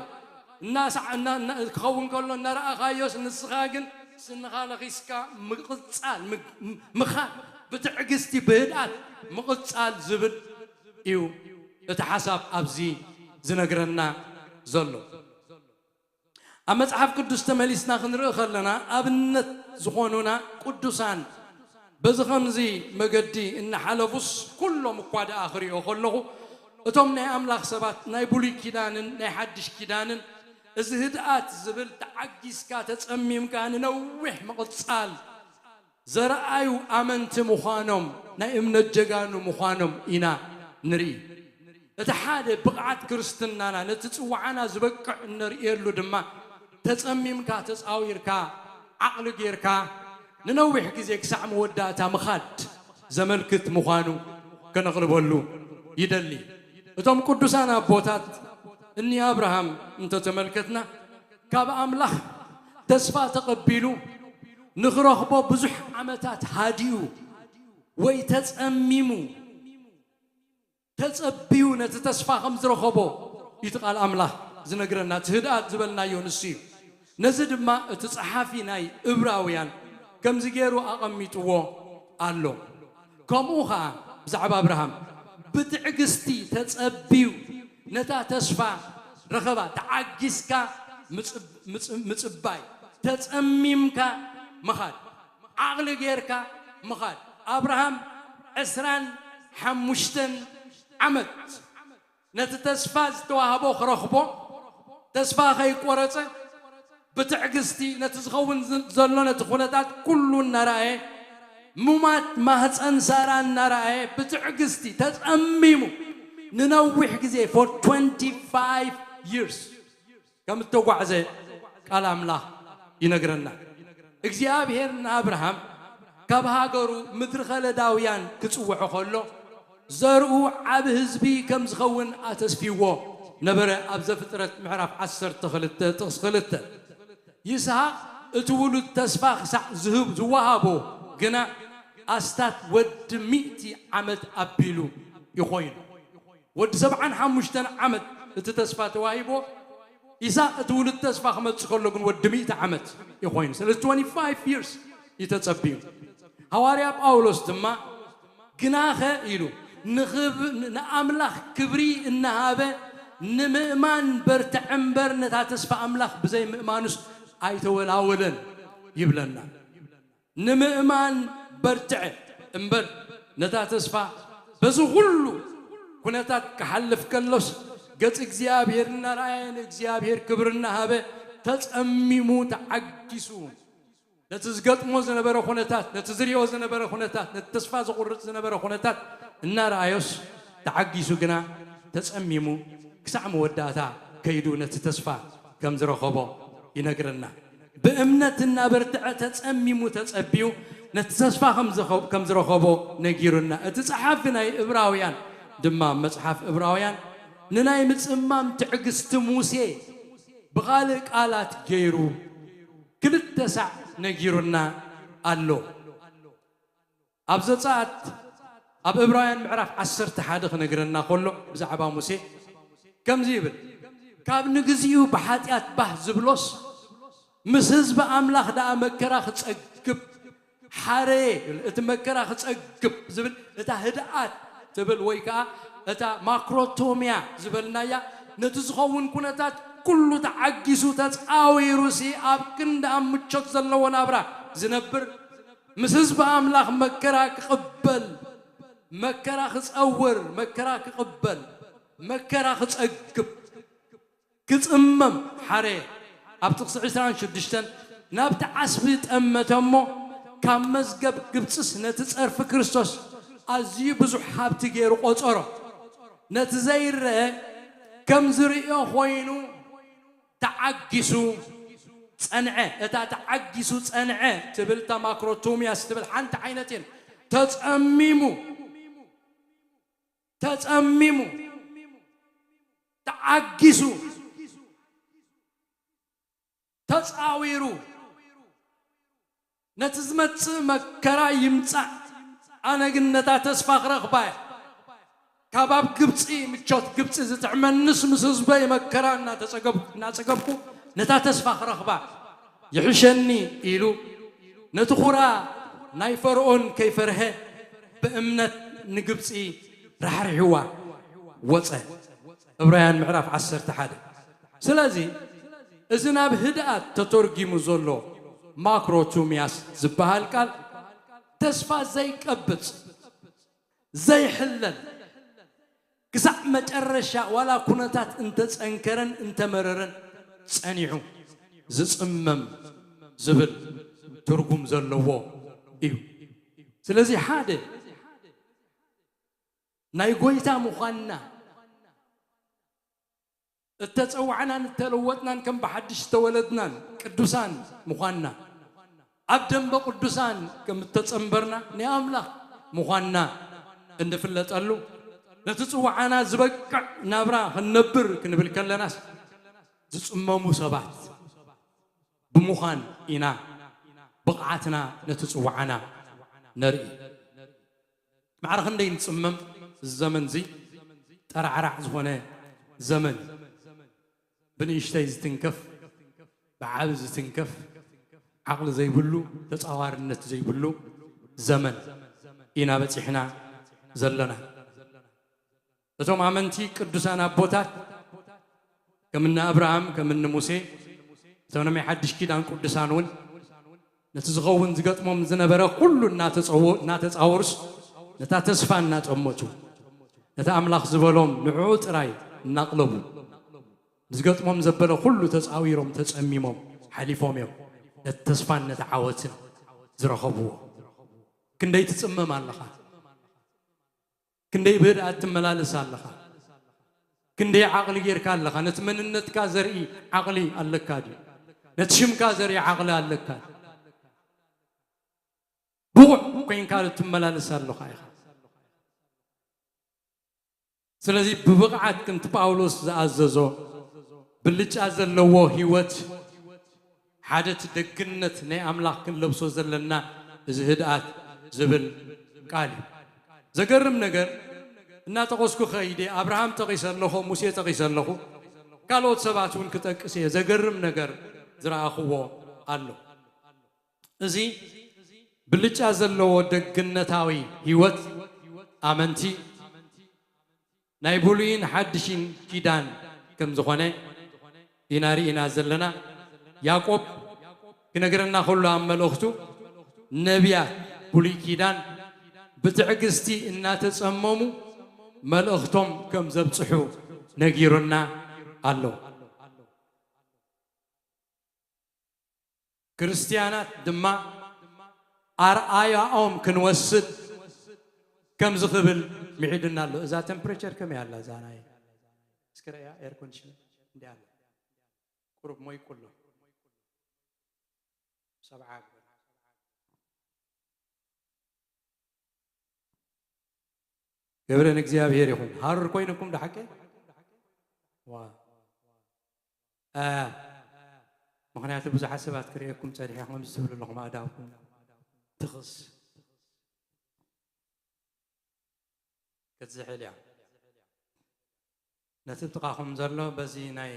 እናሳዕ-፣ እና-፣ እና-፣ ክኸውን ከሎ እናረኣኻዮስ ንስኻ ግን ስንኻ ነኺስካ ምቕጻል፣ ም-፣ ም-፣ ምኻድ፣ ብትዕግስቲ ብህድኣት ምቕጻል ዝብል እዩ እቲ ሓሳብ ኣብዚ ዝነግረና ዘሎ። ኣብ መጽሓፍ ቅዱስ ተመሊስና ክንርኢ ከለና ኣብነት ዝኾኑና ቅዱሳን በዚ ኸምዚ መገዲ እናሓለፉስ ኩሎም እኳ ደኣ ክሪኦ ከለኹ እቶም ናይ ኣምላኽ ሰባት ናይ ብሉይ ኪዳንን ናይ ሓድሽ ኪዳንን እዚ ህድኣት ዝብል ተዓጊስካ ተጸሚምካ ንነዊሕ ምቕጻል ዘርኣዩ ኣመንቲ ምዃኖም ናይ እምነት ጀጋኑ ምዃኖም ኢና ንርኢ። እቲ ሓደ ብቕዓት ክርስትናና ነቲ ጽውዓና ዝበቅዕ እነርእየሉ ድማ ተጸሚምካ ተጻዊርካ ዓቕሊ ጌርካ ንነዊሕ ግዜ ክሳዕ መወዳእታ ምኻድ ዘመልክት ምዃኑ ከነቕልበሉ ይደሊ። እቶም ቅዱሳን ኣቦታት እኒ ኣብርሃም እንተተመልከትና ካብ ኣምላኽ ተስፋ ተቐቢሉ ንኽረኽቦ ብዙሕ ዓመታት ሃዲኡ ወይ ተጸሚሙ ተጸብዩ ነቲ ተስፋ ከም ዝረኸቦ እቲ ቃል ኣምላኽ ዝነግረና። እቲ ህድኣት ዝበልናዮ ንሱ እዩ። ነዚ ድማ እቲ ጸሓፊ ናይ እብራውያን ከምዚ ገይሩ ኣቐሚጥዎ ኣሎ። ከምኡ ኸኣ ብዛዕባ ኣብርሃም ብትዕግስቲ ተጸብዩ ነታ ተስፋ ረኸባ። ተዓጊስካ ምጽብ-፣ ምጽ-፣ ምጽባይ፣ ተጸሚምካ ምኻድ፣ ዓቕሊ ጌርካ ምኻድ። ኣብርሃም ዕስራን ሓሙሽተን ዓመት ነቲ ተስፋ ዝተዋህቦ ክረኽቦ ተስፋ ከይቆረጸ ብትዕግስቲ ነቲ ዝኸውን ዝ-፣ ዘሎ ነቲ ኩነታት ኩሉ እናረኣየ፣ ሙማት ማህፀን ሳራ እናረኣየ ብትዕግስቲ ተጸሚሙ ንነዊሕ ግዜ for twenty-five years ከም እተጓዕዘ ቃል ኣምላኽ ይነግረና። እግዚኣብሔር ንኣብርሃም ካብ ሃገሩ ምድሪ ከለዳውያን ክጽውዖ ከሎ ዘርኡ ዓቢ ህዝቢ ከም ዝኸውን ኣተስፊዎ ነበረ። ኣብ ዘፍጥረት ምዕራፍ ዓሰርተ ክልተ ጥቕሲ ክልተ። ይስሃቅ እቲ ውሉድ ተስፋ ክሳዕ ዝህብ ዝወሃቦ ግና ኣስታት ወዲ ሚእቲ ዓመት ኣቢሉ ይኾይኑ። ወዲ ሰብዓን ሓሙሽተን ዓመት እቲ ተስፋ ተዋሂቦ። ይስሃቅ እቲ ውሉድ ተስፋ ክመጽእ ከሎ ግን ወዲ ሚእቲ ዓመት ይኾይኑ። ስለዚ twenty-five years እዩ ተጸቢዩ። ሃዋርያ ጳውሎስ ድማ ግናኸ ኢሉ ንኽብ-፣ ንኣምላኽ ክብሪ እናሃበ ንምእማን በርትዐ እምበር ነታ ተስፋ ኣምላኽ ብዘይ ምእማኑስ ኣይተወላወለን ይብለና። ንምእማን በርትዐ እምበር ነታ ተስፋ በዚ ኩሉ ኩነታት ክሓልፍ ከሎስ ገጽ እግዚኣብሔር እናረኣየ ንእግዚኣብሔር ክብሪ እናሃበ ተጸሚሙ ተዓጊሱ ነቲ ዝገጥሞ ዝነበረ ኩነታት፣ ነቲ ዝሪኦ ዝነበረ ኩነታት፣ ነቲ ተስፋ ዘቑርጽ ዝነበረ ኩነታት እናረኣዮስ ተዓጊሱ ግና ተጸሚሙ ክሳዕ መወዳእታ ከይዱ ነቲ ተስፋ ከም ዝረኸቦ ይነግረና። ብእምነት እናበርትዐ ተጸሚሙ ተጸቢዩ ነቲ ተስፋ ከም ዝኸ-፣ ከም ዝረኸቦ ነጊሩና። እቲ ጸሓፊ ናይ እብራውያን ድማ መጽሓፍ እብራውያን ንናይ ምጽማም ትዕግስቲ ሙሴ ብኻልእ ቃላት ገይሩ ክልተ ሳዕ ነጊሩና ኣሎ። ኣብ ዘጸኣት ኣብ ዕብራውያን ምዕራፍ ዓሰርተ ሓደ ክነግረና ከሎ ብዛዕባ ሙሴ ከምዚ ይብል፣ ካብ ንግዚኡ ብሓጢኣት ባህ ዝብሎስ ምስ ህዝቢ ኣምላኽ ደኣ መከራ ክጸግብ ሓረየ ይብል። እቲ መከራ ክጸግብ ዝብል እታ ህድኣት ትብል ወይ ከኣ እታ ማክሮቶምያ ዝበልናያ ነቲ ዝኸውን ኩነታት ኩሉ ተዓጊሱ ተጻዊሩሲ ኣብ ክንዲ ኣብ ምቾት ዘለዎ ናብራ ዝነብር ምስ ህዝቢ ኣምላኽ መከራ ክቕበል፣ መከራ ክጸውር፣ መከራ ክቕበል፣ መከራ ክጸግብ፣ ክጽመም ሓረየ። ኣብ ጥቕሲ ዕስራን ሽዱሽተን ናብቲ ዓስቢ ጠመተ እሞ ካብ መዝገብ ግብጽስ ነቲ ጸርፊ ክርስቶስ ኣዝዩ ብዙሕ ሃብቲ ገይሩ ቆጸሮ። ነቲ ዘይረአ ከም ዝርእዮ ኮይኑ ተዓጊሱ ጸንዐ። እታ ተዓጊሱ ጸንዐ ትብል እታ ማክሮቶምያስ ትብል ሓንቲ ዓይነት እየን። ተጸሚሙ፣ ተጸሚሙ፣ ተዓጊሱ፣ ተጻዊሩ፣ ነቲ ዝመጽእ መከራ ይምጻእ፣ ኣነ ግን ነታ ተስፋ ክረኽባ እየ። ካብ ኣብ ግብጺ፣ ምቾት ግብጺ ዝጥዕመንስ ምስ ህዝበይ መከራ እናተጸገብ-፣ እናጸገብኩ ነታ ተስፋ ክረኽባ ይሕሸኒ ኢሉ ነቲ ኹራ ናይ ፈርኦን ከይፈርሀ ብእምነት ንግብጺ ራሕሪሕዋ ወጸ። ዕብራውያን ምዕራፍ ዓሰርተ ሓደ። ስለዚ እዚ ናብ ህድኣት ተተርጊሙ ዘሎ ማክሮቱምያስ ዝበሃል ቃል ተስፋ ዘይቀብጽ፣ ዘይሕለል፣ ክሳዕ መጨረሻ ዋላ ኩነታት እንተጸንከረን እንተመረረን ጸኒዑ ዝጽመም ዝብል ትርጉም ዘለዎ እዩ። ስለዚ ሓደ ናይ ጎይታ ምዃንና እተጸዋዕናን እተለወጥናን ከም ብሓድሽ ዝተወለድናን ቅዱሳን ምዃንና፣ ኣብ ደንበ ቅዱሳን ከም እተጸንበርና ናይ ኣምላኽ ምዃንና እንፍለጠሉ፣ ነቲ ጽዋዓና ዝበቅዕ ናብራ ክንነብር ክንብል ከለናስ፣ ዝጽመሙ ሰባት ብምዃን ኢና ብቕዓትና ነቲ ጽዋዓና ነርኢ። ማዕረ ክንደይ ንጽመም፣ እዚ ዘመን እዚ ጠራዕራዕ ዝኾነ ዘመን እዩ። ብንእሽተይ ዝትንከፍ፣ ብዓቢ ዝትንከፍ፣ ዓቕሊ ዘይብሉ፣ ተጻዋርነት ዘይብሉ ዘመን ኢና በጺሕና ዘለና። እቶም ኣመንቲ ቅዱሳን ኣቦታት ከም እነ ኣብርሃም፣ ከም እነ ሙሴ፣ እቶም ናይ ሓድሽ ኪዳን ቅዱሳን እውን ነቲ ዝኸውን ዝገጥሞም ዝነበረ ኩሉ እናተጸው-፣ እናተጻወሩስ፣ ነታ ተስፋ እናጠመቱ፣ ነቲ ኣምላኽ ዝበሎም ንዕኡ ጥራይ እናቕለቡ፣ ዝገጥሞም ዘበለ ኩሉ ተጻዊሮም፣ ተጸሚሞም ሓሊፎም እዮም ነቲ ተስፋን ነቲ ዓወትን ዝረኸብዎ። ክንደይ ትጽመም ኣለኻ? ክንደይ ብህድኣት ትመላለስ ኣለኻ? ክንደይ ዓቕሊ ጌርካ ኣለኻ? ነቲ መንነትካ ዘርኢ ዓቕሊ ኣለካ ድዩ? ነቲ ሽምካ ዘርኢ ዓቕሊ ኣለካ ድዩ? ብቑዕ ኮይንካ ዶ ትመላለስ ኣለኻ ኢኻ? ስለዚ ብብቕዓት ከምቲ ጳውሎስ ዝኣዘዞ ብልጫ ዘለዎ ህይወት፣ ሓደ እቲ ደግነት ናይ ኣምላኽ ክንለብሶ ዘለና እዚ ህድኣት ዝብል ቃል እዩ። ዘገርም ነገር እናጠቐስኩ ከይደ ኣብርሃም ጠቒሰ ኣለኹ፣ ሙሴ ጠቒሰ ኣለኹ፣ ካልኦት ሰባት እውን ክጠቅስ እየ። ዘገርም ነገር ዝረኣኽዎ ኣሎ። እዚ ብልጫ ዘለዎ ደግነታዊ ህይወት ኣመንቲ ናይ ብሉይን ሓድሽን ኪዳን ከም ዝኾነ ኢና ርኢና ዘለና። ያዕቆብ ክነግረና ከሎ ኣብ መልእኽቱ ነቢያት ብሉይ ኪዳን ብትዕግስቲ እናተጸመሙ መልእኽቶም ከም ዘብጽሑ ነጊሩና ኣሎ። ክርስትያናት ድማ ኣርኣያኦም ክንወስድ ከምዚ ክብል ምዒዱና ኣሎ። እዛ ቴምፕሬቸር ከመይ ኣላ? እዛ ናይ እስከ ርኣያ፣ ኤር ኮንዲሽነር እንዲ ኣላ። ቁሩብ ሞይቁ ኣሎ። ሰብዓ ግበር። ክብሪ ንእግዚኣብሔር ይኹን። ሃሩር ኮይኑኩም ዶ ሓቀይ? ዋ አ፣ ምኽንያቱ ብዙሓት ሰባት ክርእየኩም ጸኒሐ፣ ከምዚ ትብሉ ኣለኹም ኣእዳውኩም ትኽስ ክትዝሕል እያ። ነቲ ጥቓኹም ዘሎ በዚ ናይ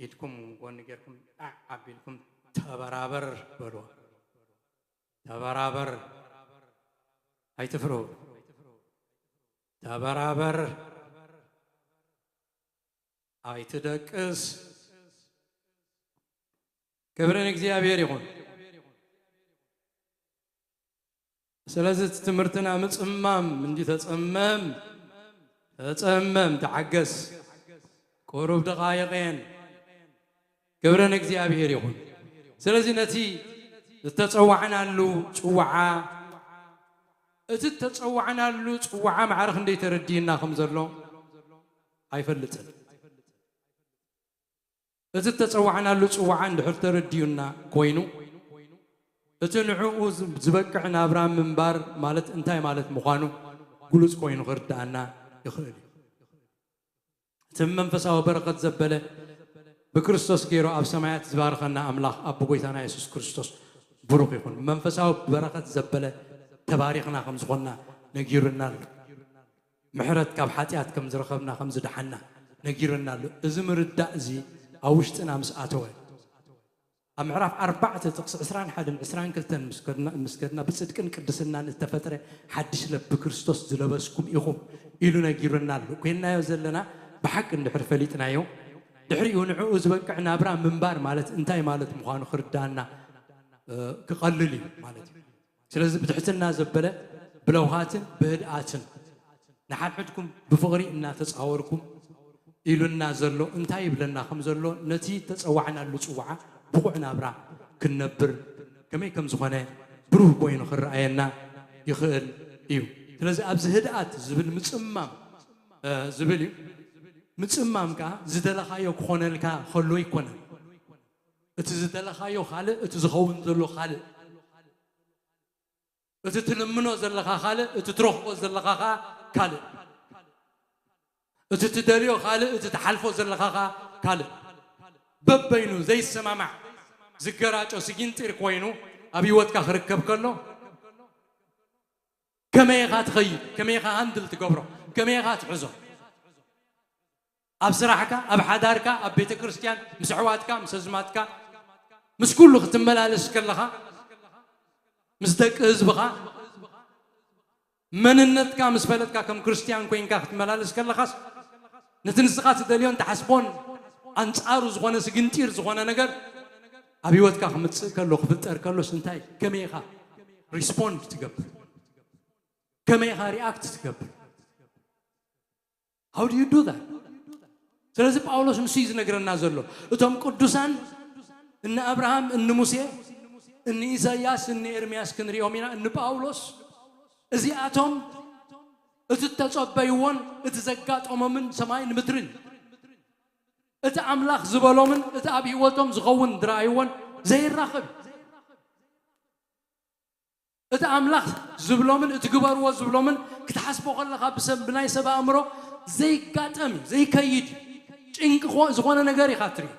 ኢድኩም ጎኒ ጌርኩም ጣዕ ኣቢልኩም ተበራበር በልዎ። ተበራበር፣ ኣይትፍርሁ። ተበራበር፣ ኣይትደቅስ። ክብሪ ንእግዚኣብሔር ይኹን። ስለዚ እቲ ትምህርትና ምጽማም እንዲ ተጸመም፣ ተጸመም፣ ተዓገስ። ቁሩብ ደቓይቕ እየን። ክብሪ ንእግዚኣብሔር ይኹን። ስለዚ ነቲ ዝተጸዋዕናሉ ጽዋዓ፣ እቲ ዝተጸዋዕናሉ ጽዋዓ ማዕረ ክንደይ ተረዲእና ከም ዘሎ ኣይፈልጥን። እቲ እተጸዋዕናሉ ጽዋዓ እንድሕር ተረዲኡና ኮይኑ፣ እቲ ንዕኡ ዝ-፣ ዝበቅዕ ናብራ ምንባር ማለት እንታይ ማለት ምዃኑ ግሉጽ ኮይኑ ክርድኣና ይኽእል እዩ። እቲ መንፈሳዊ በረኸት ዘበለ ብክርስቶስ ገይሩ ኣብ ሰማያት ዝባርኸና ኣምላኽ ኣቦ ጐይታና የሱስ ክርስቶስ ብሩኽ ይኹን። መንፈሳዊ በረኸት ዘበለ ተባሪኽና ከም ዝኾንና ነጊሩና ኣሎ። ምሕረት ካብ ሓጢኣት ከም ዝረኸብና፣ ከም ዝደሓና ነጊሩና ኣሎ። እዚ ምርዳእ እዚ ኣብ ውሽጥና ምስ ኣተወ፣ ኣብ ምዕራፍ ኣርባዕተ ጥቕሲ ዕስራን ሓደን ዕስራን ክልተን ምስ ከድና፣ ምስ ከድና፣ "ብጽድቅን ቅድስናን እተፈጥረ ሓድሽ ለብ ብክርስቶስ ዝለበስኩም ኢኹም" ኢሉ ነጊሩና ኣሎ። ኮይንናዮ ዘለና ብሓቂ እንድሕር ፈሊጥናዮ፣ ድሕሪኡ ንዕኡ ዝበቅዕ ናብራ ምንባር ማለት እንታይ ማለት ምዃኑ ክርዳና፣ እ፣ ክቐልል እዩ ማለት እዩ። ስለዚ ብትሕትና ዘበለ ብለውሃትን ብህድኣትን ንሓድሕድኩም ብፍቕሪ እናተጻወርኩም ኢሉና ዘሎ እንታይ ይብለና ከም ዘሎ፣ ነቲ ተጸዋዕናሉ ጽዋዓ ብቑዕ ናብራ ክንነብር ከመይ ከም ዝኾነ ብሩህ ኮይኑ ክረኣየና ይኽእል እዩ። ስለዚ ኣብዚ ህድኣት ዝብል ምጽማም፣ እ፣ ዝብል እዩ። ምጽማም ከኣ ዝደለኻዮ ክኾነልካ ከሎ ኣይኮነን። እቲ ዝደለኻዮ ካልእ፣ እቲ ዝኸውን ዘሎ ካልእ። እቲ ትልምኖ ዘለኻ ካልእ፣ እቲ ትረኽቦ ዘለኻ ኸኣ ካልእ። እቲ ትደልዮ ካልእ፣ እቲ ትሓልፎ ዘለኻ ኸኣ ካልእ። በበይኑ ዘይሰማማዕ፣ ዝገራጮ፣ ስጊንጢር ኮይኑ ኣብ ህይወትካ ክርከብ ከሎ፣ ከመይ ኢኻ ትኸይድ? ከመይ ኢኻ ሃንድል ትገብሮ? ከመይ ኢኻ ትሕዞ? ኣብ ስራሕካ፣ ኣብ ሓዳርካ፣ ኣብ ቤተ ክርስቲያን፣ ምስ ኣሕዋትካ፣ ምስ ኣዝማትካ፣ ምስ ኩሉ ክትመላለስ ከለኻ፣ ምስ ደቂ ህዝብኻ፣ መንነትካ ምስ ፈለጥካ፣ ከም ክርስቲያን ኮይንካ ክትመላለስ ከለኻስ፣ ነቲ ንስኻ ትደልዮን ትሓስቦን ኣንጻሩ ዝኾነ ስግንጢር ዝኾነ ነገር ኣብ ህይወትካ ክምጽእ ከሎ፣ ክፍጠር ከሎስ እንታይ፣ ከመይ ኢኻ ሪስፖንድ ትገብር? ከመይ ኢኻ ሪኣክት ትገብር? How do you do that? ስለዚ ጳውሎስ ንሱ እዩ ዝነግረና ዘሎ። እቶም ቅዱሳን እነ ኣብርሃም፣ እነ ሙሴ፣ እነ ኢሳይያስ፣ እነ ኤርምያስ ክንሪኦም ኢና፣ እነ ጳውሎስ፣ እዚኣቶም እቲ እተጸበይዎን እቲ ዘጋጠሞምን ሰማይን ምድርን፣ እቲ ኣምላኽ ዝበሎምን እቲ ኣብ ህይወቶም ዝኸውን ዝረኣይዎን ዘይራኸብ። እቲ ኣምላኽ ዝብሎምን እቲ ግበርዎ ዝብሎምን ክትሓስቦ ከለኻ ብሰብ፣ ብናይ ሰብ ኣእምሮ ዘይጋጠም እዩ፣ ዘይከይድ እዩ። ጭንቂ ኾ-፣ ዝኾነ ነገር ኢኻ ትርኢ።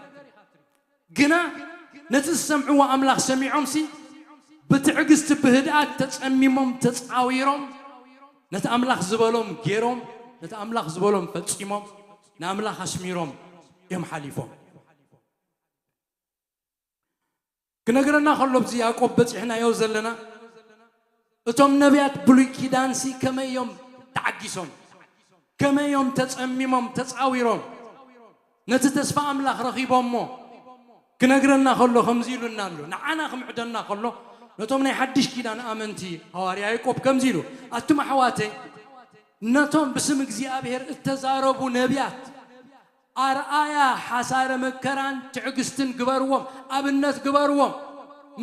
ግና ነቲ ዝሰምዕዎ ኣምላኽ ሰሚዖምሲ ብትዕግስቲ ብህድኣት ተጸሚሞም ተጻዊሮም ነቲ ኣምላኽ ዝበሎም ገይሮም ነቲ ኣምላኽ ዝበሎም ፈጺሞም ንኣምላኽ ኣስሚሮም እዮም ሓሊፎም። ክነግረና ከሎ ኣብዚ ያዕቆብ በጺሕናዮ ዘለና እቶም ነቢያት ብሉይ ኪዳንሲ ከመይ እዮም ተዓጊሶም፣ ከመይ እዮም ተጸሚሞም፣ ተጻዊሮም፣ ነቲ ተስፋ ኣምላኽ ረኺቦሞ ክነግረና ከሎ ከምዚ ኢሉና ኣሎ። ንዓና ክምዕደና ከሎ ነቶም ናይ ሓድሽ ኪዳን ኣመንቲ ሃዋርያ ያዕቆብ ከምዚ ኢሉ፣ ኣቱም ኣሕዋተይ፣ ነቶም ብስም እግዚኣብሔር እተዛረቡ ነቢያት ኣርኣያ ሓሳረ መከራን ትዕግስትን ግበርዎም፣ ኣብነት ግበርዎም፣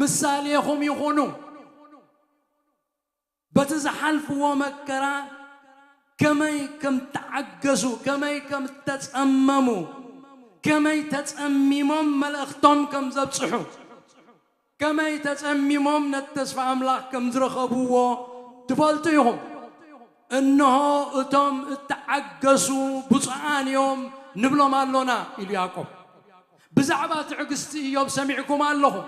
ምሳሌኹም ይኹኑ። በቲ ዝሓልፍዎ መከራ ከመይ ከም ተዓገሱ፣ ከመይ ከም ተጸመሙ፣ ከመይ ተጸሚሞም መልእኽቶም ከም ዘብጽሑ፣ ከመይ ተጸሚሞም ነቲ ተስፋ ኣምላኽ ከም ዝረኸብዎ ትፈልጡ ኢኹም። እንሆ እቶም እተዓገሱ ብፁዓን እዮም፣ ንብሎም ኣሎና ኢሉ ያዕቆብ። ብዛዕባ ትዕግስቲ ኢዮብ ሰሚዕኩም ኣለኹም።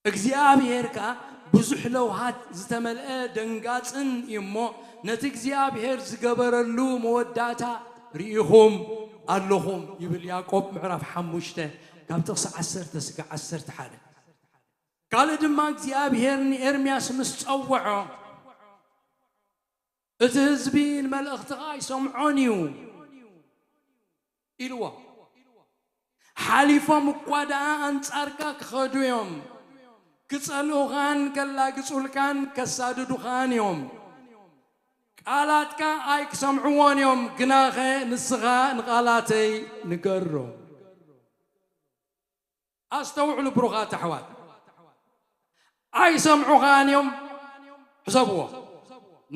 እግዚኣብሔር ከኣ ብዙሕ ለውሃት ዝተመልአ ደንጋጽን እዩ እሞ፣ ነቲ እግዚኣብሔር ዝገበረሉ መወዳእታ ርኢኹም ኣለኹም ይብል ያዕቆብ ምዕራፍ ሓሙሽተ ካብ ጥቕሲ ዓሰርተ ስጋዕ ዓሰርተ ሓደ። ካልእ ድማ እግዚኣብሔር ንኤርምያስ ምስ ጸውዖ፣ እቲ ህዝቢ ንመልእኽትኻ ኣይሰምዖን እዩ ኢልዎ። ሓሊፎም እኳ ደኣ ኣንጻርካ ክኸዱ እዮም፣ ክጸልኡኻን ከላግጹልካን ከሳድዱኻን እዮም። ቃላትካ ኣይክሰምዕዎን እዮም፣ ግናኸ ንስኻ ንቓላተይ ንገሮም። ኣስተውዕሉ ብሩኻት ኣሕዋት፣ ኣይሰምዑኻን እዮም። ሕሰብዎ፣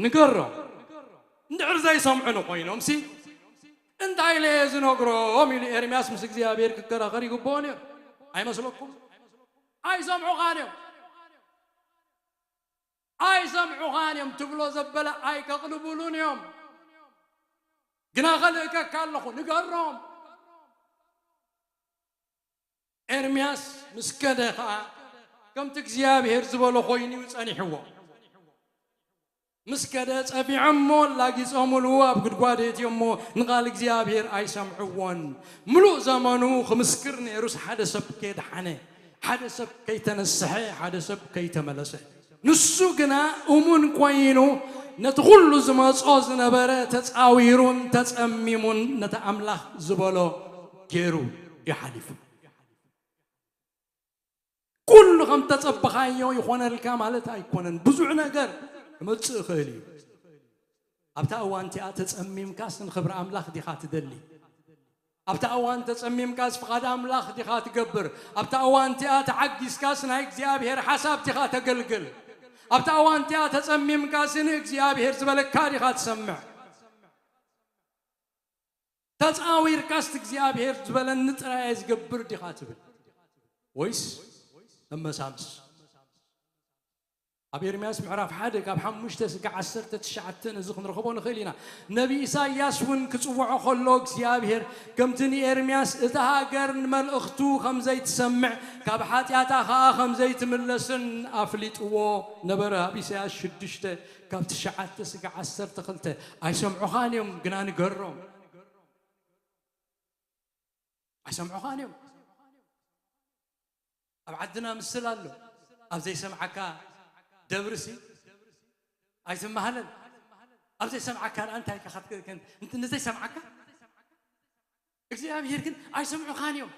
ንገሮም። እንድሕር ዘይሰምዑኒ ኮይኖምሲ እንታይ ኢለ እየ ዝነግሮም ኢሉ ኤርምያስ ምስ እግዚኣብሔር ክከራኸር ይግብኦ ነይሩ። ኣይመስለኩም? ኣይሰምዑኻን እዮም። ኣይሰምዑኻን እዮም ትብሎ ዘበለ ኣይከቕልቡሉን እዮም። ግና ከልእከካ ኣለኹ፣ ንገሮም። ኤርምያስ ምስ ከደ ኸኣ ከምቲ እግዚኣብሔር ዝበሎ ኮይኑ እዩ ጸኒሕዎ። ምስ ከደ ጸፊዖሞ ላጊጾምሉ ኣብ ጉድጓድ የእትዮሞ፣ ንቓል እግዚኣብሔር ኣይሰምዕዎን። ምሉእ ዘመኑ ክምስክር ነይሩስ ሓደ ሰብ ከየድሓነ፣ ሓደ ሰብ ከይተነስሐ፣ ሓደ ሰብ ከይተመለሰ። ንሱ ግና እሙን ኮይኑ ነቲ ኩሉ ዝመጾ ዝነበረ ተጻዊሩን ተጸሚሙን ነቲ ኣምላኽ ዝበሎ ገይሩ እዩ ሓሊፉ። ኩሉ ከም ተጸበኻዮ ይኾነልካ ማለት ኣይኮነን። ብዙሕ ነገር ክመጽእ ይኽእል እዩ። ኣብታ እዋን እቲኣ ተጸሚምካስ ንኽብሪ ኣምላኽ ዲኻ ትደሊ? ኣብታ እዋን ተጸሚምካስ ፍቓድ ኣምላኽ ዲኻ ትገብር? ኣብታ እዋን እቲኣ ተዓጊስካስ ናይ እግዚኣብሔር ሓሳብ ዲኻ ተገልግል? ኣብታ እዋን እቲኣ ተጸሚምካስ ንእግዚኣብሔር ዝበለካ ዲኻ ትሰምዕ? ተጻዊርካስ እግዚኣብሔር ዝበለኒ ጥራይ እየ ዝገብር ዲኻ ትብል? ወይስ ተመሳምስ? ኣብ ኤርምያስ ምዕራፍ ሓደ ካብ ሓሙሽተ ስጋዕ ዓሰርተ ትሽዓተ እዚ ክንረኽቦ ንኽእል ኢና። ነቢ ኢሳይያስ እውን ክጽውዖ ከሎ እግዚኣብሔር ከምቲ ንኤርምያስ እታ ሃገር ንመልእኽቱ ከም ዘይትሰምዕ ካብ ሓጢኣታ ኸኣ ከም ዘይትምለስን ኣፍሊጥዎ ነበረ። ኣብ ኢሳይያስ ሽዱሽተ ካብ ትሽዓተ ስጋዕ ዓሰርተ ክልተ ኣይሰምዑኻን እዮም ግና ንገሮም። ኣይሰምዑኻን እዮም። ኣብ ዓድና ምስል ኣሎ። ኣብ ዘይሰምዓካ ደብርሲ ኣይትመሃለን። ኣብ ዘይሰምዓካ ደኣ እንታይ ኢኻ ክትከን ንዘይሰምዓካ እግዚኣብሔር ግን ኣይሰምዑኻን እዮም።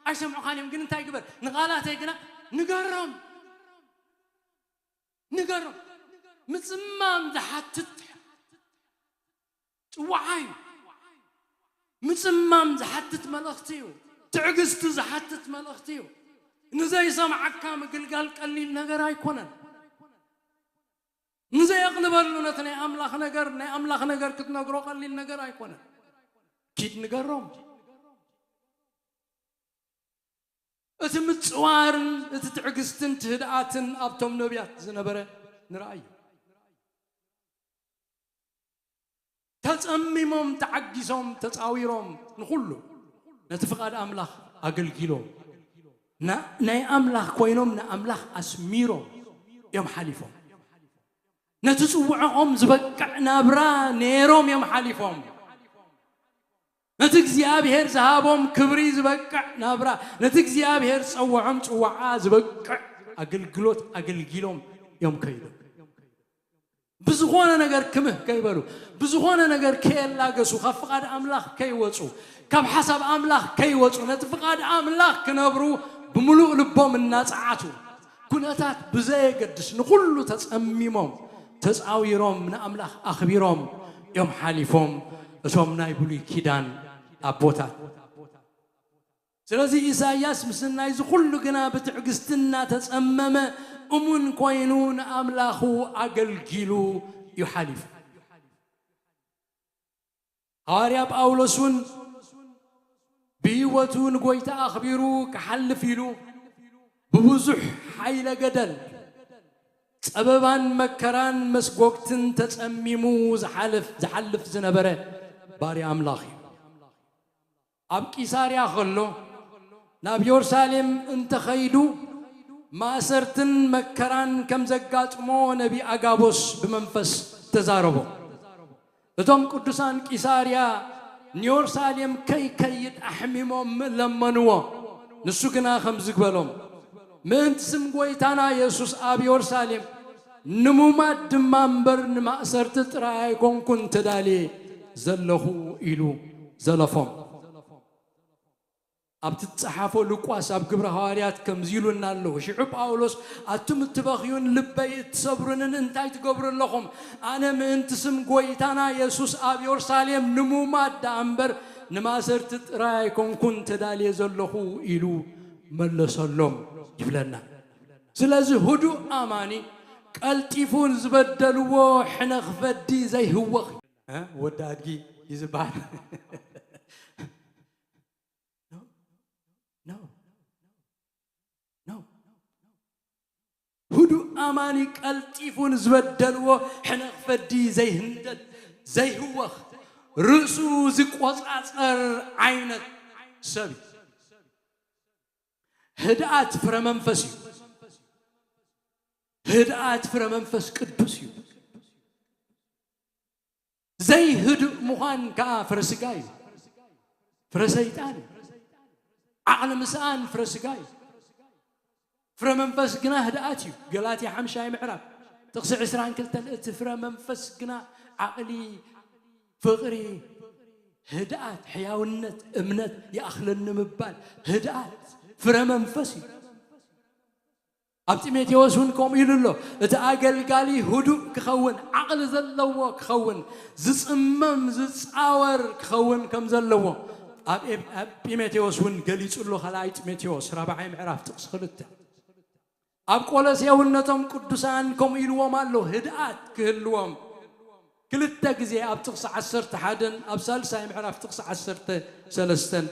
ኣይሰምዑኻን እዮም ግን እንታይ ግበር ንቓላተይ ግና ንገሮም። ንገሮም። ምጽማም ዝሓትት ጽዋዓ እዩ። ምጽማም ዝሓትት መልእኽቲ እዩ። ትዕግስቲ ዝሓትት መልእኽቲ እዩ። ንዘይሰምዓካ ምግልጋል ቀሊል ነገር ኣይኮነን። ንዘየቕልበሉ ነቲ ናይ ኣምላኽ ነገር ናይ ኣምላኽ ነገር ክትነግሮ ቀሊል ነገር ኣይኮነን። ኪድ ንገሮም። እቲ ምጽዋርን እቲ ትዕግስትን ትህድኣትን ኣብቶም ነቢያት ዝነበረ ንርኣዩ። ተጸሚሞም ተዓጊሶም ተጻዊሮም ንኹሉ ነቲ ፍቓድ ኣምላኽ ኣገልጊሎም ናይ ኣምላኽ ኮይኖም ንኣምላኽ ኣስሚሮም እዮም ሓሊፎም። ነቲ ጽውዖኦም ዝበቅዕ ናብራ ነይሮም እዮም ሓሊፎም። ነቲ እግዚኣብሔር ዝሃቦም ክብሪ ዝበቅዕ ናብራ፣ ነቲ እግዚኣብሔር ዝጸውዖም ጽዋዓ ዝበቅዕ ኣገልግሎት ኣገልጊሎም እዮም ከይዶም። ብዝኾነ ነገር ክምህ ከይበሉ፣ ብዝኾነ ነገር ከየላገሱ፣ ካብ ፍቓድ ኣምላኽ ከይወጹ፣ ካብ ሓሳብ ኣምላኽ ከይወጹ፣ ነቲ ፍቓድ ኣምላኽ ክነብሩ ብምሉእ ልቦም እናጸዓቱ፣ ኩነታት ብዘየገድስ ንኹሉ ተጸሚሞም ተጻዊሮም ንኣምላኽ ኣኽቢሮም እዮም ሓሊፎም እቶም ናይ ብሉይ ኪዳን ኣቦታት። ስለዚ ኢሳይያስ ምስ ናይዚ ኩሉ ግና ብትዕግስቲ እናተጸመመ እሙን ኮይኑ ንኣምላኹ ኣገልጊሉ እዩ ሓሊፉ። ሃዋርያ ጳውሎስ እውን ብህይወቱ ንጎይታ ኣኽቢሩ ክሓልፍ ኢሉ ብብዙሕ ሓይለ ገደል ጸበባን መከራን መስጎግትን ተጸሚሙ ዝሓልፍ ዝሓልፍ ዝነበረ ባርያ ኣምላኽ እዩ። ኣብ ቂሳርያ ኸሎ ናብ የሩሳሌም እንተኸይዱ ማእሰርትን መከራን ከም ዘጋጥሞ ነቢ ኣጋቦስ ብመንፈስ ተዛረቦ። እቶም ቅዱሳን ቂሳርያ ንዮርሳሌም ከይከይድ ኣሕሚሞም ለመንዎ። ንሱ ግና ከምዚ በሎም፣ ምእንቲ ስም ጐይታና የሱስ ኣብ ዮርሳሌም ንሙማት ድማ እምበር ንማእሰርቲ ጥራይ ኣይኮንኩን ተዳልየ ዘለኹ ኢሉ ዘለፎም። ኣብ ትጸሓፎ ሉቃስ ኣብ ግብረ ሃዋርያት ከምዚ ኢሉና ኣሎ። ሽዑ ጳውሎስ ኣቱም እትበኽዩን ልበይ እትሰብሩንን እንታይ ትገብሩ ኣለኹም? ኣነ ምእንቲ ስም ጐይታና የሱስ ኣብ የሩሳሌም ንሙማት ደኣ እምበር ንማእሰርቲ ጥራይ ኣይኮንኩን ተዳልየ ዘለኹ ኢሉ መለሰሎም ይብለና። ስለዚ ህዱእ ኣማኒ ቀልጢፉ ዝበደልዎ ሕነ ክፈዲ ዘይህወኽ ወዲ ኣድጊ እዩ ዝበሃል። ህዱእ ኣማኒ ቀልጢፉ ንዝበደልዎ ሕነ ክፈዲ ዘይህንደድ ዘይህወኽ ርእሱ ዝቆጻጸር ዓይነት ሰብ እዩ። ህድኣት ፍረ መንፈስ እዩ። ህድኣት ፍረ መንፈስ ቅዱስ እዩ። ዘይህዱእ ምዃን ከኣ ፍረ ስጋ እዩ። ፍረ ሰይጣን እዩ። ዓቕሊ ምስኣን ፍረ ስጋ እዩ። ፍረ መንፈስ ግና ህድኣት እዩ። ገላትያ ሓምሻይ ምዕራፍ ጥቕሲ ዕስራን ክልተን፣ እቲ ፍረ መንፈስ ግና ዓቕሊ፣ ፍቕሪ፣ ህድኣት፣ ሕያውነት፣ እምነት፣ ይኣኽለኒ ምባል፣ ህድኣት ፍረ መንፈስ እዩ። ኣብ ጢሞቴዎስ እውን ከምኡ ኢሉ ኣሎ፣ እቲ ኣገልጋሊ ህዱእ ክኸውን፣ ዓቕሊ ዘለዎ ክኸውን፣ ዝጽመም ዝጻወር ክኸውን ከም ዘለዎ ኣብ ኤብ- ኣብ ጢሞቴዎስ እውን ገሊጹ ኣሎ። ካልኣይ ጢሞቴዎስ ራብዓይ ምዕራፍ ጥቕሲ ክልተ። ኣብ ቆሎሴ እውን ነቶም ቅዱሳን ከምኡ ኢልዎም ኣሎ፣ ህድኣት ክህልዎም። ክልተ ግዜ ኣብ ጥቕሲ ዓሰርተ ሓደን ኣብ ሳልሳይ ምዕራፍ ጥቕሲ ዓሰርተ ሰለስተን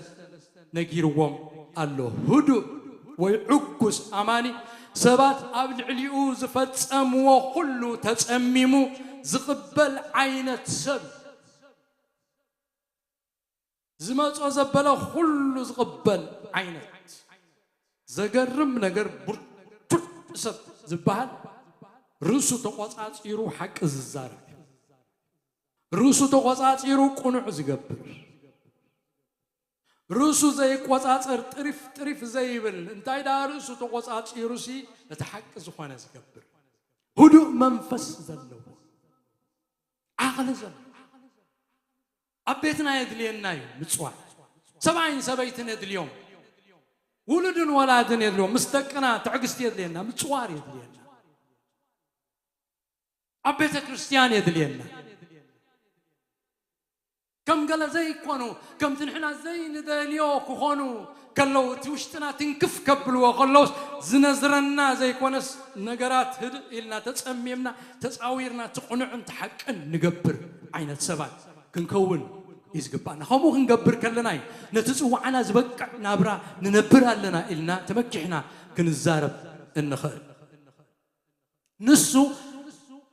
ነጊርዎም ኣሎ። ህዱእ ወይ ዕጉስ ኣማኒ ሰባት ኣብ ልዕሊኡ ዝፈጸምዎ ኩሉ ተጸሚሙ ዝቕበል ዓይነት ሰብ። ዝመጾ ዘበለ ኩሉ ዝቕበል ዓይነት። ዘገርም ነገር ብርቱዕ ሰብ ዝበሃል ርእሱ ተቖጻጺሩ ሓቂ ዝዛረብ። ርእሱ ተቖጻጺሩ ቅኑዕ ዝገብር። ርእሱ ዘይቆጻጸር ጥሪፍ ጥሪፍ ዘይብል እንታይ ደኣ ርእሱ ተቖጻጺሩሲ እቲ ሓቂ ዝኾነ ዝገብር። ህዱእ መንፈስ ዘለዎ። ዓቕሊ ዘለዎ። ኣብ ቤትና የድልየና እዩ ምጽዋር። ሰብኣይን ሰበይትን የድልዮም። ውሉድን ወላድን የድልዮም። ምስ ደቅና ትዕግስቲ የድልየና፣ ምጽዋር የድልየና። ኣብ ቤተ ክርስቲያን የድልየና። ከም ገለ ዘይኮኑ፣ ከምቲ ንሕና ዘይንደልዮ ክኾኑ ከለዉ፣ እቲ ውሽጥና ትንክፍ ከብልዎ ከለዉስ፣ ዝነዝረና ዘይኮነስ ነገራት ህድእ ኢልና ተጸሚምና፣ ተጻዊርና፣ እቲ ቅኑዕን እቲ ሓቅን ንገብር ዓይነት ሰባት ክንከውን እዩ ዝግባእና። ከምኡ ክንገብር ከለና እዩ ነቲ ጽዋዕና ዝበቅዕ ናብራ ንነብር ኣለና ኢልና ተመኪሕና ክንዛረብ እንኽእል። ንሱ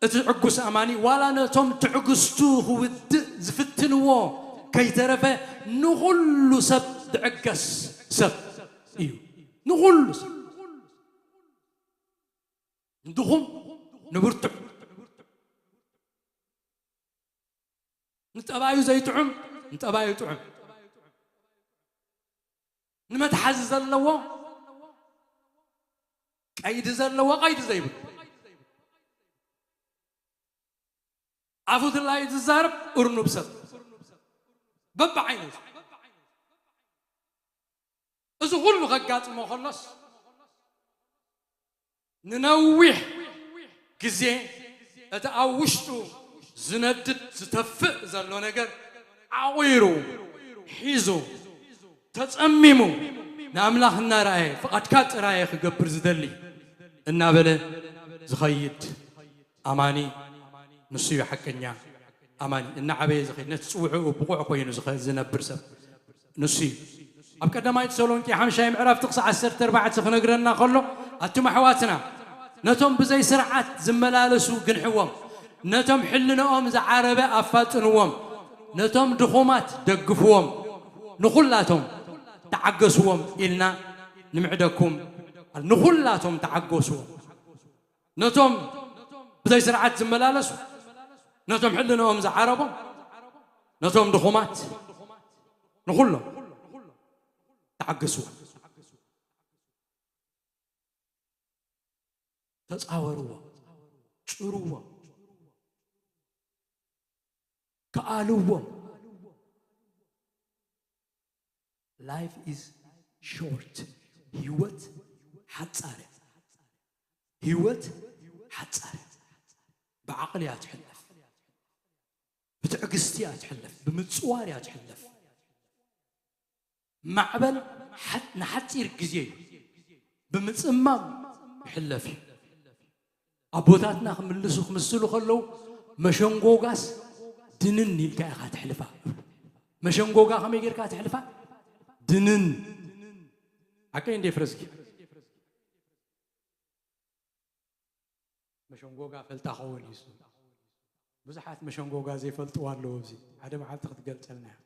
እቲ ዕጉስ ኣማኒ ዋላ ነቶም ትዕግስቱ ክውድእ ዝፍትንዎ ከይተረፈ ንኹሉ ሰብ ዝዕገስ ሰብ እዩ። ንኹሉ ሰብ። ንድኹም፣ ንብርቱዕ፣ ንጠባዩ ዘይጥዑም፣ ንጠባዩ ጥዑም፣ ንመትሓዚ ዘለዎ ቀይዲ ዘለዎ፣ ቀይዲ ዘይብሉ፣ ኣፉ ድላዩ ዝዛረብ እርኑብ ሰብ በብዓይነቱ። እዚ ኩሉ ከጋጥሞ ከሎስ ንነዊሕ ግዜ እቲ ኣብ ውሽጡ ዝነድድ ዝተፍእ ዘሎ ነገር ዓቑሩ ሒዙ ተጸሚሙ ንኣምላኽ እናረኣየ ፍቓድካ ጥራየ ክገብር ዝደሊ እናበለ ዝኸይድ ኣማኒ ንሱ እዩ ሓቀኛ ኣማኒ። እናዓበየ ዝኸይድ ነቲ ጽውዕኡ ብቑዕ ኮይኑ ዝኸ- ዝነብር ሰብ ንሱ እዩ። ኣብ ቀዳማይ ተሰሎንቄ ሓምሻይ ምዕራፍ ጥቕሲ ዓሰርተ ኣርባዕተ ክነግረና ከሎ ኣቱም ኣሕዋትና ነቶም ብዘይ ስርዓት ዝመላለሱ ግንሕዎም፣ ነቶም ሕልንኦም ዝዓረበ ኣፋጥንዎም፣ ነቶም ድኹማት ደግፍዎም፣ ንኹላቶም ተዓገስዎም ኢልና ንምዕደኩም። ንኹላቶም ተዓገስዎም። ነቶም ብዘይ ስርዓት ዝመላለሱ፣ ነቶም ሕልናኦም ዝዓረቦም፣ ነቶም ድኹማት፣ ንኹሎም ተዓገስዎም። ተጻወርዎም፣ ጭርዎም፣ ከኣልዎም። Life is short. ህይወት ሓጻር እያ። ህይወት ሓጻር እያ። ብዓቕሊ እያ ትሕለፍ። ብትዕግስቲ እያ ትሕለፍ። ብምጽዋር እያ ትሕለፍ። ማዕበል ሓ-፣ ንሓጺር ግዜ እዩ። ብምጽማም ይሕለፍ እዩ። ኣቦታትና ክምልሱ ክምስሉ ከለዉ መሸንጎጋስ ድንን ኢልካ ኢኻ ትሕልፋ። መሸንጎጋ ከመይ ጌርካ ትሕልፋ? ድንን። ሓቀይ እንዴ ፍረስኪ? መሸንጎጋ ፈልጣ ኸውን እዩ እሱ። ብዙሓት መሸንጎጋ ዘይፈልጥዋ ኣለዉ። ኣብዚ ሓደ መዓልቲ ክትገልጸልና እያ።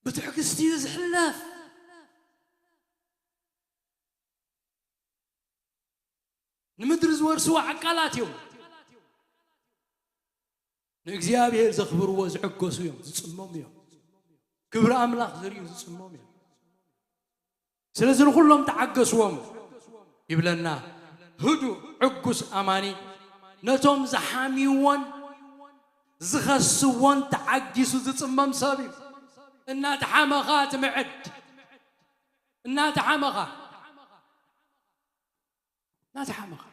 ብትዕግስቲ እዩ ዝሕለፍ። ንምድሪ ዝወርስዎ ዓቃላት እዮም። ንእግዚኣብሔር ዘኽብርዎ ዝዕገሱ እዮም፣ ዝጽመሙ እዮም። ክብሪ ኣምላኽ ዘርእዩ ዝጽመሙ እዮም። ስለዚ ንኹሎም ተዓገስዎም ይብለና። ህዱእ ዕጉስ ኣማኒ ነቶም ዝሓምይዎን ዝኸስዎን ተዓጊሱ ዝጽመም ሰብ እዩ። እናተሓመኻ ትምዕድ። እናተሓመኻ። እናተሓመኻ።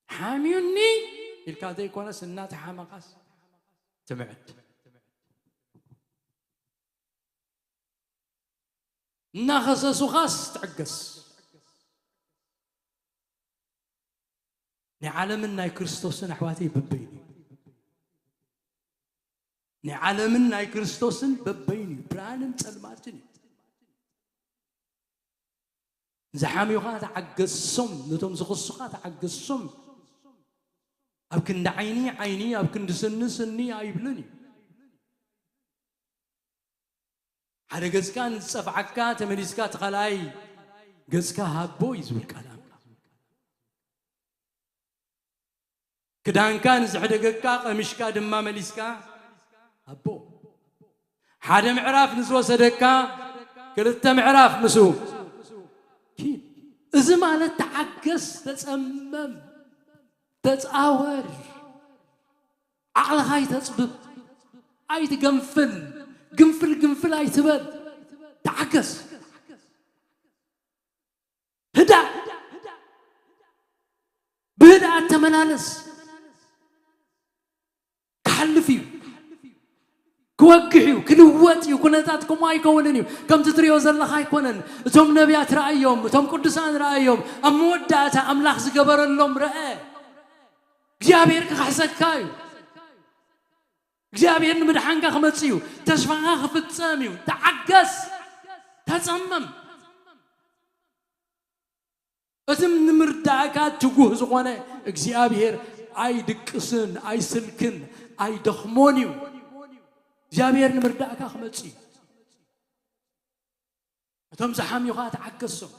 ሓምዩኒ ኢልካ ዘይኮነስ እናተሓመኻስ ትምዕድ። እናኸሰሱኻስ ትዕገስ። ናይ ዓለምን ናይ ክርስቶስን ኣሕዋተይ በበይኑ እዩ። ናይ ዓለምን ናይ ክርስቶስን በበይኑ እዩ። ብርሃንን ጸልማትን እዩ። ዝሓምዩኻ ተዓገሶም፣ ነቶም ዝኸሱኻ ተዓገሶም። ኣብ ክንዲ ዓይኒ ዓይኒ፣ ኣብ ክንዲ ስኒ ስኒ ኣይብልን እዩ። ሓደ ገጽካ ንዝጸፍዓካ ተመሊስካ እቲ ካልኣይ ገጽካ ሃቦ እዩ ዝብል ቃል ኣምላኽ። ክዳንካ ንዝሕደገካ ቀሚሽካ ድማ መሊስካ ሃቦ። ሓደ ምዕራፍ ንዝወሰደካ ክልተ ምዕራፍ ምስኡ ኪድ። እዚ ማለት ተዓገስ፣ ተጸመም፣ ተጻወር፣ ዓቕልኻ ኣይተጽብብ፣ ኣይትገንፍል፣ ግንፍል ግንፍል ኣይትበል። ተዓገስ። ህዳእ፣ ብህድኣት ተመላለስ። ክሓልፍ እዩ፣ ክወግሕ እዩ፣ ክልወጥ እዩ። ኩነታት ከምኡ ኣይከውንን እዩ። ከምቲ ትሪኦ ዘለኻ ኣይኮነን። እቶም ነቢያት ረኣዮም፣ እቶም ቅዱሳን ረኣዮም። ኣብ መወዳእታ ኣምላኽ ዝገበረሎም ረአ። እግዚኣብሔር ክኽሕሰካ እዩ። እግዚኣብሔር ንምድሓንካ ክመጽእ እዩ። ተስፋኻ ክፍጸም እዩ። ተዓገስ፣ ተጸመም። እቲ ንምርዳእካ ትጉህ ዝኾነ እግዚኣብሔር ኣይድቅስን፣ ኣይስልክን፣ ኣይደኽሞን እዩ። እግዚኣብሔር ንምርዳእካ ክመጽእ እዩ። እቶም ዝሓምዩኻ ተዓገሶም።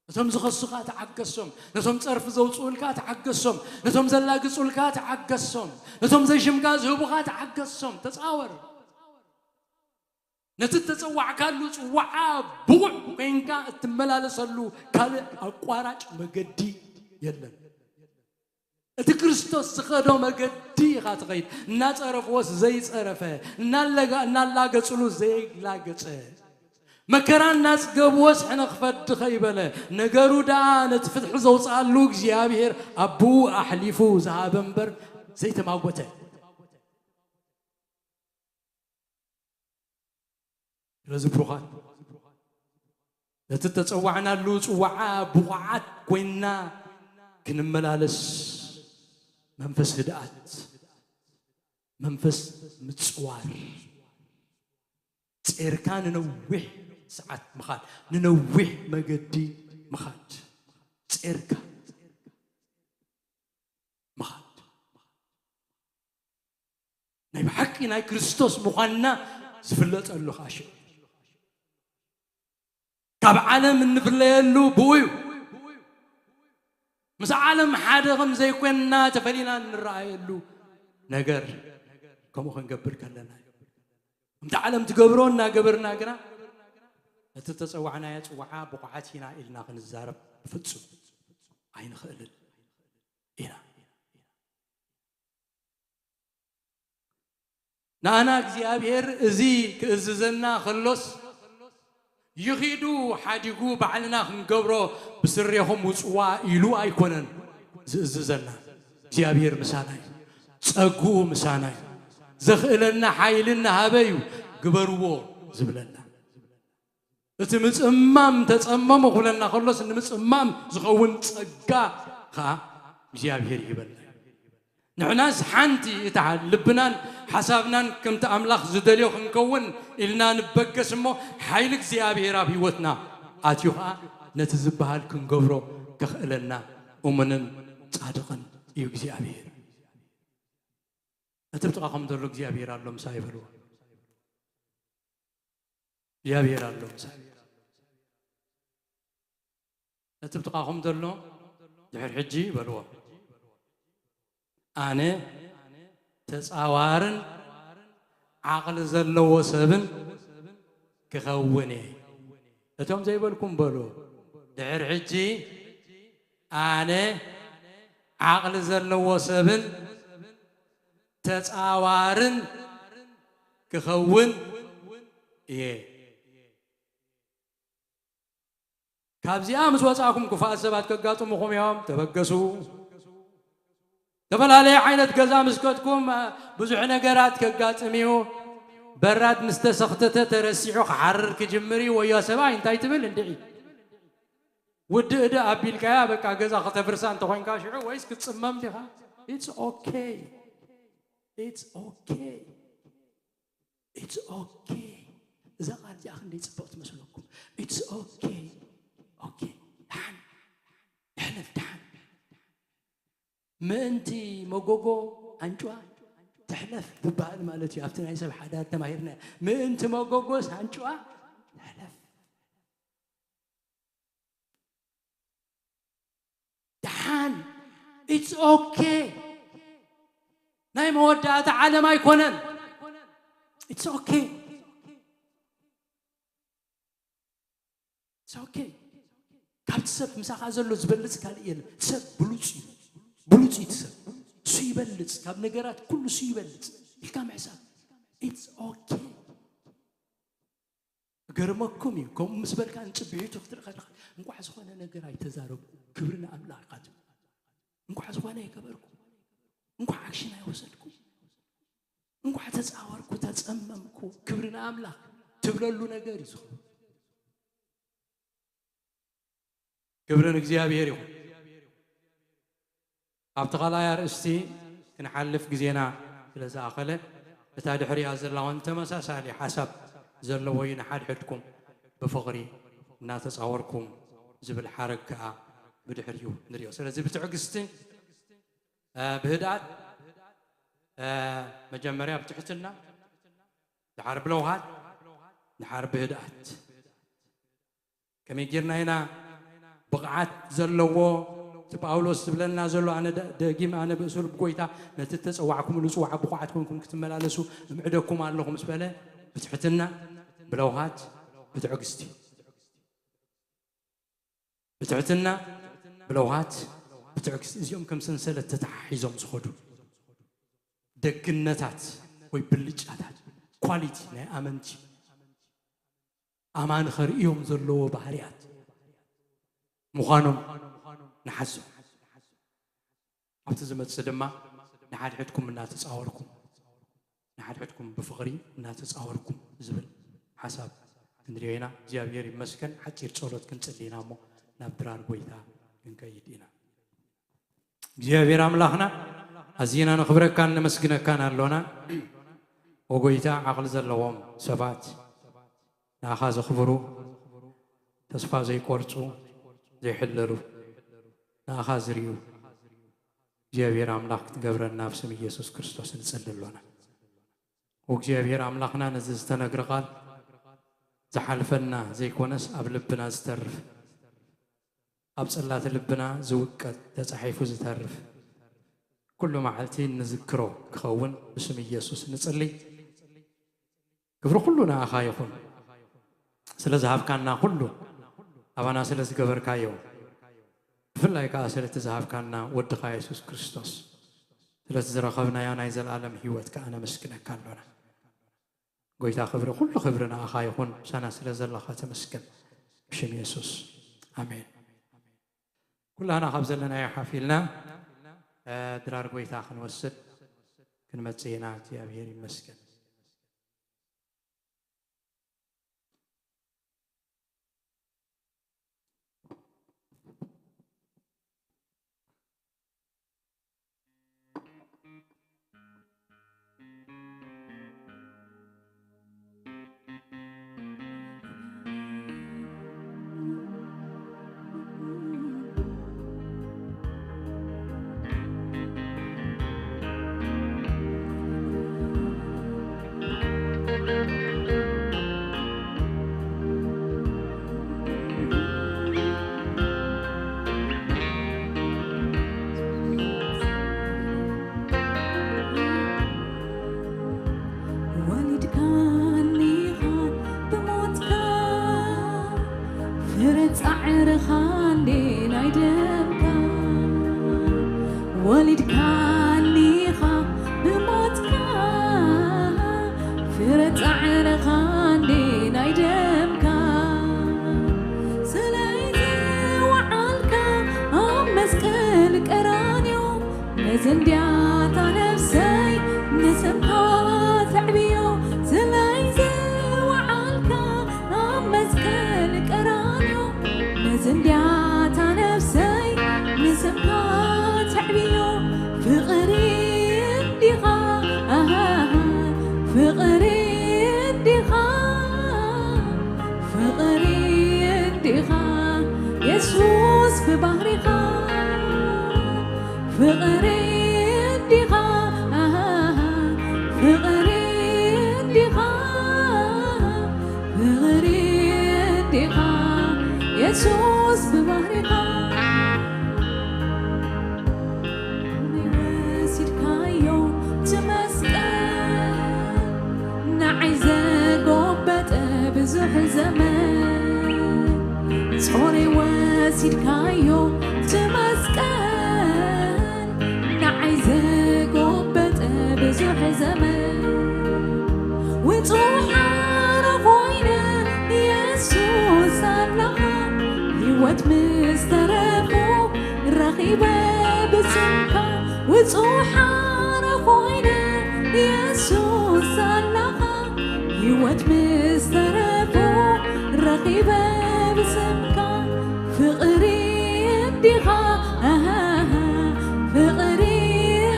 እቶም ዝኸሱኻ ተዓገሶም። ነቶም ጸርፊ ዘውጽኡልካ ተዓገሶም። ነቶም ዘላግጹልካ ተዓገሶም። ነቶም ዘይሽምካ ዝህቡኻ ተዓገሶም። ተጻወር። ነቲ እተጸዋዕካሉ ጽዋዓ ብቑዕ ኮይንካ እትመላለሰሉ ካልእ ኣቋራጭ መገዲ የለን። እቲ ክርስቶስ ዝኸዶ መገዲ ኢኻ ትኸይድ። እናጸረፍዎስ ዘይጸረፈ፣ እናለጋ-፣ እናላገጽሉ ዘይላገጸ፣ መከራ እናጽገብዎስ ሕነ ክፈዲ ከይበለ፣ ነገሩ ደኣ ነቲ ፍትሒ ዘውጽኣሉ እግዚኣብሔር ኣቦኡ ኣሕሊፉ ዝሃበ እምበር ዘይተማጎተ። ስለዚ ብሩኻት፣ ነቲ እተጸዋዕናሉ ጽዋዓ ብቑዓት ኮይንና ክንመላለስ፣ መንፈስ ህድኣት፣ መንፈስ ምጽዋር፣ ጼርካ ንነዊሕ ሰዓት ምኻድ፣ ንነዊሕ መገዲ ምኻድ፣ ጼርካ። ምኻድ። ናይ ብሓቂ ናይ ክርስቶስ ምዃንና ዝፍለጠሉ ከዓ ሽዑ ካብ ዓለም እንፍለየሉ ብኡ እዩ። ምስ ዓለም ሓደ ከም ዘይኮንና ተፈሊና እንረኣየሉ ነገር ከምኡ ክንገብር ከለና እዩ። ከምቲ ዓለም ትገብሮ እናገበርና ግና እቲ ተጸዋዕናዮ ጽዋዓ ብቑዓት ኢና ኢልና ክንዛረብ ብፍጹም ኣይንኽእልን ኢና። ንኣና እግዚኣብሔር እዚ ክእዝዘና ከሎስ ይኺዱ ሓዲጉ ባዕልና ክንገብሮ ብስሬኹም ውጽዋ ኢሉ ኣይኮነን ዝእዝዘና። እግዚኣብሔር ምሳና እዩ። ጸግኡ ምሳና እዩ። ዘኽእለና ሓይሊ እናሃበ እዩ ግበርዎ ዝብለና። እቲ ምጽማም ተጸመሙ ክብለና ከሎስ ንምጽማም ዝኸውን ጸጋ ኸዓ እግዚኣብሔር ይህበና። ንሕናስ ሓንቲ እታ ልብናን ሓሳብናን ከምቲ ኣምላኽ ዝደልዮ ክንከውን ኢልና ንበገስ እሞ ሓይሊ እግዚኣብሔር ኣብ ህይወትና ኣትዩ ኸዓ ነቲ ዝበሃል ክንገብሮ ከኽእለና እሙንን ጻድቕን እዩ እግዚኣብሔር። እቲ ብጥቓኹም ዘሎ እግዚኣብሔር ኣሎ ምሳይ በልዎ። እግዚኣብሔር ኣሎ ምሳይ። ነቲ ብጥቓኹም ዘሎ ድሕር ሕጂ በልዎ። ኣነ ተጻዋርን ዓቕሊ ዘለዎ ሰብን ክኸውን እየ። እቶም ዘይበልኩም በሉ። ድሕር ሕጂ ኣነ ዓቕሊ ዘለዎ ሰብን ተጻዋርን ክኸውን እየ። ካብዚኣ ምስ ወጻእኩም ክፉኣት ሰባት ከጋጥሙኹም እዮም። ተበገሱ። ዝተፈላለየ ዓይነት ገዛ ምስ ከድኩም ብዙሕ ነገራት ከጋጥም እዩ። በራድ ምስ ተሰኽተተ ተረሲዑ ክሓርር ክጅምር እዩ። ወዮ ሰብኣይ እንታይ ትብል እንድዒ? ውድእ ዶ ኣቢልካያ በቃ ገዛ ከተፍርሳ እንተኾይንካ ሽዑ ወይስ ክትጽመም ዲኻ? It's okay. It's okay. It's okay. እዛ ቃል እዚኣ ክንደይ ጽብቕቲ መስለኩም? It's okay. Okay. ደሓን። እሕለፍ ደሓን። ምእንቲ መጎጎ ኣንጭዋ ትሕለፍ ዝበሃል ማለት እዩ። ኣብቲ ናይ ሰብ ሓዳር ተማሂርና። ምእንቲ መጎጎስ ኣንጭዋ ትሕለፍ። ደሓን። It's okay. ናይ መወዳእታ ዓለም ኣይኮነን። It's okay. It's okay. ካብቲ ሰብ ምሳኻ ዘሎ ዝበልጽ ካልእ የለን። እቲ ሰብ ብሉጽ እዩ። ብሉጽ እዩ እቲ ሰብ። እሱ ይበልጽ። ካብ ነገራት ኩሉ እሱ ይበልጽ ኢልካ ምሕሳብ። It's okay. ገርመኩም እዩ። ከምኡ ምስ በልካ ንጽብሒቱ ክትርኢ ከለኻ፣ "እንቋዕ ዝኾነ ነገር ኣይተዛረብኩ፣ ክብሪ ንኣምላኽ" ኢኻ ትብል። "እንቋዕ ዝኾነ ኣይገበርኩ፣ እንቋዕ ኣክሽን ኣይወሰድኩ፣ እንቋዕ ተጻወርኩ፣ ተጸመምኩ፣ ክብሪ ንኣምላኽ" ትብለሉ ነገር እዩ ዝኸውን። ክብሪ ንእግዚኣብሔር ይኹን። ኣብቲ ካልኣይ ኣርእስቲ ክንሓልፍ ግዜና ስለ ዝኣኸለ፣ እታ ድሕሪኣ ዘላ እውን ተመሳሳሊ ሓሳብ ዘለዎ እዩ። "ንሓድሕድኩም ብፍቕሪ እናተጻወርኩም" ዝብል ሓረግ ከኣ ብድሕሪኡ ንሪኦ። ስለዚ ብትዕግስቲ፣ እ፣ ብህድኣት፣ እ፣ መጀመርያ ብትሕትና፣ ድሓር ብለውሃት፣ ድሓር ብህድኣት ከመይ ጌርና ኢና ብቕዓት ዘለዎ፣ እቲ ጳውሎስ ዝብለና ዘሎ፣ ኣነ ደ-፣ ደጊም ኣነ ብእሱር ብጎይታ ነቲ እተጸዋዕኩምሉ ጽዋዕ ብቑዓት ኮንኩም ክትመላለሱ እምዕደኩም ኣለኹ ምስ በለ፣ ብትሕትና፣ ብለውሃት፣ ብትዕግስቲ። ብትሕትና፣ ብለውሃት፣ ብትዕግስቲ። እዚኦም ከም ሰንሰለት ተተሓሒዞም ዝኸዱ ደግነታት ወይ ብልጫታት፣ ኳሊቲ ናይ ኣመንቲ። ኣማን ኸርእዮም ዘለዎ ባህርያት ምዃኖም ንሓዞ። ኣብቲ ዝመጽእ ድማ ንሓድሕድኩም እናተጻወርኩም፣ ንሓድሕድኩም ብፍቕሪ እናተጻወርኩም ዝብል ሓሳብ ክንሪኦ ኢና። እግዚኣብሔር ይመስገን። ሓጺር ጸሎት ክንጽሊ ኢና እሞ ናብ ድራር ጎይታ ክንከይድ ኢና። እግዚኣብሔር ኣምላኽና፣ ኣዚና ነኽብረካን ነመስግነካን ኣሎና። ኦ ጎይታ፣ ዓቕሊ ዘለዎም ሰባት ንኣኻ ዘኽብሩ፣ ተስፋ ዘይቆርጹ፣ ዘይሕለሉ፣ ንኣኻ ዝርእዩ እግዚኣብሔር ኣምላኽ ክትገብረና ኣብ ስም ኢየሱስ ክርስቶስ ንጽሊ ኣሎና። እግዚኣብሔር ኣምላኽና ነዚ ዝተነግረ ቃል ዝሓልፈና ዘይኮነስ ኣብ ልብና ዝተርፍ፣ ኣብ ጽላት ልብና ዝውቀጥ፣ ተጻሒፉ ዝተርፍ፣ ኩሉ መዓልቲ እንዝክሮ ክኸውን ብስም ኢየሱስ ንጽሊ። ክብሪ ኩሉ ንኣኻ ይኹን። ስለ ዝሃብካና ኩሉ፣ ኣባና ስለ ዝገበርካዮ፣ ብፍላይ ከኣ ስለቲ ዝሃብካና ወድኻ የሱስ ክርስቶስ፣ ስለቲ ዝረኸብናዮ ናይ ዘለኣለም ህይወት ከኣ ነመስግነካ ኣሎና። ጎይታ ክብሪ፣ ኩሉ ክብሪ ንኣኻ ይኹን። ምሳና ስለ ዘለኻ ተመስገን። ብሽም የሱስ። ኣሜን። ኩላና ካብ ዘለናዮ ሓፊልና፣ እ፣ ድራር ጎይታ ክንወስድ ክንመጽእ ኢና። እግዚኣብሔር ይመስገን። ወሊድካኒኻ ብሞትካ፣ ፍረ ጻዕርኻ እንዴ ናይ ደምካ። ወሊድካኒኻ ብሞትካ፣ ፍረ ጻዕርኻ እንዴ ናይ ደምካ። ስለዚ ወዓልካ ኣብ መስቀል ቀራንዮ፣ ነዘንድያታ ነፍሰይ ንስምካ ተዕብዮ። ስለዚ ወዓልካ ኣብ መስቀል ቀራንዮ፣ ነዘንድያታ ነፍሰይ ንስምካ ተዕብዮ። ፍቕሪ እንዲኻ፣ ኣሃ፣ ፍቕሪ እንዲኻ፣ ፍቕሪ እንዲኻ፣ የሱስ ብባህሪኻ። ፍቕሪ እንዲኻ፣ ኣሃ፣ ፍቕሪ እንዲኻ፣ ፍቕሪ እንዲኻ፣ የሱስ ብባህሪኻ። ወሲድካዮ እቲ መስቀል፣ ንዓይ ዘጎበጠ ብዙሕ ዘመን። ጾረይ ወሲድካዮ እቲ መስቀል፣ ንዓይ ዘጎበጠ ብዙሕ ዘመን። ውጹእ ሓራ ኮይነ የሱስ ኣለኻ፣ ህይወት ምስ ተረፉ ረኺበ ብስምካ። ውጹእ ሓራ ኮይነ የሱስ ኣለኻ፣ ህይወት ምስ ተረፉ ረኺበ ብስምካ። ፍቕሪ እንዲኻ፣ ኣሃ፣ ፍቕሪ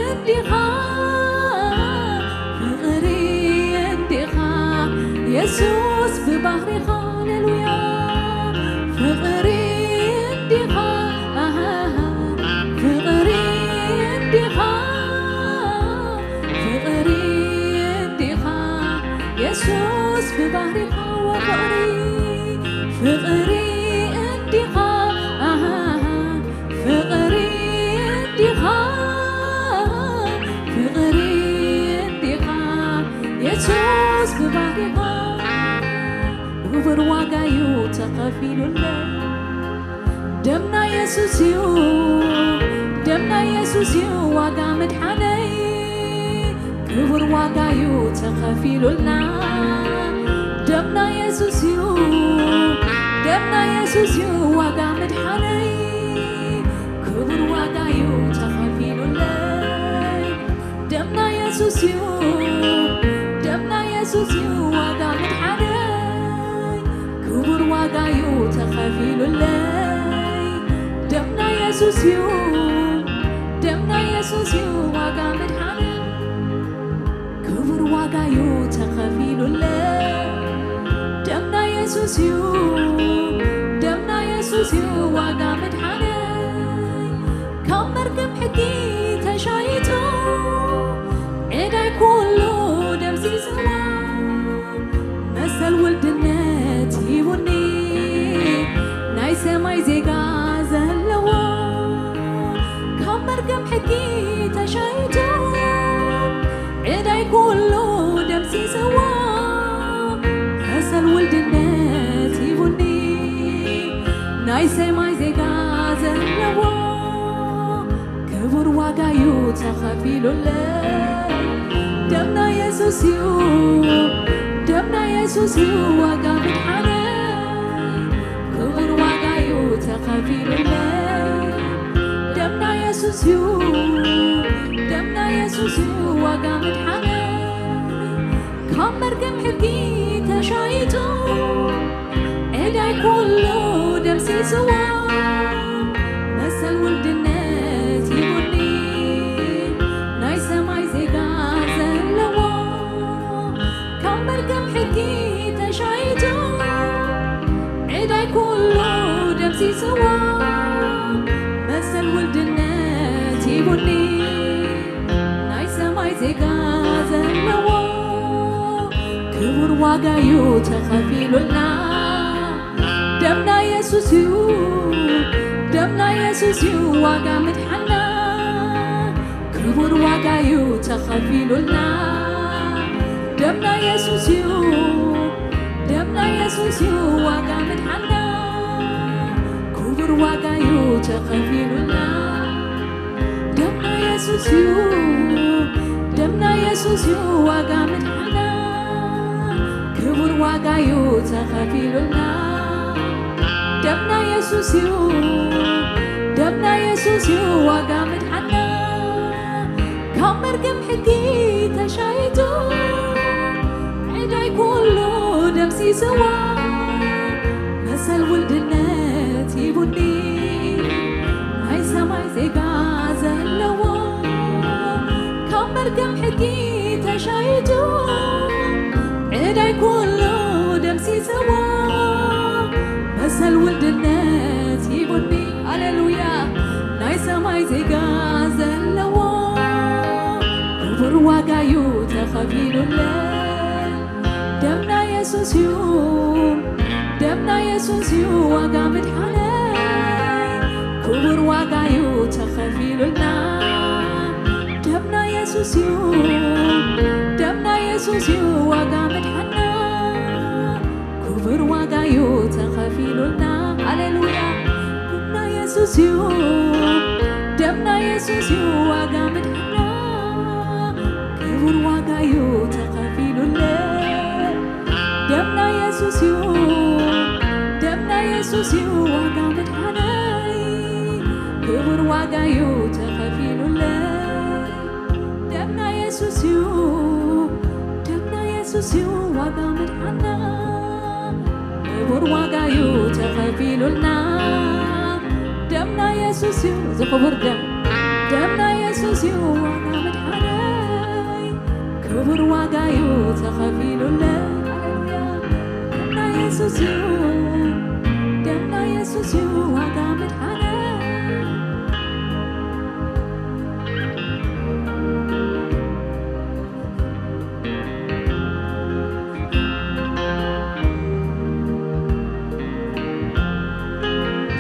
እንዲኻ፣ ፍቕሪ እንዲኻ፣ የሱስ ብባህሪኻ። ሃሌሉያ። ፍቕሪ እንዲኻ፣ ኣሃ፣ ፍቕሪ እንዲኻ፣ ፍቕሪ እንዲኻ፣ የሱስ ብባህሪኻ። ወፍቕሪ፣ ፍቕሪ እንዲኻ፣ ኣሃ፣ ፍቕሪ እንዲኻ፣ ፍቕሪ እንዲኻ፣ የሱስ ብባህሪኻ። ክቡር ዋጋ እዩ ተኸፊሉለይ። ደም ናይ የሱስ እዩ፣ ደም ናይ የሱስ እዩ ዋጋ ምድሓነይ። ክቡር ዋጋ እዩ ተኸፊሉልና። ደም ናይ የሱስ እዩ፣ ደም ናይ የሱስ እዩ ዋጋ ምድሓነይ። ክቡር ዋጋ እዩ ተኸፊሉለይ። ደም ናይ የሱስ እዩ፣ ደም ናይ የሱስ እዩ ዋጋ ምድሓነይ። ክቡር ዋጋ እዩ ተኸፊሉለይ። ደም ናይ የሱስ እዩ፣ ደም ናይ የሱስ እዩ ዋጋ ምድሓነይ። ክቡር ዋጋ እዩ ተኸፊሉለይ። ደም ናይ የሱስ እዩ፣ ደም ናይ የሱስ እዩ ዋጋ ምድሓነይ። ካብ መርገም ሕጊ ተሻይጡ፣ ዕዳይ ኩሉ ደምሲስዎ። ሰማይ ዜጋ ዘለዎ ክቡር ዋጋ እዩ ተኸፊሉለይ። ደምና የሱስ እዩ፣ ደምና የሱስ እዩ ዋጋ ምድሓነ። ክቡር ዋጋ እዩ ተኸፊሉለይ። ደምና የሱስ እዩ፣ ደምና የሱስ እዩ ዋጋ ምድሓነ። ካብ መርገም ሕጊ ተሻይጡ ዕዳይ ኩሉ ደምሲስዎ መሰል ውልድነት ሂቡኒ ናይ ሰማይ ዜጋ ዘለዎ። ካብ መርገም ሕጊ ተሻይጡ ዕዳይ ኩሉ ደምሲስዎ መሰል ውልድነት ሂቡኒ ናይ ሰማይ ዜጋ ዘለዎ። ክቡር ዋጋ እዩ ተኸፊሉልና። ደምና የሱስ እዩ፣ ደምና የሱስ እዩ ዋጋ ምድሓና። ክቡር ዋጋ እዩ ተኸፊሉልና። ደምና የሱስ እዩ፣ ደምና የሱስ እዩ ዋጋ ምድሓና። ክቡር ዋጋ እዩ ተኸፊሉልና። ደምና የሱስ እዩ፣ ደምና የሱስ እዩ ዋጋ ምድሓና። ክቡር ዋጋ እዩ ተኸፊሉልና። ደምና የሱስ እዩ፣ ደምና የሱስ እዩ ዋጋ ምድሓና። ካብ መርገም ሕጊ ተሻይጡ ዕዳይ ኩሉ ደምሲስዎ መሰል ውልድነት ሂቡኒ ናይ ሰማይ ዜጋ ዘለዎ። ካብ መርገም ሕጊ ተሻይጡ ዕዳይ ኩሉ ደምሲስዎ መሰል ውልድነት ሂቡኒ። ሃሌሉያ ናይ ሰማይ ዜጋ ዘለዎ ክቡር ዋጋ እዩ ተኸፊሉለይ። ደምና የሱስ እዩ፣ ደምና የሱስ እዩ ዋጋ ምድሓነይ። ክቡር ዋጋ እዩ ተኸፊሉልና። ደምና የሱስ እዩ፣ ደምና የሱስ እዩ ዋጋ ምድሓና። ክቡር ዋጋ እዩ ተኸፊሉልና። ሃሌሉያ። ደምና የሱስ እዩ፣ ደምና የሱስ እዩ ዋጋ ምድሓና። ክቡር ዋጋ እዩ ተኸፊሉለይ። ደምና የሱስ እዩ፣ ደምና የሱስ እዩ ዋጋ ምድሓነይ። ክቡር ዋጋ እዩ ተኸፊሉለይ። ደምና የሱስ እዩ፣ ደምና የሱስ እዩ ዋጋ ምድሓና። ክቡር ዋጋ እዩ ተኸፊሉልና። ደምና የሱስ እዩ፣ እዚ ክቡር ደም፣ ደምና የሱስ እዩ ዋጋ ምድሓነይ። ክቡር ዋጋ እዩ ተኸፊሉለይ። ሃሌሉያ። ደምና የሱስ እዩ፣ ደምና የሱስ እዩ ዋጋ ምድሓነይ።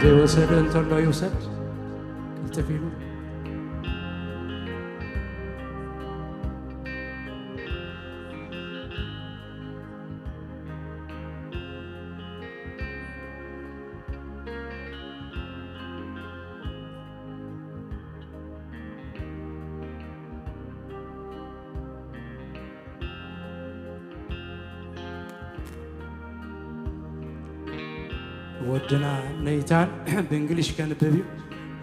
ዘይወሰደ እንተሎ ይውሰድ። ቅልጥፍ ኢሉ። ወድና ነይታን ብእንግሊሽ ከንብብ እዩ።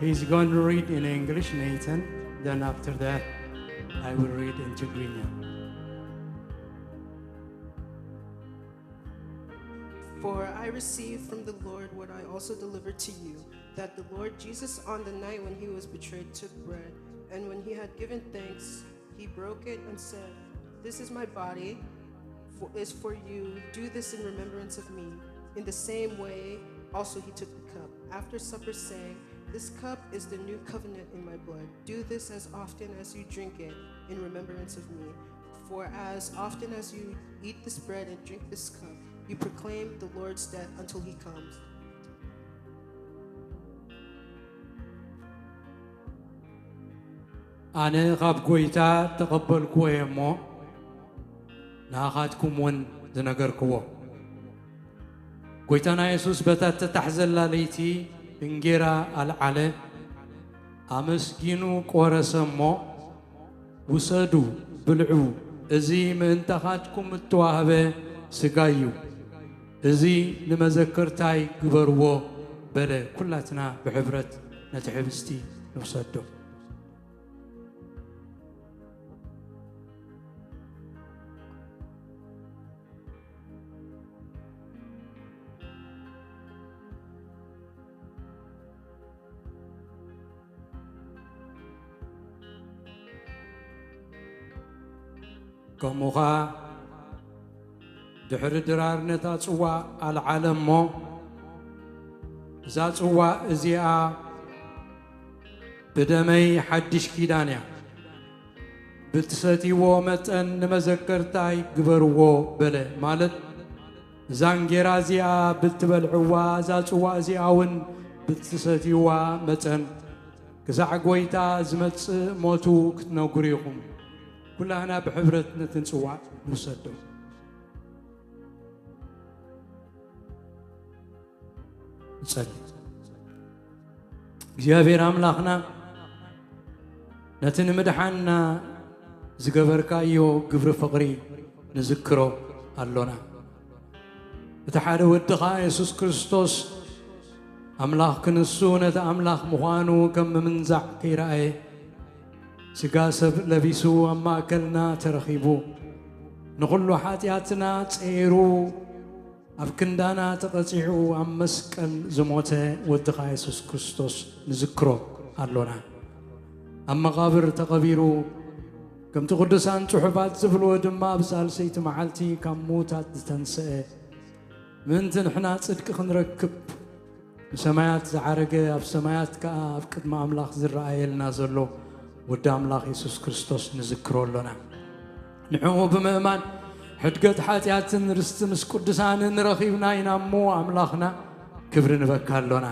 He's going to read in English, Nathan. Then after that, I will read in Tigrinya. For I received from the Lord what I also delivered to you, that the Lord Jesus, on the night when he was betrayed, took bread, and when he had given thanks, he broke it and said, "This is my body, for, is for you. Do this in remembrance of me." In the same way, also he took the cup after supper, saying, "This cup is the new covenant in my blood. Do this as often as you drink it in remembrance of me." For as often as you eat this bread and drink this cup, you proclaim the Lord's death until he comes. ኣነ ካብ ጐይታ እተቐበልክዎ እየ እሞ፣ ንኣኻትኩም እውን ዝነገርክዎ። ጎይታና የሱስ በታ እተታሕዘላ ለይቲ እንጌራ ኣልዓለ፣ ኣመስጊኑ ቆረሰ እሞ፣ "ውሰዱ፣ ብልዑ፣ እዚ ምእንታኻትኩም እተዋህበ ስጋይ እዩ፣ እዚ ንመዘከርታይ ግበርዎ" በለ። ኩላትና ብሕብረት ነቲ ሕብስቲ ንውሰዶ። ከምኡ ኸኣ ድሕሪ ድራር ነታ ጽዋእ ኣልዓለ እሞ፣ "እዛ ጽዋእ እዚኣ ብደመይ ሓድሽ ኪዳን እያ፣ ብትሰትይዎ መጠን ንመዘከርታይ ግበርዎ" በለ። ማለት፣ "እዛ እንጌራ እዚኣ ብትበልዕዋ፣ እዛ ጽዋእ እዚኣ እውን ብትሰትይዋ መጠን፣ ክሳዕ ጐይታ ዝመጽእ ሞቱ ክትነግሩ ኢኹም።" ኩላህና ብሕብረት ነቲ ጽዋእ ንውሰዶ። ንጸሊ። እግዚኣብሔር ኣምላኽና፣ ነቲ ንምድሓንና ዝገበርካዮ ግብሪ ፍቕሪ ንዝክሮ ኣሎና። እቲ ሓደ ወድኻ የሱስ ክርስቶስ ኣምላኽ ክንሱ ነቲ ኣምላኽ ምዃኑ ከም ምምንዛዕ ከይረኣየ፣ ስጋ ሰብ ለቢሱ ኣብ ማእከልና ተረኺቡ፣ ንኹሉ ሓጢኣትና ጸይሩ፣ ኣብ ክንዳና ተቐጺዑ ኣብ መስቀል ዝሞተ ወድኻ የሱስ ክርስቶስ ንዝክሮ ኣሎና። ኣብ መቓብር ተቐቢሩ፣ ከምቲ ቅዱሳን ጽሑፋት ዝብልዎ ድማ፣ ኣብ ሳልሰይቲ መዓልቲ ካብ ምዉታት ዝተንስአ፣ ምእንቲ ንሕና ጽድቂ ክንረክብ፣ ንሰማያት ዝዓረገ፣ ኣብ ሰማያት ከኣ ኣብ ቅድሚ ኣምላኽ ዝረኣየልና ዘሎ ወዲ ኣምላኽ የሱስ ክርስቶስ ንዝክሮ ኣሎና። ንዕኡ ብምእማን ሕድገት ሓጢኣትን ርስቲ ምስ ቅዱሳንን ረኺብና ኢና እሞ፣ ኣምላኽና ክብሪ ንበካ ኣሎና።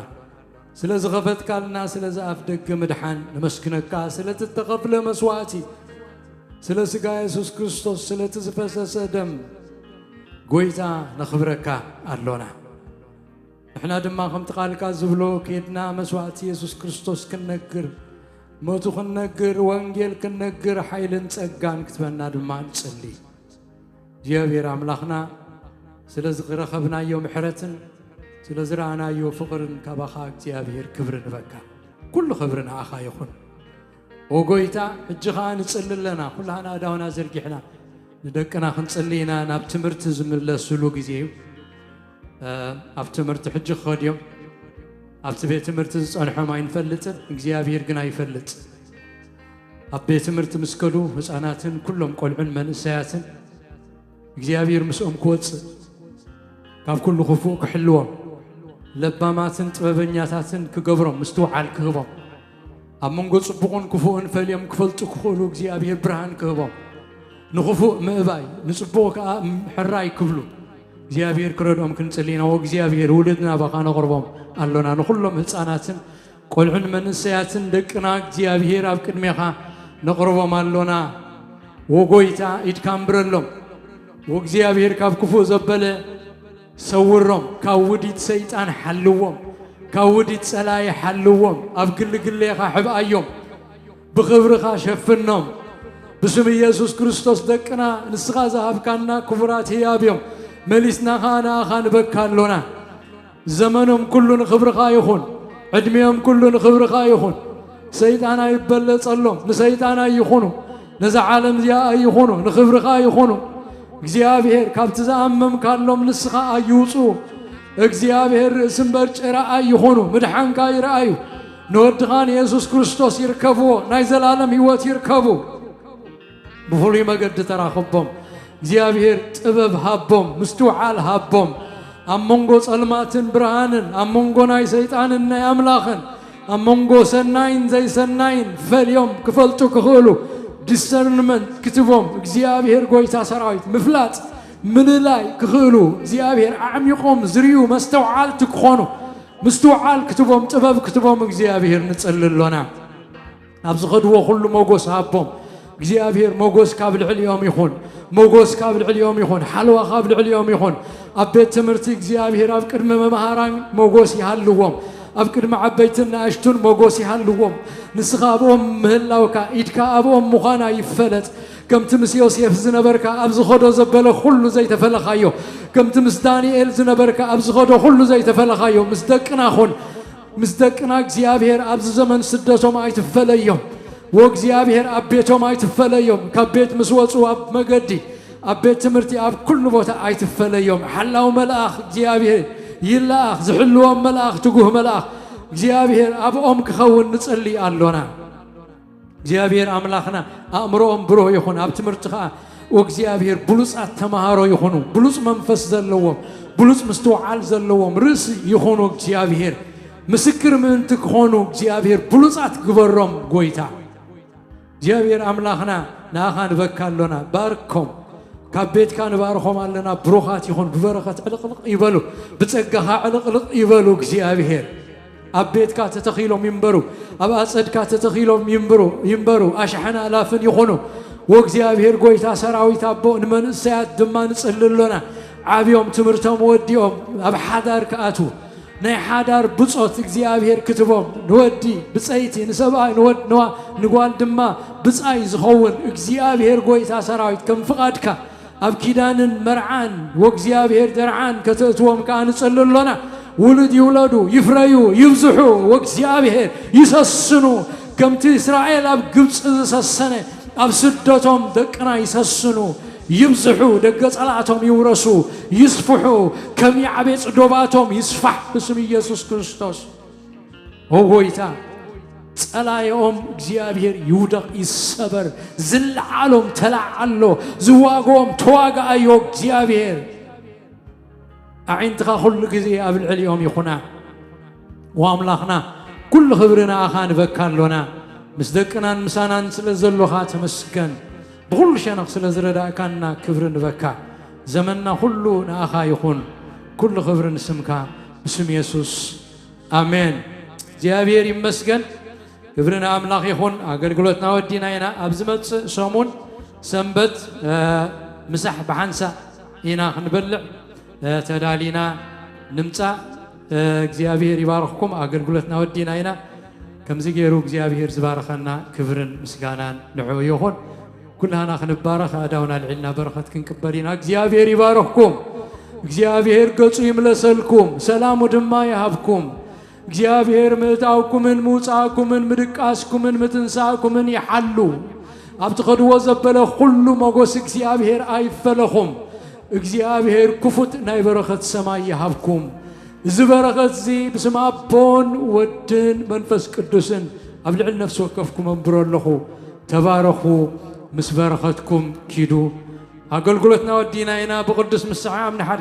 ስለ ዝኸፈትካልና፣ ስለዚ ኣፍ ደገ ምድሓን ነመስግነካ፣ ስለቲ እተኸፍለ መስዋእቲ፣ ስለ ስጋ የሱስ ክርስቶስ፣ ስለቲ ዝፈሰሰ ደም ጐይታ ነኽብረካ ኣሎና። ንሕና ድማ ከምቲ ቃልካ ዝብሎ፣ ኬድና መስዋእቲ የሱስ ክርስቶስ ክንነግር፣ ሞቱ ክንነግር፣ ወንጌል ክንነግር፣ ሓይልን ጸጋን ክትበና ድማ ንጽሊ። እግዚኣብሔር ኣምላኽና፣ ስለ ዝረኸብናዮ ምሕረትን ስለ ዝረኣናዮ ፍቕርን ካባኻ እግዚኣብሔር ክብሪ ንበካ። ኩሉ ክብሪ ንኣኻ ይኹን። ኦ ጎይታ፣ ሕጂ ኸኣ ንጽሊ ኣለና። ኩላህና ኣእዳውና ዘርጊሕና ንደቅና ክንጽሊ ኢና። ናብ ትምህርቲ ዝምለስሉ ግዜ እዩ። እ፣ ኣብ ትምህርቲ ሕጂ ክኸዱ እዮም። ኣብቲ ቤት ትምህርቲ ዝጸንሖም ኣይንፈልጥን፣ እግዚኣብሔር ግና ይፈልጥ። ኣብ ቤት ትምህርቲ ምስ ከዱ ህጻናትን ኩሎም ቆልዑን መንእሰያትን እግዚኣብሔር ምስኦም ክወጽእ፣ ካብ ኩሉ ክፉእ ክሕልዎም፣ ለባማትን ጥበበኛታትን ክገብሮም፣ ምስትውዓል ክህቦም፣ ኣብ መንጎ ጽቡቕን ክፉእን ፈልዮም ክፈልጡ ክኽእሉ እግዚኣብሔር ብርሃን ክህቦም፣ ንኽፉእ ምእባይ፣ ንጽቡቕ ከኣ ሕራይ ክብሉ እግዚኣብሔር ክረድኦም ክንጽሊ ኢና። ወእግዚኣብሔር፣ ውሉድ ናባኻ ነቕርቦም ኣሎና። ንኹሎም ህጻናትን ቆልዑን መንእሰያትን ደቅና እግዚኣብሔር ኣብ ቅድሜኻ ነቕርቦም ኣሎና። ወጎይታ፣ ኢድካ ኣንብረሎም። ወእግዚኣብሔር፣ ካብ ክፉእ ዘበለ ሰውሮም፣ ካብ ውዲት ሰይጣን ሓልዎም፣ ካብ ውዲት ጸላኢ ሓልዎም፣ ኣብ ግልግሌኻ ሕብኣዮም፣ ብኽብርኻ ሸፍኖም። ብስም ኢየሱስ ክርስቶስ ደቅና ንስኻ ዝሃብካና ክቡራት ህያብ እዮም። መሊስና ኸኣ ንኣኻ ንበካ ኣሎና። ዘመኖም ኩሉ ንኽብርኻ ይኹን። ዕድሜኦም ኩሉ ንኽብርኻ ይኹን። ሰይጣን ኣይበለጸሎም። ንሰይጣን ኣይኹኑ። ነዛ ዓለም እዚኣ ኣይኹኑ። ንኽብርኻ ይኹኑ። እግዚኣብሔር፣ ካብቲ ዝኣመምካሎም ንስኻ ኣይውጹ። እግዚኣብሔር፣ ርእሲ እምበር ጭራ ኣይኹኑ። ምድሓንካ ይረኣዩ። ንወድኻ ንየሱስ ክርስቶስ ይርከብዎ። ናይ ዘላለም ህይወት ይርከቡ። ብፍሉይ መገዲ ተራኽቦም። እግዚኣብሔር ጥበብ ሃቦም፣ ምስትውዓል ሃቦም። ኣብ መንጎ ጸልማትን ብርሃንን፣ ኣብ መንጎ ናይ ሰይጣንን ናይ ኣምላኽን፣ ኣብ መንጎ ሰናይን ዘይሰናይን ፈልዮም ክፈልጡ ክኽእሉ፣ ዲሰርንመንት ክትቦም እግዚኣብሔር፣ ጎይታ ሰራዊት ምፍላጥ ምልላይ ክኽእሉ፣ እግዚኣብሔር ኣዕሚቖም ዝርእዩ መስተውዓልቲ ክኾኑ፣ ምስትውዓል ክትቦም፣ ጥበብ ክትቦም እግዚኣብሔር ንጽሊ ኣሎና። ኣብ ዝኸድዎ ኩሉ ሞጎስ ሃቦም። እግዚኣብሔር ሞጎስ ካብ ልዕሊኦም ይኹን፣ ሞጎስ ካብ ልዕሊኦም ይኹን፣ ሓለዋ ካብ ልዕሊኦም ይኹን። ኣብ ቤት ትምህርቲ እግዚኣብሔር ኣብ ቅድሚ መምሃራን ሞጎስ ይሃልዎም፣ ኣብ ቅድሚ ዓበይትን ንኣሽቱን ሞጎስ ይሃልዎም። ንስኻ ኣብኦም ምህላውካ፣ ኢድካ ኣብኦም ምዃና ይፈለጥ። ከምቲ ምስ ዮሴፍ ዝነበርካ፣ ኣብ ዝኸዶ ዘበለ ኩሉ ዘይተፈለኻዮ፣ ከምቲ ምስ ዳንኤል ዝነበርካ፣ ኣብ ዝኸዶ ኩሉ ዘይተፈለኻዮ፣ ምስ ደቅና ኹን። ምስ ደቅና እግዚኣብሔር ኣብዚ ዘመን ስደቶም ኣይትፈለዮም። ወእግዚኣብሔር ኣብ ቤቶም ኣይትፈለዮም። ካብ ቤት ምስ ወፁ ኣብ መገዲ፣ ኣብ ቤት ትምህርቲ፣ ኣብ ኩሉ ቦታ ኣይትፈለዮም። ሓላው መልኣኽ እግዚኣብሔር ይለኣኽ፣ ዝሕልዎም መልኣኽ፣ ትጉህ መልኣኽ እግዚኣብሔር ኣብኦም ክኸውን ንጽሊ ኣሎና። እግዚኣብሔር ኣምላኽና ኣእምሮኦም ብሩህ ይኹን፣ ኣብ ትምህርቲ ኸዓ ወእግዚኣብሔር ብሉጻት ተማሃሮ ይኹኑ፣ ብሉጽ መንፈስ ዘለዎም፣ ብሉጽ ምስትውዓል ዘለዎም ርእሲ ይኹኑ። እግዚኣብሔር ምስክር ምእንቲ ክኾኑ እግዚኣብሔር ብሉጻት ግበሮም። ጎይታ እግዚኣብሔር ኣምላኽና ንኣኻ ንበካ ኣሎና፣ ባርኮም። ካብ ቤትካ ንባርኾም ኣለና፣ ብሩኻት ይኹን፣ ብበረኸት ዕልቕልቕ ይበሉ፣ ብጸጋኻ ዕልቕልቕ ይበሉ። እግዚኣብሔር ኣብ ቤትካ ተተኺሎም ይንበሩ፣ ኣብ ኣጸድካ ተተኺሎም ይንብሩ ይንበሩ፣ ኣሽሓን ኣላፍን ይኹኑ። ወእግዚኣብሔር ጎይታ ሰራዊት ኣቦ፣ ንመንእሰያት ድማ ንጽሊ ኣሎና፣ ዓብዮም ትምህርቶም ወዲኦም ኣብ ሓዳር ክኣትዉ፣ ናይ ሓዳር ብጾት እግዚኣብሔር ክትቦም፣ ንወዲ ብጸይቲ፣ ንሰብኣይ ንወድ ንዋ ንጓል ድማ ብጻይ ዝኸውን እግዚኣብሔር ጎይታ ሰራዊት ከም ፍቓድካ ኣብ ኪዳንን መርዓን ወእግዚኣብሔር ደርዓን ከተእትዎም ከኣ ንጽሊ ኣሎና። ውሉድ ይውለዱ፣ ይፍረዩ፣ ይብዝሑ፣ ወእግዚኣብሔር ይሰስኑ። ከምቲ እስራኤል ኣብ ግብጺ ዝሰሰነ ኣብ ስደቶም ደቅና ይሰስኑ፣ ይብዝሑ፣ ደገ ጸላእቶም ይውረሱ፣ ይስፍሑ፣ ከም ያዕቤጽ ዶባቶም ይስፋሕ ብስም ኢየሱስ ክርስቶስ። ኦ ጎይታ፣ ጸላኢኦም እግዚኣብሔር ይውደቕ፣ ይሰበር፣ ዝለዓሎም ተለዓሎ፣ ዝዋግኦም ተዋግኣዮ እግዚኣብሔር። ኣዒንትኻ ኩሉ ግዜ ኣብ ልዕሊኦም ይኹና። ወኣምላኽና፣ ኩሉ ክብሪ ንኣኻ ንበካ ኣሎና። ምስ ደቅናን ምሳናን ስለ ዘሎኻ ተመስገን። ብኹሉ ሸነኽ ስለ ዝረዳእካና ክብሪ ንበካ። ዘመንና ኩሉ ንኣኻ ይኹን። ኩሉ ክብሪ ንስምካ። ብስም የሱስ። ኣሜን። እግዚኣብሔር ይመስገን። ክብሪ ንኣምላኽ ይኹን። ኣገልግሎትና ወዲና ኢና። ኣብ ዝመጽእ ሰሙን ሰንበት፣ እ፣ ምሳሕ ብሓንሳእ ኢና ክንበልዕ፣ እ፣ ተዳሊና ንምጻእ። እ፣ እግዚኣብሔር ይባርኽኩም። ኣገልግሎትና ወዲና ኢና። ከምዚ ገይሩ እግዚኣብሔር ዝባረኸና ክብርን ምስጋናን ንዕኡ ይኹን። ኩላህና ክንባረኽ ኣእዳውና ኣልዒልና በረኸት ክንቅበል ኢና። እግዚኣብሔር ይባርኽኩም። እግዚኣብሔር ገጹ ይምለሰልኩም፣ ሰላሙ ድማ ይሃብኩም። እግዚኣብሔር ምእታውኩምን ምውጻእኩምን ምድቃስኩምን ምትንሳእኩምን ይሓሉ። ኣብ ትኸድዎ ዘበለ ኩሉ ሞጎስ እግዚኣብሔር ኣይፈለኹም። እግዚኣብሔር ክፉት ናይ በረኸት ሰማይ ይሃብኩም። እዚ በረኸት እዚ ብስም ኣቦን ወድን መንፈስ ቅዱስን ኣብ ልዕሊ ነፍሲ ወከፍኩም ኣንብሮ ኣለኹ። ተባረኹ። ምስ በረኸትኩም ኪዱ። ኣገልግሎትና ወዲና ኢና። ብቅዱስ ምስዓም ንሓድ